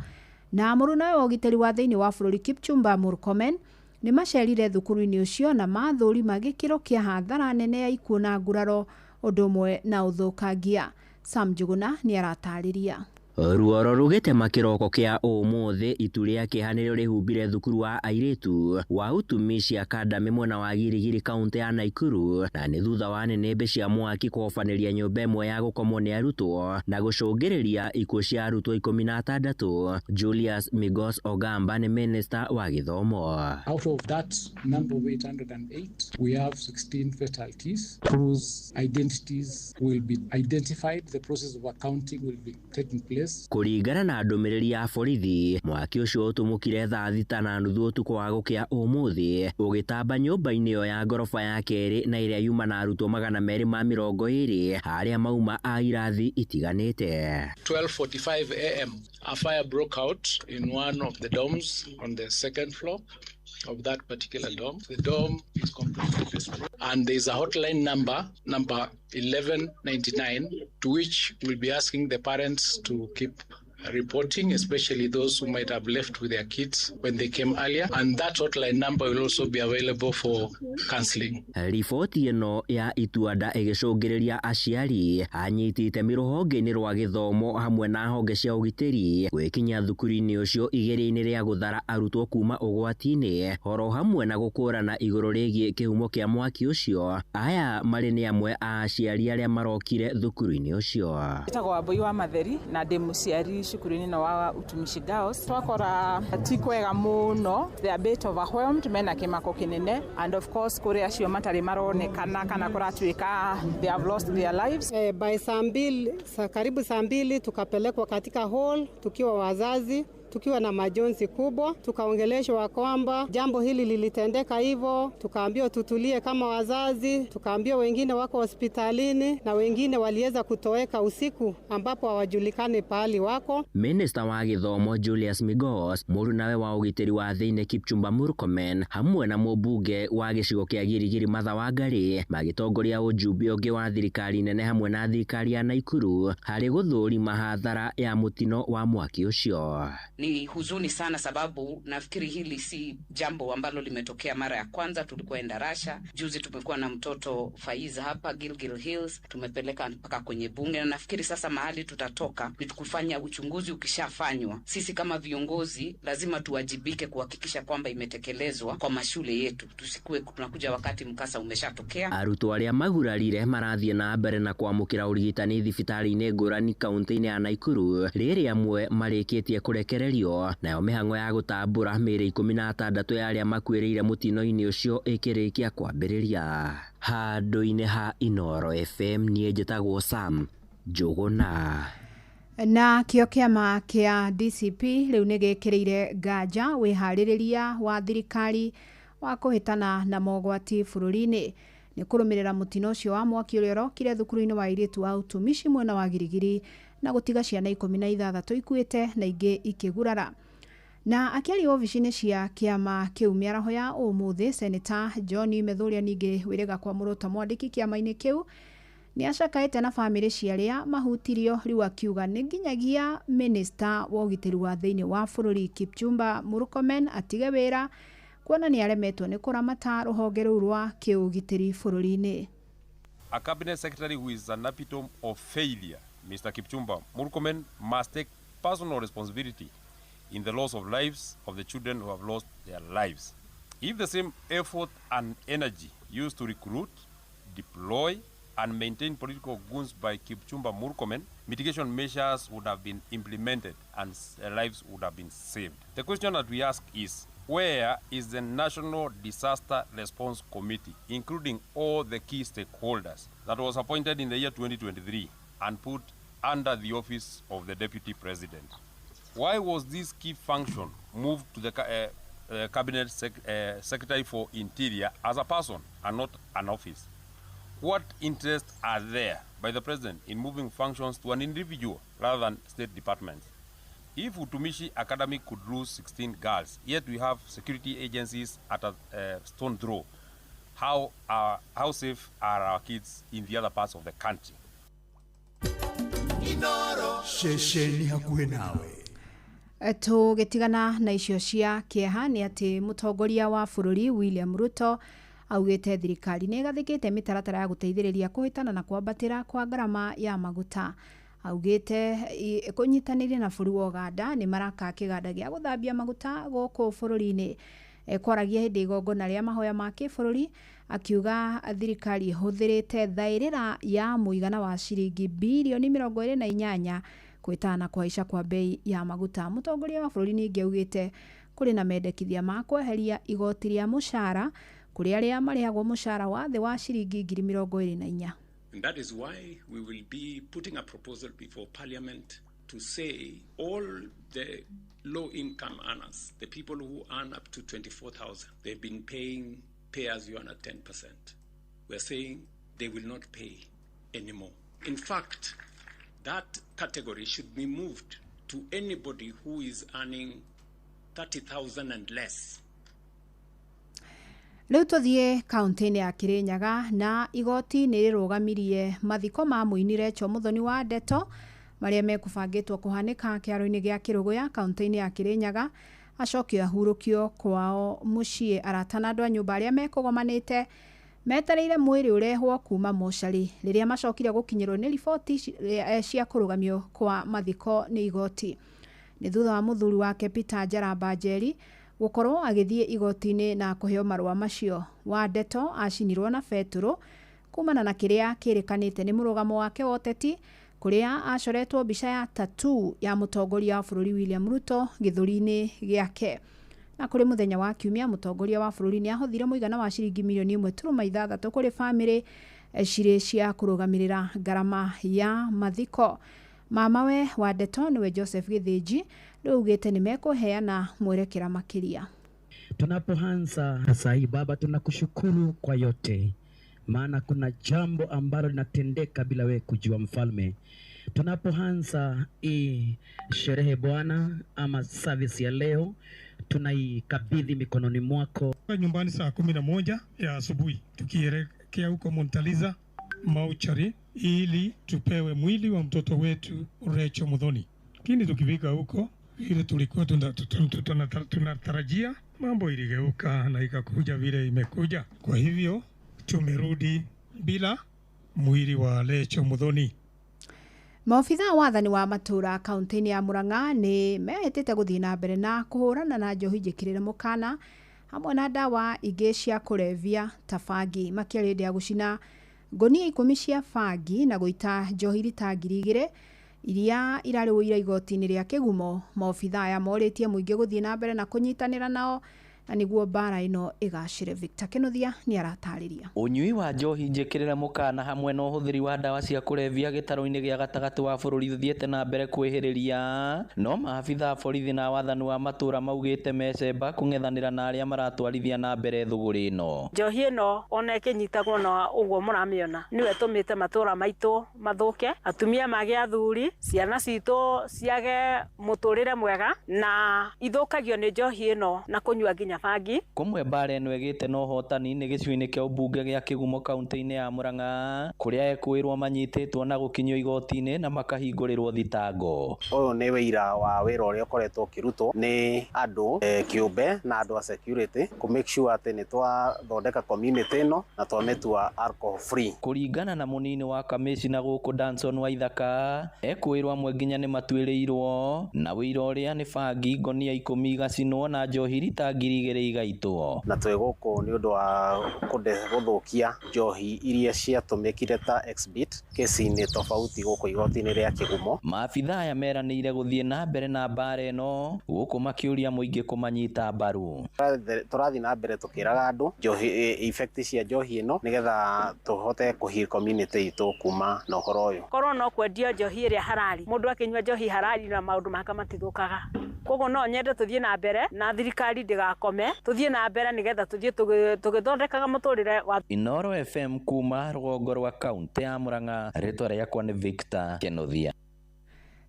na mũrunawe wa ũgitĩri wa thĩinĩ wa bũrũri Kipchumba Murkomen nĩ macerire thukuru-inĩ ũcio na mathũrima gĩkĩro kĩa hathara nene ya ikuũ na nguraro ũndũ ũmwe na ũthũkangia. Sam Njuguna nĩ aratarĩria. Ruoro rũgĩtema kĩroko kĩa ũmũthĩ itu rĩa kĩeha nĩrĩo rĩhumbire thukuru wa airĩtu wa Utumishi Academy mwena wa Girigiri kaunti ya Nakuru, na nĩ thutha wa nĩnĩmbĩ cia mwaki kũhobanĩria nyũmba ĩmwe ya gũkomwo nĩ arutwo na gũcũngĩrĩria ikuũ cia arutwo 16. Julius Migos Ogamba nĩ minista wa gĩthomo. Out of that number of 808, we have 16 fatalities whose identities will be identified. The process of accounting will be taking place. Kũringana na ndũmĩrĩri ya borithi, mwaki ũcio ũtumũkire thaa 6:30 ũtukũ wa gũkĩa ũmũthĩ ũgĩtamba nyũmba-inĩ ĩyo ya ngoroba ya kerĩ na ĩrĩa yuma na arutwo 220 arĩa mauma a irathi itiganĩte. 12:45 a.m. a fire broke out in one of the dorms on the second floor of that particular dorm. The dorm is completely destroyed, and there is a hotline number 1199, to which we'll be asking the parents to keep reporting, especially those who might have left with their kids when they came earlier, and that hotline number will also be available for counseling. Riboti ĩno ya ituanda ĩgĩcũngĩrĩria aciari anyiti itemi rũhonge-inĩ rwa gĩthomo hamwe na honge cia ũgitĩri gwĩkinya thukuru-inĩ ũcio igeria-inĩ rĩa gũthara arutwo kuma ũgwati-inĩ oro hamwe na gũkũrana igũrũ rĩgiĩ kĩhumo kĩa mwaki ũcio. Aya marĩ nĩ amwe a aciari arĩa marokire thukuru-inĩ ũcio. Njĩtagwo Wambui wa Matheri na ndĩ mũciari cukuru-inĩ no wa Utumishi Girls. Twakora ti kwega mũno, they are a bit overwhelmed, mena kĩmako kĩnene, and of course kũrĩ acio matarĩ maronekana kana kũratuĩka they have lost their lives. By saa mbili, karibu saa mbili tukapelekwa katika hall tukiwa wazazi, tukiwa na majonzi kubwa, tukaongeleshwa kwamba jambo hili lilitendeka hivyo, tukaambiwa tutulie kama wazazi, tukaambiwa wengine wako hospitalini na wengine waliweza kutoweka usiku ambapo hawajulikani pahali wako. Minister wa gĩthomo Julius Migos, mũrunawe wa ũgitĩri wa thĩinĩ Kipchumba Murkomen hamwe na mũmbunge wa gĩcigo kĩa Girigiri Martha Wangari magĩtongoria ũjumbe ũngĩ wa thirikari nene hamwe na thirikari ya Nakuru harĩ gũthũrima hathara ya mũtino wa mwaki ũcio. Ni huzuni sana, sababu nafikiri hili si jambo ambalo limetokea mara ya kwanza. Tulikuwa Endarasha juzi, tumekuwa na mtoto Faiza hapa Gilgil Hills, tumepeleka mpaka kwenye bunge, na nafikiri sasa mahali tutatoka ni kufanya uchunguzi. Ukishafanywa, sisi kama viongozi lazima tuwajibike kuhakikisha kwamba imetekelezwa kwa mashule yetu, tusikuwe tunakuja wakati mkasa umeshatokea. Arutwo arĩa magurarire marathiĩ na mbere na kwamũkĩra ũrigitani thibitarĩ-inĩ ngũrani kaunti-inĩ ya Nakuru, rĩrĩa amwe marĩkĩtie kũrekererio, nayo mĩhang'o ya gũtambũra mĩĩrĩ 16 ya arĩa makuĩrĩire mũtino-inĩ ũcio ĩkĩrĩkia kwambĩrĩria. Handũ-inĩ ha Inooro FM niĩ njĩtagwo Sam Njuguna. Na kĩo kĩama kĩa DCP rĩu nĩ gĩkĩrĩire nganja wĩharĩrĩria wa thirikari wa kũhĩtana na mogwati bũrũri-inĩ nĩ kũrũmĩrĩra mũtino ũcio wa mwaki ũrĩa ũrokire thukuru-inĩ wa airĩtu wa Utumishi mwena wa Girigiri na gũtiga ciana 16 ikuĩte na ingĩ ikĩgurara. Na akĩaria obici-inĩ cia kĩama kĩu mĩaraho ya ũmũthĩ, Senator John Methuria ningĩ wĩrĩga kwamũrwo ta mwandĩki kĩama-inĩ kĩu nĩ acakaĩte na bamĩrĩ cia arĩa mahutirio, rĩu akiuga nĩ nginyagia minista wa ũgitĩri wa thĩinĩ wa bũrũri Kipchumba Murkomen atige wĩra kuona nĩ aremetwo nĩ kũramata rũhonge rũu rwa kĩũgitĩri bũrũri-inĩ. A cabinet secretary who is an epitome of failure, Mr. Kipchumba Murkomen, must take personal responsibility in the loss of lives of the children who have lost their lives. If the same effort and energy used to recruit, deploy, and maintain political goons by Kipchumba Murkomen, mitigation measures would have been implemented and lives would have been saved. The question that we ask is, where is the National Disaster Response Committee, including all the key stakeholders, that was appointed in the year 2023 and put under the office of the Deputy President? Why was this key function moved to the Cabinet Secretary for Interior as a person and not an office? What interests are there by the President in moving functions to an individual rather than state departments? If Utumishi Academy could lose 16 girls, yet we have security agencies at a stone throw, how safe are our kids in the other parts of the country? Inoro ceceni hakuhĩ nawe. Tũgĩtigana na icio cia kĩeha nĩ atĩ mũtongoria wa bũrũri William Ruto augĩte thirikari nĩ ĩgathĩkĩte mĩtaratara ya gũteithĩrĩria kũhĩtana na kwambatĩra kwa ngarama ya maguta. Augĩte kũnyitanĩria na bũrũri wa Uganda nĩ maraka kĩganda gĩa gũthambia maguta gũkũ bũrũri-inĩ. Kwaragia hĩndĩ igongona rĩa mahoya ma kĩbũrũri akiuga thirikari ĩhũthĩrĩte thaĩrĩra ya mũigana wa ciringi birioni 28 kwĩtana na kũhaica kwa bei ya maguta. Mũtongoria wa bũrũri ningĩ augĩte kũrĩ na mendekithia ma kweheria igoti rĩa mũcara kũrĩ arĩa marĩhagwo mũcara wa thĩ wa ciringi 24,000. And that is why we will be putting a proposal before Parliament to say all the low income earners, the people who earn up to 24,000, they've been paying pay as you earn at 10%. We're saying they will not pay anymore. In fact, that category should be moved to anybody who is earning 30,000 and less. Rĩu tũthiĩ kaũntĩ-inĩ ya Kĩrĩnyaga na igoti nĩ rĩrũgamirie mathiko ma mũini Rachel Muthoni wa Ndeto marĩa mekũbangĩtwo kũhanĩka kĩaro-inĩ gĩa Kĩrũgũya kaũntĩ-inĩ ya Kĩrĩnyaga acokio ahurũkio kwao mũciĩ. Arata na andũ a nyũmba arĩa mekũgomanĩte metereire mwĩrĩ ũrehwo kuma mocarĩ rĩrĩa macokire gũkinyĩrwo nĩ riboti cia kũrũgamio kwa mathiko nĩ igoti. Nĩ thutha wa mũthuri wake Peter Njaramba Njeri gũkorwo agĩthiĩ igoti-inĩ na kũheo marũa macio. Wa Ndeto acinirwo na betũrũ kumana na kĩrĩa kĩrĩkanĩte nĩ mũrũgamo wake wa ũteti kũrĩa acoretwo mbica ya tattoo ya mũtongoria wa bũrũri William Ruto gĩthũri-inĩ gĩake. Na kũrĩ mũthenya wa kiumia mũtongoria wa bũrũri nĩ ahothire mũigana wa ciringi milioni 1.6 kũrĩ bamĩrĩ cirĩ cia kũrũgamĩrĩra ngarama ya mathiko. Mamawe wa Ndeto nĩwe Joseph Gĩthĩnji rĩu augĩte nĩ mekũheana mwerekera makĩria. Tunapoanza saa hii Baba, tunakushukuru kwa yote, maana kuna jambo ambalo linatendeka bila wewe kujua, Mfalme. Tunapoanza hii sherehe Bwana, ama service ya leo, tunaikabidhi mikononi mwako. Nyumbani saa 11 ya asubuhi tukielekea huko Montaliza Mauchari ili tupewe mwili wa mtoto wetu Rachel Muthoni. Lakini tukifika huko ile tulikuwa tunatarajia, mambo iligeuka na ikakuja vile imekuja. Kwa hivyo tumerudi bila mwili wa Rachel Muthoni. Maobithaa wa wathani wa matũra kaũntĩ-inĩ ya Murang'a nĩ mehĩtĩte gũthiĩ na mbere na kũhũrana na njohi njĩkĩrĩre mũkana hamwe na ndawa ingĩ cia kũrebia ta bangi. Makĩaria hĩndĩ ya gũcina ngũnia 10 cia bangi na gũita njohi rita 2,000 iria irarĩ ũira igoti-inĩ rĩa Kĩgumo, maobithaa aya morĩtie mũingĩ gũthiĩ na mbere na kũnyitanĩra nao na nĩguo mbara ĩno ĩgacĩre. Victor Kĩnuthia nĩ aratarĩria. Ũnyui wa njohi njĩkĩrĩre mũkana hamwe na ũhũthĩri wa ndawa cia kũrebia gĩtarũ-inĩ gĩa gatagatĩ wa bũrũri ũthiĩte na mbere kwĩhĩrĩria, no maabithaa borithi na wathani wa matũra maugĩte mecemba kũng'ethanĩra na arĩa maratwarithia na mbere thũgũrĩ ĩno. Njohi ĩno ona ĩkĩnyitagwo na ũguo mũramĩona nĩwe ĩtũmĩte matũra maitũ mathũke, atumia mage athuri, ciana citũ ciage mũtũrĩre mwega, na ithũkagio nĩ njohi ĩno na kũnyua nginya bangi. Kũmwe mbara ĩno ĩgĩte na ũhotani nĩ gĩcigo-inĩ kĩa ũmbunge gĩa Kĩgumo kaũntĩ-inĩ ya Murang'a kũrĩa ekũĩrwo manyitĩtwo na gũkinyio igoti-inĩ na makahingũrĩrwo thitango. Ũyũ nĩ wĩira wa wĩra ũrĩa ũkoretwo ũkĩrutwo nĩ andũ kĩũmbe na andũ a security kũ make sure atĩ nĩ twathondeka community ĩno na twamĩtua alcohol free. Kũringana na mũnini wa kamĩcina gũkũ Danson Waithaka, ekũĩrwo amwe nginya nĩ matuĩrĩirwo na wĩira ũrĩa nĩ bangi ngonia 10 igacinwo na njohi rita 2,000 igaitwo. Na twĩ gũkũ nĩ ũndũ wa gũthũkia njohi iria ciatũmĩkire ta exhibit kesi-inĩ tofauti gũkũ igoti-inĩ rĩa Kĩgumo. Maabithaa aya meranĩire gũthiĩ na mbere na mbara ĩno gũkũ makĩũria mũingĩ kũmanyita mbaru. Tũrathiĩ na mbere tũkĩraga andũ njohi, effect cia njohi ĩno nĩgetha tũhote kũ heal community itũ kuma na ũhoro ũyũ. Korwo no kwendio njohi ĩrĩa harari, mũndũ akĩnyua njohi harari na maũndũ make matithũkaga. Koguo no nyende tũthiĩ na mbere na thirikari ndĩgakome, tũthiĩ na mbere nĩgetha tũthiĩ tũgĩthondekaga mũtũrĩre wa Inoro FM kuma rũgongo rwa kaũntĩ ya Murang'a. Rĩtwa rĩakwa nĩ Victor Kĩnuthia.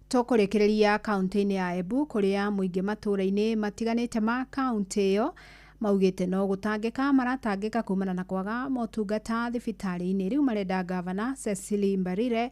Tũkũrĩkĩrĩria kaũntĩ-inĩ ya Embu kũrĩa mũingĩ matũũra-inĩ matiganĩte ma kaũntĩ ĩyo maugĩte no gũtangĩka maratangĩka kumana na kwaga motungata thibitarĩ-inĩ. Rĩu marenda gavana Cecily Mbarire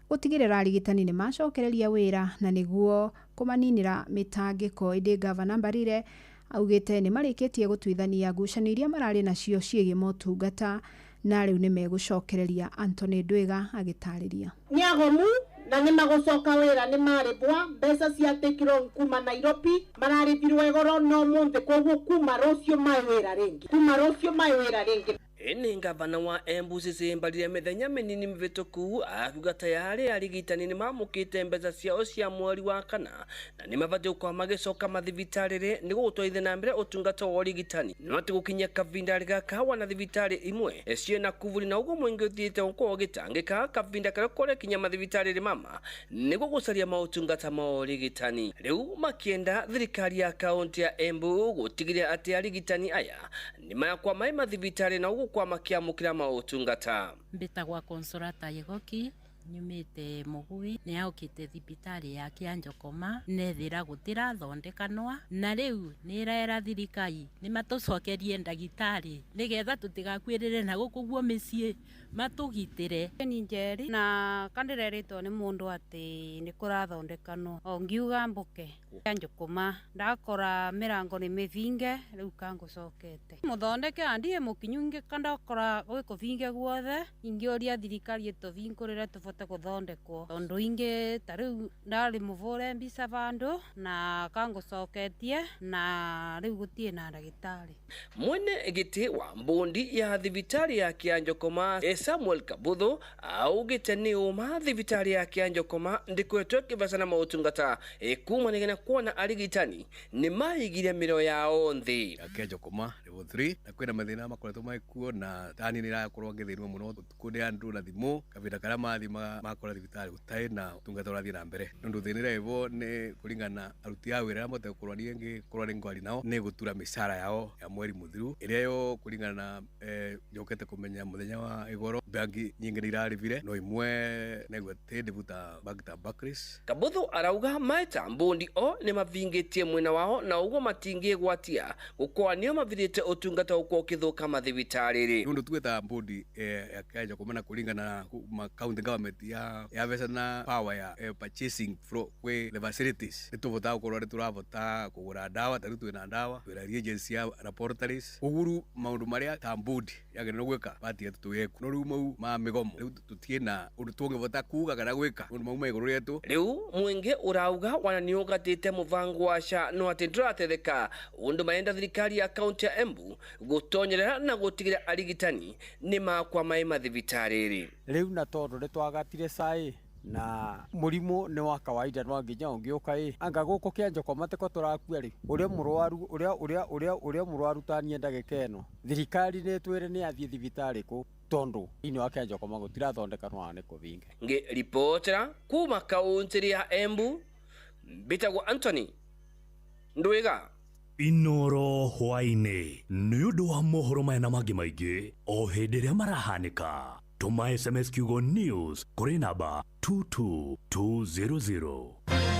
Gũtigĩrĩra arigitani nĩ macokereria wĩra na nĩguo kũmaninĩra mĩtangĩko. Ĩndĩ Gavana Mbarire augĩte nĩ marĩkĩtie gũtuithania ngucanio iria mararĩ nacio ciĩgiĩ motungata na rĩu nĩ megũcokereria. Anthony Ndwiga agĩtarĩria. Nĩ agomu na nĩ magũcoka wĩra, nĩ marĩbwa mbeca cia take loan kuma Nairobi, mararĩbirwo igoro no mũthĩ, koguo kuma rũciũ mai wĩra rĩngĩ, kuma rũciũ mai wĩra rĩngĩ. Ĩnĩ ngavana wa Embu Cecily Mbarire mĩthenya mĩnini mĩhĩtũku akiuga tayarĩ arigitani nĩ mamũkĩte mbeca ciao cia mweri wa kana na nĩ mabatiĩ gũkorwo magĩcoka mathibitarĩ nĩguo gũtwarithia na mbere ũtungata wa ũrigitani. No ti gũkinyia kavinda gaka wana thibitarĩ imwe ciĩna kuvuri na ũguo mũingĩ ũthiĩte gũkorwo ũgĩtangĩka kavinda karĩa korekinya mathibitarĩ mama nĩguo gũcaria maũtungata ma ũrigitani. Rĩu makĩenda thirikari ya kaunti ya Embu gũtigĩrĩra atĩ arigitani aya nĩ makwa mai mathibitarĩ na ũguo kwa makiamukira maũtungata. Mbĩtagwa Consolata Yegoki, nyumĩte Mũgui, nĩ aũkĩte thibitarĩ ya Kĩanjokoma nethĩra gũtirathondekanwa na rĩu nĩ ĩrera thirikari nĩ matũcokerie ndagĩtarĩ nĩgetha tũtigakuĩrĩre na gũkũ guo mĩciĩ matũgitĩre. Ni Njeri na kandireritwo nĩ mũndũ atĩ nĩ kũrathondekanwo o ngiuga mbuke Kĩanjokoma ndakora mĩrango nĩ mĩthinge rĩu kangũcokete mũthondeke andie mũkinyu ngĩkandakora gwĩ kũbinge guothe ingĩũria thirikari ĩtũbingũrĩre tũbote gũthondekwo tondu ingi ta riu ndari muvure mbica vandu na kangucoketie na riu gutie na ndagitari. Mwene giti wa mbundi ya thibitari ya Kĩanjokoma Samuel Kabuthu augite ni uma thibitari ya Kĩanjokoma ndikwetwe kivacana mautungata kuma nigena kuona arigitani ni maigire miro yao nthi. Kĩanjokoma level 3 na kwina mathina makoretwo maikuo na tani ni rakorwo ngithirwo muno utuku ni andu na thimu kavinda karia mathi makora thibitari gutai na utungata urathie na mbere nundu thina ivo ni kuringana aruti a wira mote gukorwo ni ngikorwo ni ngwari nao ni gutura micara yao ya mweri muthiru iria yo kuringana na njokete kumenya muthenya wa igoro bangi nyingi ni iraribire no imwe negwa tindibuta bangi ta Barclays. Kabuthu arauga maita mbundi o ni mavingitie mwena wao na uguo matingigwatia gukorwo nio mavithite utungata ukorwo ukithuka mathibitari. Nundu tuge mbundi ya Kĩanjokoma na kuringana na county government ya mbeca na power ya purchasing flow kwi the facilities nituvotaga gukorwo nituravota kugura ndawa ta riu twina ndawa twina reagents ya laboratories uguru maundu maria ta mbundi yagĩrĩirwo gwĩka bati twĩku no riu mau ma migomo riu tutiena undu tungivota kuga kana gwĩka undu mau ma iguru rietu. Riu mwingi urauga wana niugatite muvango wa SHA no ati ndurathetheka undu marenda thirikari ya kaunti ya Embu gutonyerera na gutigira arigitani ni makwa mai mathibitari. Riu na tondu nitwagatire cai na murimu ni wa kawaida no nginya ungiuka i anga guku Kĩanjokoma tiko turakua ri uria murwaru uria uria uria uria murwaru tanie ndagika ino thirikari ni twire ni athie thibitari ku tondu ini wa Kĩanjokoma gutirathondekanwa ni kuvinge. Ngiripotera kuma kaunti ya Embu mbitagwo Anthony Ndwiga. Inoro hwaini nĩ ũndũ wa mohoro maya na mangĩ maingĩ o hĩndĩ ĩrĩa marahanĩka. Tũma SMS kiugo news kũrĩ namba 22200.